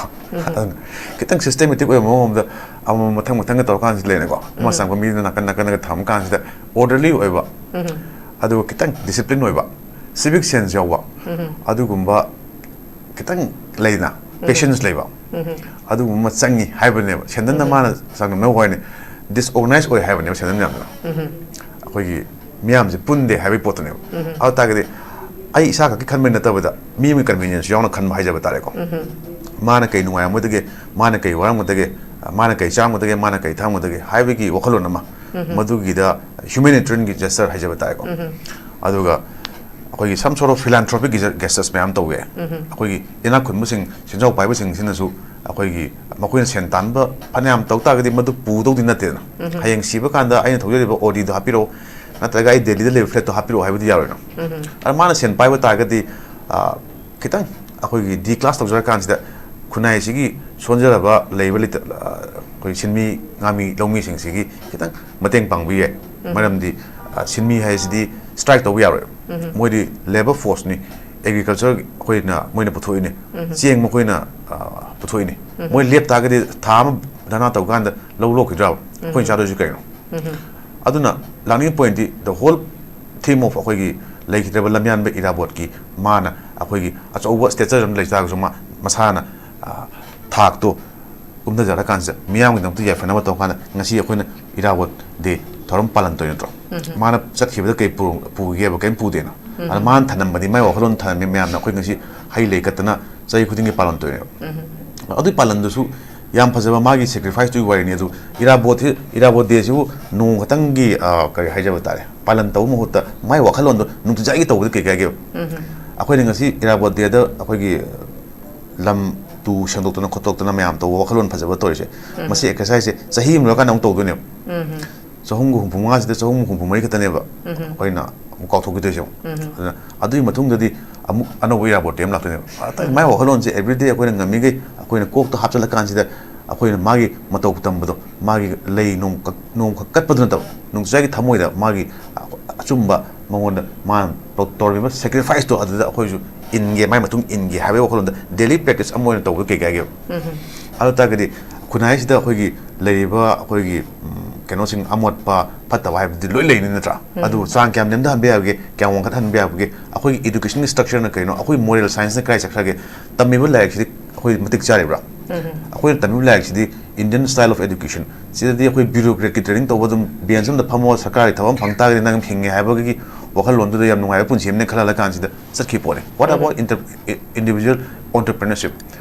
ꯑꯗꯨꯅ ꯈꯤꯇꯪ systematic ꯑꯣꯏꯕ ꯃꯑꯣꯡ ꯑꯃꯗ ꯑꯃꯃꯝ ꯃꯊꯪ ꯃꯊꯪꯒ ꯇꯧꯔꯀꯥꯟꯁꯤꯗ ꯂꯩꯔꯦꯀꯣ, ꯑꯃ ꯆꯪꯕ ꯃꯤꯗꯨꯅ ꯅꯥꯀꯟ ꯅꯥꯀꯟꯗꯒ ꯊꯝꯃ ꯀꯥꯟꯁꯤꯗ orderly ꯑꯣꯏꯕ, ꯑꯗꯨꯒ ꯈꯤꯇꯪ discipline ꯑꯣꯏꯕ, civic sense ꯌꯥꯎꯕ, ꯑꯗꯨꯒꯨꯝꯕ ꯈꯤꯇꯪ ꯂꯩꯗꯅ, patience ꯂꯩꯕ, ꯑꯗꯨꯒꯨꯝꯕ ꯑꯃ ꯆꯪꯉꯤ ꯍꯥꯏꯕꯅꯦꯕ꯫ ꯁꯦꯟꯗꯟꯅ ꯃꯥꯅ ꯆꯥꯡꯗꯝꯅꯕ ꯋꯥꯅꯤ, disorganize ꯑꯣꯏ ꯍꯥꯏꯕꯅꯦꯕ ꯁꯦꯟꯗꯟ ꯃꯌꯥꯝꯗꯨꯅ꯫ ꯑꯩꯈꯣꯏꯒꯤ ꯃꯤꯌꯥꯝꯁꯦ ꯄꯨꯟꯗꯦ ꯍꯥꯏꯕꯒꯤ ꯄꯣꯠꯇꯨꯅꯦꯕ꯫ ꯑꯗꯨ ꯇꯥꯔꯒꯗꯤ ꯑꯩ ꯏꯁꯥ ꯈꯛꯀꯤ ꯈꯟꯕꯩ ꯅꯠꯇꯕꯗ ꯃꯤ ꯑꯃꯒꯤ convenience ꯌꯥꯎꯅ ꯈꯟꯕ ꯍꯥꯏꯖꯕ ꯇꯥꯔꯦꯀꯣ꯫ ꯃꯥꯅ ꯀꯩ ꯅꯨꯡꯉꯥꯏꯔꯝꯒꯗꯒꯦ, ꯃꯥꯅ ꯀꯩ ꯋꯥꯔꯝꯒꯗꯒꯦ, ꯃꯥꯅ ꯀꯩ ꯆꯥꯔꯝꯒꯗꯒꯦ, ꯃꯥꯅ ꯀꯩ ꯊꯛꯑꯝꯒꯗꯒꯦ ꯍꯥꯏꯕꯒꯤ ꯋꯥꯈꯜꯂꯣꯟ ꯑꯃ, ꯃꯗꯨꯒꯤꯗ humanitarianꯒꯤ gesture ꯍꯥꯏꯖꯕ ꯇꯥꯔꯦꯀꯣ꯫ ꯑꯗꯨꯒ ꯑꯩꯈꯣꯏꯒꯤ some sort of philanthropic gestures ꯃꯌꯥꯝ ꯇꯧꯋꯦ꯫ ꯑꯩꯈꯣꯏꯒꯤ ꯏꯅꯥꯛ ꯈꯨꯟꯕꯁꯤꯡ, ꯁꯦꯟꯖꯥꯎ ꯄꯥꯏꯕꯁꯤꯡꯁꯤꯅꯁꯨ ꯑꯩꯈꯣꯏꯒꯤ ꯃꯈꯣꯏꯅ ꯁꯦꯟ ꯇꯥꯟꯕ ꯐꯅꯌꯥꯝ ꯇꯧ ꯇꯥꯔꯒꯗꯤ ꯃꯗꯨ ꯄꯨꯗꯧꯗꯤ ꯅꯠꯇꯦꯗꯅ꯫ ꯍꯌꯦꯡ ꯁꯤꯕ ꯀꯥꯟꯗ ꯑꯩꯅ ꯊꯧꯖꯔꯤꯕ Audiꯗꯣ ꯍꯥꯞꯄꯤꯔꯛꯑꯣ, ꯅꯠꯇ꯭ꯔꯒ ꯑꯩ ꯗꯦꯜꯂꯤꯗ ꯂꯩꯕ flatꯇꯣ ꯍꯥꯞꯄꯤꯔꯛꯑꯣ ꯍꯥꯏꯕꯗꯤ ꯌꯥꯔꯣꯏꯅ꯫ ꯑꯗ ꯃꯥꯅ ꯁꯦꯟ ꯄꯥꯏꯕ ꯇꯥꯔꯒꯗꯤ, ꯑ, ꯈꯤꯇꯪ ꯑꯩꯈꯣꯏꯒꯤ declass ꯇꯧꯖꯔꯀꯥꯟꯁꯤꯗ ꯈꯨꯟꯅꯥꯏꯁꯤꯒꯤ ꯁꯣꯟꯖꯔꯕ ꯂꯩꯕ ꯂꯩꯇ-, ꯑ, ꯑꯩꯈꯣꯏ ꯁꯤꯟꯃꯤ ꯉꯥꯃꯤ ꯂꯧꯃꯤꯁꯤꯡꯁꯤꯒꯤ ꯈꯤꯇꯪ ꯃꯇꯦꯡ ꯄꯥꯡꯕ ꯌꯥꯏ꯫ ꯃꯔꯝꯗꯤ, ꯑ, ꯁꯤꯟꯃꯤ ꯍꯥꯏꯁꯤꯗꯤ strike ꯇꯧꯕ ꯌꯥꯔꯣꯏ꯫ ꯃꯣꯏꯗꯤ labour forceꯅꯤ, agriculture ꯑꯩꯈꯣꯏꯅ, ꯃꯣꯏꯅ ꯄꯨꯊꯣꯛꯏꯅꯤ, ꯆꯦꯡ ꯃꯈꯣꯏꯅ, ꯑ, ꯄꯨꯊꯣꯛꯏꯅꯤ꯫ ꯃꯣꯏ ꯂꯦꯞ ꯇꯥꯔꯒꯗꯤ ꯊꯥ ꯑꯃ ꯙꯔꯅꯥ ꯇꯧꯀꯥꯟꯗ ꯂꯧ ꯂꯣꯛꯈꯤꯗ꯭ꯔꯕ? ꯑꯩꯈꯣꯏꯅ ꯆꯥꯗꯣꯏꯁꯤ ꯀꯩꯅꯣ? ꯑꯗꯨꯅ ꯂꯥꯛꯅꯤꯡꯉꯤ pointꯇꯤ, the whole theme of ꯑꯩꯈꯣꯏꯒꯤ ꯂꯩꯈꯤꯗ꯭ꯔꯕ ꯂꯝꯌꯥꯟꯕ ꯏꯔꯥꯕꯣꯠꯀꯤ ꯃꯥꯅ ꯑꯩꯈꯣꯏꯒꯤ ꯑꯆꯧꯕ stature ꯑꯃ ꯂꯩ ꯇꯥꯔꯒꯁꯨ ꯃꯥ ꯃꯁꯥꯅ, ꯑ, ꯊꯥꯛꯇꯣ ꯀꯨꯝꯊꯖꯔꯀꯥꯟꯁꯤꯗ ꯃꯤꯌꯥꯝꯒꯤꯗꯃꯛꯇ ꯌꯥꯏꯐꯅꯕ ꯇꯧꯔꯀꯥꯟꯗ ꯉꯁꯤ ꯑꯩꯈꯣꯏꯅ ꯏꯔꯥꯕꯣꯠ ꯗꯦ ꯊꯧꯔꯝ ꯄꯥꯂꯟ ꯇꯧꯔꯤ ꯅꯠꯇ꯭ꯔꯣ? ꯃꯥꯅ ꯆꯠꯈꯤꯕꯗ ꯀꯩ ꯄꯨꯔ-, ꯄꯨꯒꯦꯕ? ꯀꯔꯤꯝ ꯄꯨꯗꯦꯅ꯫ ꯑꯗ ꯃꯥꯅ ꯊꯅꯝꯕꯗꯤ, ꯃꯥꯏ ꯋꯥꯈꯜꯂꯣꯟ ꯊꯅꯝꯃꯤ ꯃꯌꯥꯝꯅ ꯑꯩꯈꯣꯏ ꯉꯁꯤ ꯍꯩ ꯂꯩ ꯀꯠꯇꯅ ꯆꯍꯤ ꯈꯨꯗꯤꯡꯒꯤ ꯄꯥꯂꯟ ꯇꯧꯔꯤꯅꯦꯕ꯫ ꯑꯗꯨꯒꯤ ꯄꯥꯂꯟꯗꯨꯁꯨ ꯌꯥꯝ ꯐꯖꯕ ꯃꯥꯒꯤ sacrificeꯇꯨꯒꯤ ꯋꯥꯔꯤꯅꯤ꯫ ꯑꯗꯨ ꯏꯔꯥꯕꯣꯠ ꯍꯤ-, ꯏꯔꯥꯕꯣꯠ ꯗꯦꯁꯤꯕꯨ ꯅꯣꯡꯃ ꯈꯛꯇꯪꯒꯤ, ꯑ, ꯀꯔꯤ ꯍꯥꯏꯖꯕ ꯇꯥꯔꯦ, ꯄꯥꯂꯟ ꯇꯧꯕ ꯃꯍꯨꯠꯇ ꯃꯥꯏ ꯋꯥꯈꯜꯂꯣꯟꯗꯣ ꯅꯨꯡꯇꯤꯖꯥꯏꯒꯤ ꯇꯧꯕꯗ ꯀꯩ ꯀꯥꯏꯒꯦꯕ? ꯑꯩꯈꯣꯏꯅ ꯉꯁꯤ ꯏꯔꯥꯕꯣꯠ ꯗꯦꯗ ꯑꯩꯈꯣꯏꯒꯤ ꯂꯝ ꯇꯨ ꯁꯦꯡꯗꯣꯛꯇꯅ ꯈꯣꯠꯇꯣꯛꯇꯅ ꯃꯌꯥꯝ ꯇꯧꯕ ꯋꯥꯈꯜꯂꯣꯟ ꯐꯖꯕ ꯇꯧꯔꯤꯁꯦ, ꯃꯁꯤ exerciseꯁꯦ ꯆꯍꯤ ꯑꯃ ꯂꯣꯏꯔꯀꯥꯟꯗ ꯑꯃꯨꯛ ꯇꯧꯗꯣꯏꯅꯦꯕ꯫ ꯆꯍꯨꯝꯒ ꯍꯨꯝꯐꯨ ꯃꯉꯥꯁꯤꯗ ꯆꯍꯨꯝ ꯍꯨꯝꯐꯨ ꯃꯔꯤ ꯈꯛꯇꯅꯦꯕ ꯑꯩꯈꯣꯏꯅ ꯑꯃꯨꯛ ꯀꯥꯎꯊꯣꯛꯈꯤꯗꯣꯏꯁꯦ꯫ ꯑꯗꯨꯅ ꯑꯗꯨꯒꯤ ꯃꯇꯨꯡꯗꯗꯤ ꯑꯃꯨꯛ ꯑꯅꯧꯕ ꯏꯔꯥꯕꯣꯠ ꯗꯦ ꯑꯃ ꯂꯥꯛꯇꯣꯏꯅꯦꯕ꯫ ꯑꯗ ꯃꯥꯏ ꯋꯥꯈꯜꯂꯣꯟꯁꯦ everyday ꯑꯩꯈꯣꯏꯅ ꯉꯝꯃꯤꯈꯩ ꯑꯩꯈꯣꯏꯅ ꯀꯣꯛꯇ ꯍꯥꯞꯆꯤꯜꯂꯀꯥꯟꯁꯤꯗ ꯑꯩꯈꯣꯏꯅ ꯃꯥꯒꯤ ꯃꯇꯧ ꯇꯝꯕꯗꯣ, ꯃꯥꯒꯤ ꯂꯩ ꯅꯣꯡ ꯀꯛ-, ꯅꯣꯡꯈꯛ ꯀꯠꯄꯗꯨ ꯅꯠꯇꯕ, ꯅꯨꯡꯇꯤꯖꯥꯏꯒꯤ ꯊꯃꯣꯏꯗ ꯃꯥꯒꯤ ꯑꯆꯨꯝꯕ ꯃꯉꯣꯟꯗ ꯃꯥꯅ ꯇꯧ-, ꯇꯧꯔꯝꯃꯤꯕ sacrificeꯇꯣ ꯑꯗꯨꯗ ꯑꯩꯈꯣꯏꯁꯨ ꯏꯟꯒꯦ, ꯃꯥꯏ ꯃꯇꯨꯡ ꯏꯟꯒꯦ ꯍꯥꯏꯕꯒꯤ ꯋꯥꯈꯜꯂꯣꯟꯗ ꯗꯦꯂꯤ ꯄ꯭ꯔꯦꯛꯇꯤꯁ ꯑꯃ ꯑꯣꯏꯅ ꯇꯧꯕ ꯀꯩ ꯀꯥꯏꯒꯦꯕ? ꯑꯗꯨ ꯇꯥꯔꯒꯗꯤ ꯈꯨꯟꯅꯥꯏꯁꯤꯗ ꯑꯩꯈꯣꯏꯒꯤ ꯂꯩꯔꯤꯕ ꯑꯩꯈꯣꯏꯒꯤ, ꯎꯝ, ꯀꯩꯅꯣꯁꯤꯡ ꯑꯃꯣꯠꯄ ꯐꯠꯇꯕ ꯍꯥꯏꯕꯗꯤ ꯂꯣꯏ ꯂꯩꯅꯤ ꯅꯠꯇ꯭ꯔꯥ? ꯑꯗꯨ ꯆꯥꯡ ꯀꯌꯥꯝ ꯅꯦꯝꯊꯍꯟꯕ ꯌꯥꯕꯒꯦ, ꯀꯌꯥꯝ ꯋꯥꯡꯈꯠꯍꯟꯕ ꯌꯥꯕꯒꯦ, ꯑꯩꯈꯣꯏꯒꯤ ꯏꯗꯨꯀꯦꯁꯟꯒꯤ ꯁ꯭ꯇ꯭ꯔꯛꯆꯔꯅ ꯀꯩꯅꯣ, ꯑꯩꯈꯣꯏ ꯃꯣꯔꯦꯜ ꯁꯥꯏꯟꯁꯅ ꯀꯗꯥꯏ ꯆꯠꯈ꯭ꯔꯒꯦ, ꯇꯝꯃꯤꯕ ꯂꯥꯏꯔꯤꯛꯁꯤꯗꯤ ꯑꯩꯈꯣꯏ ꯃꯇꯤꯛ ꯆꯥꯔꯤꯕ꯭ꯔꯥ? ꯑꯩꯈꯣꯏꯅ ꯇꯝꯃꯤꯕ ꯂꯥꯏꯔꯤꯛꯁꯤꯗꯤ Indian style of education, ꯁꯤꯗꯗꯤ ꯑꯩꯈꯣꯏ ꯕ꯭ꯌꯨꯔꯣꯀ꯭ꯔꯦꯠꯀꯤ ꯇ꯭ꯔꯦꯅꯤꯡ ꯇꯧꯕ, ꯑꯗꯨꯝ ꯕꯦꯟꯁ ꯑꯃꯗ ꯐꯝꯃꯒ ꯁꯔꯀꯥꯔꯒꯤ ꯊꯕꯛ ꯑꯃ ꯐꯪ ꯇꯥꯔꯒꯗꯤ ꯅꯪ ꯍꯤꯡꯉꯦ ꯍꯥꯏꯕꯒꯤ ꯋꯥꯈꯜꯂꯣꯟꯗꯨꯗ ꯌꯥꯝ ꯅꯨꯡꯉꯥꯏꯕ ꯄꯨꯟꯁꯤ ꯑꯃꯅꯦ ꯈꯜꯍꯜꯂ ꯀꯥꯟꯁꯤꯗ ꯆꯠꯈꯤꯕ ꯄꯣꯠꯅꯤ꯫ What about inter- individual entrepreneurship?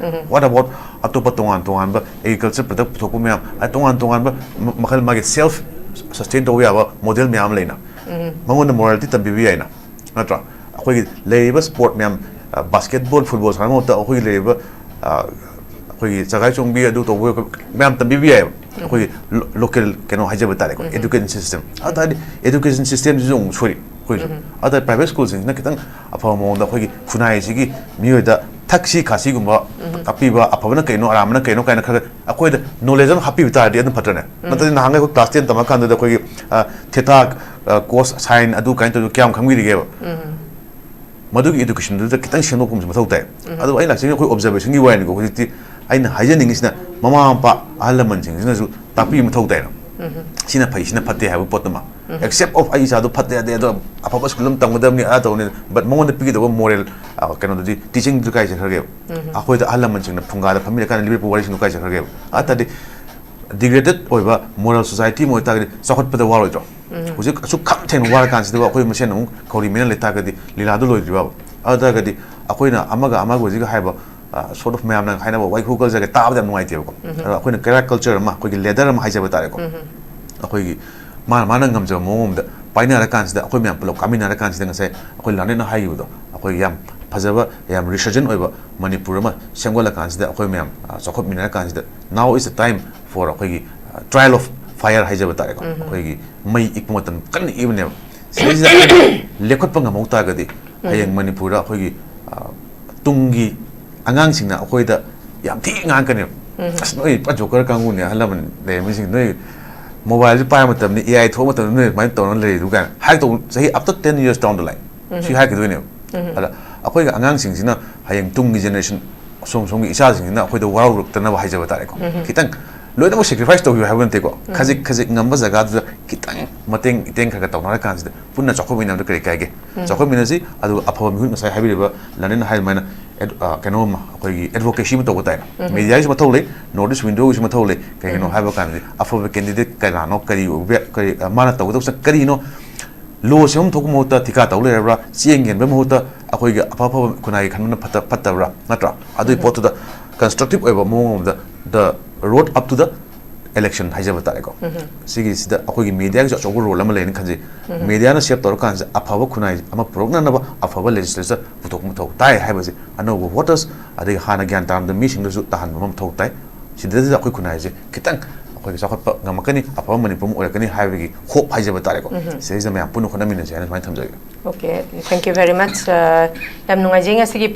What about ꯑꯇꯣꯞꯄ ꯇꯣꯉꯥꯟ ꯇꯣꯉꯥꯟꯕ ꯑꯦꯒ꯭ꯔꯤꯀꯜꯆꯔ ꯄ꯭ꯔꯗꯛ ꯄꯨꯊꯣꯛꯄ ꯃꯌꯥꯝ, ꯑ, ꯇꯣꯉꯥꯟ ꯇꯣꯉꯥꯟꯕ ꯃ- ꯃꯈꯜ, ꯃꯥꯒꯤ ꯁꯦꯜꯐ ꯁꯁꯇꯦꯟ ꯇꯧꯕ ꯌꯥꯕ ꯃꯣꯗꯦꯜ ꯃꯌꯥꯝ ꯑꯃ ꯂꯩꯅ? ꯃꯉꯣꯟꯗ ꯃꯣꯔꯥꯂꯤꯇꯤ ꯇꯝꯕꯤꯕ ꯌꯥꯏꯅ, ꯅꯠꯇ꯭ꯔꯥ? ꯑꯩꯈꯣꯏꯒꯤ ꯂꯩꯔꯤꯕ ꯁ꯭ꯄꯣꯔꯠ ꯃꯌꯥꯝ, ꯑ, ꯕꯥꯁꯀꯦꯠꯕꯣꯜ, ꯐꯨꯠꯕꯣꯜ ꯁꯥꯟꯅꯕ ꯃꯍꯨꯠꯇ ꯑꯩꯈꯣꯏꯒꯤ ꯂꯩꯔꯤꯕ, ꯑ, ꯑꯩꯈꯣꯏꯒꯤ ꯆꯒꯥꯏ ꯆꯣꯡꯕꯤ, ꯑꯗꯨ ꯇꯧꯕ, ꯃꯌꯥꯝ ꯇꯝꯕꯤꯕ ꯌꯥꯏꯑꯕ꯫ ꯑꯩꯈꯣꯏꯒꯤ ꯂꯣꯀꯦꯜ ꯀꯩꯅꯣ ꯍꯥꯏꯖꯕ ꯇꯥꯔꯦꯀꯣ, ꯑꯦꯗꯨꯀꯦꯁꯟ ꯁꯤꯁꯇꯦꯝ꯫ ꯑꯗꯨ ꯇꯥꯔꯗꯤ ꯑꯦꯗꯨꯀꯦꯁꯟ ꯁꯤꯁꯇꯦꯝꯁꯤꯁꯨ ꯑꯃꯨꯛ ꯁꯣꯏꯔꯤ ꯑꯩꯈꯣꯏꯁꯨ꯫ ꯑꯗ ꯄ꯭ꯔꯥꯏꯚꯦꯠ ꯁ꯭ꯀꯨꯜꯁꯤꯡꯁꯤꯅ ꯈꯤꯇꯪ ꯑꯐꯕ ꯃꯑꯣꯡꯗ ꯑꯩꯈꯣꯏꯒꯤ ꯈꯨꯟꯅꯥꯏꯁꯤꯒꯤ ꯃꯤꯑꯣꯏꯗ ꯊꯛꯁꯤ ꯈꯥꯁꯤꯒꯨꯝꯕ ꯇꯥꯛꯄꯤꯕ, ꯑꯐꯕꯅ ꯀꯩꯅꯣ, ꯑꯔꯥꯟꯕꯅ ꯀꯩꯅꯣ ꯀꯥꯏꯅ ꯈꯔ ꯑꯩꯈꯣꯏꯗ ꯅꯣꯂꯦꯖ ꯑꯃ ꯍꯥꯞꯄꯤꯕ ꯇꯥꯔꯗꯤ ꯑꯗꯨꯝ ꯐꯠꯇ꯭ꯔꯅꯦ? ꯅꯠꯇ꯭ꯔꯗꯤ ꯅꯍꯥꯟꯒꯩ ꯑꯩꯈꯣꯏ ꯀ꯭ꯂꯥꯁ ꯇꯦꯟ ꯇꯝꯃꯀꯥꯟꯗꯗꯤ ꯑꯩꯈꯣꯏꯒꯤ, ꯑ, ꯊꯦꯇꯥ, ꯑ, ꯀꯣꯁ ꯁꯥꯏꯟ ꯑꯗꯨ ꯀꯥꯏꯅ ꯇꯧꯕꯗꯣ ꯀꯌꯥꯝ ꯈꯪꯕꯤꯔꯤꯒꯦꯕ? ꯃꯗꯨꯒꯤ ꯏꯗꯨꯀꯦꯁꯟꯗꯨꯗ ꯈꯤꯇꯪ ꯁꯦꯝꯗꯣꯛꯄ ꯑꯃꯁꯨ ꯃꯊꯧ ꯇꯥꯏ꯫ ꯑꯗꯨ ꯑꯩꯅ ꯂꯥꯛꯆꯔꯤꯁꯦ ꯑꯩꯈꯣꯏ ꯑꯣꯕꯖꯔꯕꯦꯁꯟꯒꯤ ꯋꯥꯔꯤꯅꯤꯀꯣ꯫ ꯍꯧꯖꯤꯛꯇꯤ ꯑꯩꯅ ꯍꯥꯏꯖꯅꯤꯡꯉꯤꯁꯤꯅ ꯃꯃꯥ ꯃꯄꯥ, ꯑꯍꯜ ꯂꯃꯟꯁꯤꯡꯁꯤꯅꯁꯨ ꯇꯥꯛꯄꯤꯕ ꯃꯊꯧ ꯇꯥꯏꯅ꯫ ꯁꯤꯅ ꯐꯩ, ꯁꯤꯅ ꯐꯠꯇꯦ ꯍꯥꯏꯕ ꯄꯣꯠꯇꯨꯃ꯫ ꯑꯦꯛꯁꯦꯞ ꯑꯣꯐ ꯑꯩ ꯏꯆꯥꯗꯣ ꯐꯠꯇꯦ ꯌꯥꯗꯦ, ꯑꯗꯣ ꯑꯐꯕ ꯁ꯭ꯀꯨꯜ ꯑꯃ ꯇꯝꯒꯗꯕꯅꯤ, ꯑꯗꯥ ꯇꯧꯒꯅꯤ, ꯕꯠ ꯃꯉꯣꯟꯗ ꯄꯤꯒꯗꯧꯕ ꯃꯣꯔꯦꯜ, ꯑ, ꯀꯩꯅꯣꯗꯨꯗꯤ, ꯇꯤꯆꯤꯡꯗꯨ ꯀꯥꯏ ꯆꯠꯈ꯭ꯔꯒꯦꯕ? ꯑꯩꯈꯣꯏꯗ ꯑꯍꯜ ꯂꯃꯟꯁꯤꯡꯅ ꯐꯨꯡꯒꯥꯗ ꯐꯝꯕꯤꯔꯀꯥꯟꯗ ꯂꯤꯔꯛꯄ ꯋꯥꯔꯤꯁꯤꯡꯗꯨ ꯀꯥꯏ ꯆꯠꯈ꯭ꯔꯒꯦꯕ? ꯑꯗꯨ ꯇꯥꯔꯗꯤ ꯗꯤꯒ꯭ꯔꯦꯗꯦꯠ ꯑꯣꯏꯕ ꯃꯣꯔꯦꯜ ꯁꯣꯁꯥꯏꯇꯤ ꯑꯃ ꯑꯣꯏꯇꯥꯔꯒꯗꯤ ꯆꯥꯎꯈꯠꯄꯗ ꯋꯥꯔꯣꯏꯗ꯭ꯔꯣ? ꯍꯧꯖꯤꯛ ꯑꯁꯨꯛ ꯈꯝ ꯊꯦꯡꯅ ꯋꯥꯔꯀꯥꯟꯁꯤꯗꯕꯨ ꯑꯩꯈꯣꯏ ꯃꯁꯦꯟ ꯑꯃꯨꯛ ꯈꯧꯔꯤ ꯃꯦꯟꯅ ꯂꯩꯇꯥꯔꯒꯗꯤ ꯂꯤꯂꯥꯗꯨ ꯂꯣꯏꯗ꯭ꯔꯤꯕ꯫ ꯑꯗꯨ ꯇꯥꯔꯒꯗꯤ ꯑꯩꯈꯣꯏꯅ ꯑꯃꯒ ꯑꯃꯒ ꯍꯧꯖꯤꯛ ꯍꯥꯏꯕ, ꯑ, ꯁꯣꯔꯠ ꯑꯣꯐ ꯃꯌꯥꯝꯅ ꯍꯥꯏꯅꯕ ꯋꯥꯏꯈꯨ ꯀꯜꯆꯔꯒ ꯇꯥꯕꯗ ꯌꯥꯝ ꯅꯨꯡꯉꯥꯏꯇꯦꯕꯀꯣ꯫ ꯑꯗꯣ ꯑꯩꯈꯣꯏꯅ ꯀꯩꯔꯥꯛ ꯀꯜꯆꯔ ꯑꯃ, ꯑꯩꯈꯣꯏꯒꯤ ꯂꯦꯗꯔ ꯑꯃ ꯍꯥꯏꯖꯕ ꯇꯥꯔꯦꯀꯣ꯫ ꯑꯩꯈꯣꯏꯒꯤ ꯃꯥꯅ ꯃꯥꯅ ꯉꯝꯖꯕ ꯃꯑꯣꯡ ꯑꯃꯗ ꯄꯥꯏꯅꯔꯀꯥꯟꯁꯤꯗ, ꯑꯩꯈꯣꯏ ꯃꯌꯥꯝ ꯄꯨꯂꯞ ꯀꯥꯃꯤꯟꯅꯔꯀꯥꯟꯁꯤꯗ, ꯉꯁꯥꯏ ꯑꯩꯈꯣꯏ ꯂꯥꯔꯅꯦꯠꯅ ꯍꯥꯏꯈꯤꯕꯗꯣ, ꯑꯩꯈꯣꯏ ꯌꯥꯝ ꯐꯖꯕ, ꯌꯥꯝ ꯔꯤꯁꯔꯖꯦꯟ ꯑꯣꯏꯕ ꯃꯅꯤꯄꯨꯔ ꯑꯃ ꯁꯦꯝꯒꯠꯂꯀꯥꯟꯁꯤꯗ, ꯑꯩꯈꯣꯏ ꯃꯌꯥꯝ, ꯑ, ꯆꯥꯎꯈꯠꯃꯤꯟꯅꯔꯀꯥꯟꯁꯤꯗ, now is the time for ꯑꯩꯈꯣꯏꯒꯤ, ꯑ, trial of fire ꯍꯥꯏꯖꯕ ꯇꯥꯔꯦꯀꯣ꯫ ꯑꯩꯈꯣꯏꯒꯤ ꯃꯩ ꯏꯛꯄ ꯃꯇꯝ ꯀꯟꯅ ꯏꯛꯏꯕꯅꯦꯕ꯫ ꯁꯤꯗꯩꯁꯤꯗ ꯑꯩꯈꯣꯏꯅ ꯂꯦꯞꯈꯠꯄ ꯉꯝꯍꯧ ꯇꯥꯔꯒꯗꯤ, ꯍꯌꯦꯡ ꯃꯅꯤꯄꯨꯔꯗ ꯑꯩꯈꯣꯏꯒꯤ, ꯑ, ꯇꯨꯡꯒꯤ ꯑꯉꯥꯡꯁꯤꯡꯅ ꯑꯩꯈꯣꯏꯗ ꯌꯥꯝ ꯊꯤ ꯉꯥꯡꯉꯛꯀꯅꯦꯕ꯫ "ꯑꯁ, ꯅꯣꯏ ꯄꯨꯔꯥ ꯖꯣꯀꯔ ꯀꯥꯡꯕꯨꯅꯦ, ꯑꯍꯜ ꯂꯃꯟ ꯂꯩꯔꯝꯃꯤꯁꯤꯡ, ꯅꯣꯏ ꯃꯣꯕꯥꯏꯜꯁꯨ ꯄꯥꯏꯕ ꯃꯇꯝꯗ, ꯑꯦ ꯑꯥꯏ ꯊꯣꯛꯄ ꯃꯇꯝꯗ ꯅꯣꯏ ꯑꯗꯨꯃꯥꯏꯅ ꯇꯧꯔ ꯂꯩꯔꯤꯗꯨ?" ꯀꯥꯏꯅ ꯍꯥꯏꯔꯛꯇꯧꯕ ꯆꯍꯤ after ten years down the line꯫ ꯁꯤ ꯍꯥꯏꯔꯛꯈꯤꯗꯣꯏꯅꯦꯕ꯫ ꯑꯗ ꯑꯩꯈꯣꯏꯒꯤ ꯑꯉꯥꯡꯁꯤꯡꯁꯤꯅ ꯍꯌꯦꯡ ꯇꯨꯡꯒꯤ generation, ꯑꯁꯣꯝ ꯁꯣꯝꯒꯤ ꯏꯆꯥꯁꯤꯡꯁꯤꯅ ꯑꯩꯈꯣꯏꯗ ꯋꯥꯔꯧꯔꯛꯇꯅꯕ ꯍꯥꯏꯖꯕ ꯇꯥꯔꯦꯀꯣ꯫ ꯎꯝ꯫ ꯈꯤꯇꯪ ꯂꯣꯏꯅꯃꯛ sacrifice ꯇꯧꯕꯤꯌꯨ ꯍꯥꯏꯕ ꯅꯠꯇꯦꯀꯣ꯫ ꯎꯝ꯫ ꯈꯖꯤꯛ ꯈꯖꯤꯛ ꯉꯝꯕ ꯖꯒꯥꯗꯨꯗ ꯈꯤꯇꯪ ꯃꯇꯦꯡ ꯏꯇꯦꯡ ꯈꯔ ꯈꯔ ꯇꯧꯅꯔ ꯀꯥꯟꯁꯤꯗ ꯄꯨꯟꯅ ꯆꯥꯎꯈꯠꯃꯤꯟꯅꯕꯗ ꯀꯔꯤ ꯀꯥꯏꯒꯦ? ꯎꯝ꯫ ꯆꯥꯎꯈꯠꯃꯤꯟꯅꯁꯤ꯫ ꯑꯗꯨꯒ ꯑꯐꯕ ꯃꯤꯍꯨꯠ, ꯉꯁꯥꯏ ꯍꯥꯏꯕꯤꯔꯤꯕ ꯂꯟꯗꯟꯅ ꯍꯥꯏ ꯑꯗꯨꯃꯥꯏꯅ ꯑꯦꯗ-, ꯑ, ꯀꯩꯅꯣ ꯑꯃ, ꯑꯩꯈꯣꯏꯒꯤ advocacy ꯑꯃ ꯇꯧꯕ ꯇꯥꯏꯅ꯫ ꯎꯝ꯫ Media ꯒꯤꯁꯨ ꯃꯊꯧ ꯂꯩ, North East Window ꯒꯤꯁꯨ ꯃꯊꯧ ꯂꯩ꯫ ꯀꯩꯒꯤꯅꯣ ꯎꯝ꯫ ꯍꯥꯏꯕ ꯀꯥꯟꯗꯗꯤ ꯑꯐꯕ candidate ꯀꯅꯥꯅꯣ, ꯀꯔꯤ ꯑꯣꯏꯕ ꯌꯥ-, ꯀꯔꯤ, ꯑ, ꯃꯥꯅ ꯇꯧꯒꯗꯕꯁꯦ ꯀꯔꯤꯅꯣ? Law ꯁꯦꯝꯐꯝ ꯊꯣꯛꯄ ꯃꯍꯨꯠꯇ ꯊꯤꯀꯥ ꯇꯧ ꯂꯩꯔꯕ꯭ꯔꯥ? ꯆꯦꯡ ꯌꯦꯟꯕꯩ ꯃꯍꯨꯠꯇ ꯑꯩꯈꯣꯏꯒꯤ ꯑꯐ ꯑꯐꯕ ꯈꯨꯟꯅꯥꯏꯒꯤ ꯈꯟꯕꯅ ꯐꯠꯇ-, ꯐꯠꯇꯕ꯭ꯔꯥ? ꯅꯠꯇ꯭ꯔꯥ? ꯑꯗꯨꯒꯤ ꯎꯝ꯫ ꯄꯣꯠꯇꯨꯗ constructive ꯑꯣꯏꯕ ꯃꯑꯣꯡ ꯑꯃꯗ the road up to the election ꯍꯥꯏꯖꯕ ꯇꯥꯔꯦꯀꯣ꯫ ꯎꯝ꯫ ꯁꯤꯒꯤꯁꯤꯗ ꯑꯩꯈꯣꯏꯒꯤ media ꯒꯤꯁꯨ ꯑꯆꯧꯕ role ꯑꯃ ꯂꯩꯅ ꯈꯟꯖꯩ꯫ ꯎꯝ꯫ Media ꯅ shape ꯇꯧꯔꯀꯥꯟꯁꯤꯗ ꯑꯐꯕ ꯈꯨꯟꯅꯥꯏ ꯑꯃ ꯄꯨꯔꯛꯅꯅꯕ ꯑꯐꯕ legislature ꯄꯨꯊꯣꯛꯄ ꯃꯊꯧ ꯇꯥꯏ ꯍꯥꯏꯕꯁꯦ ꯑꯅꯧꯕ voters, ꯑꯗꯒꯤ ꯍꯥꯟꯅ ꯒ꯭ꯌꯥꯟ ꯇꯥꯔꯝꯗꯕ ꯃꯤꯁꯤꯡꯗꯁꯨ ꯇꯥꯍꯟꯕ ꯑꯃ ꯃꯊꯧ ꯇꯥꯏ꯫ ꯁꯤꯗꯩꯁꯤꯗ ꯑꯩꯈꯣꯏ ꯈꯨꯟꯅꯥꯏꯁꯦ ꯈꯤꯇꯪ ꯑꯩꯈꯣꯏꯒꯤ ꯆꯥꯎꯈꯠꯄ ꯉꯝꯃꯛꯀꯅꯤ, ꯑꯐꯕ ꯃꯅꯤꯄꯨꯔ ꯑꯃ ꯑꯣꯏꯔꯛꯀꯅꯤ ꯍꯥꯏꯕꯒꯤ hope ꯍꯥꯏꯖꯕ ꯇꯥꯔꯦꯀꯣ꯫ ꯎꯝ꯫ ꯁꯤꯗꯩꯁꯤꯗ ꯃꯌꯥꯝ ꯄꯨꯟꯅ ꯍꯣꯠꯅꯃꯤꯟꯅꯁꯦ ꯍꯥꯏꯅ ꯁꯨꯃꯥꯏꯅ ꯊꯝꯖꯒꯦ꯫ Okay, thank you very much. ꯑ, ꯌꯥꯝ ꯅꯨꯡꯉꯥꯏꯖꯩ ꯉꯁꯤꯒꯤ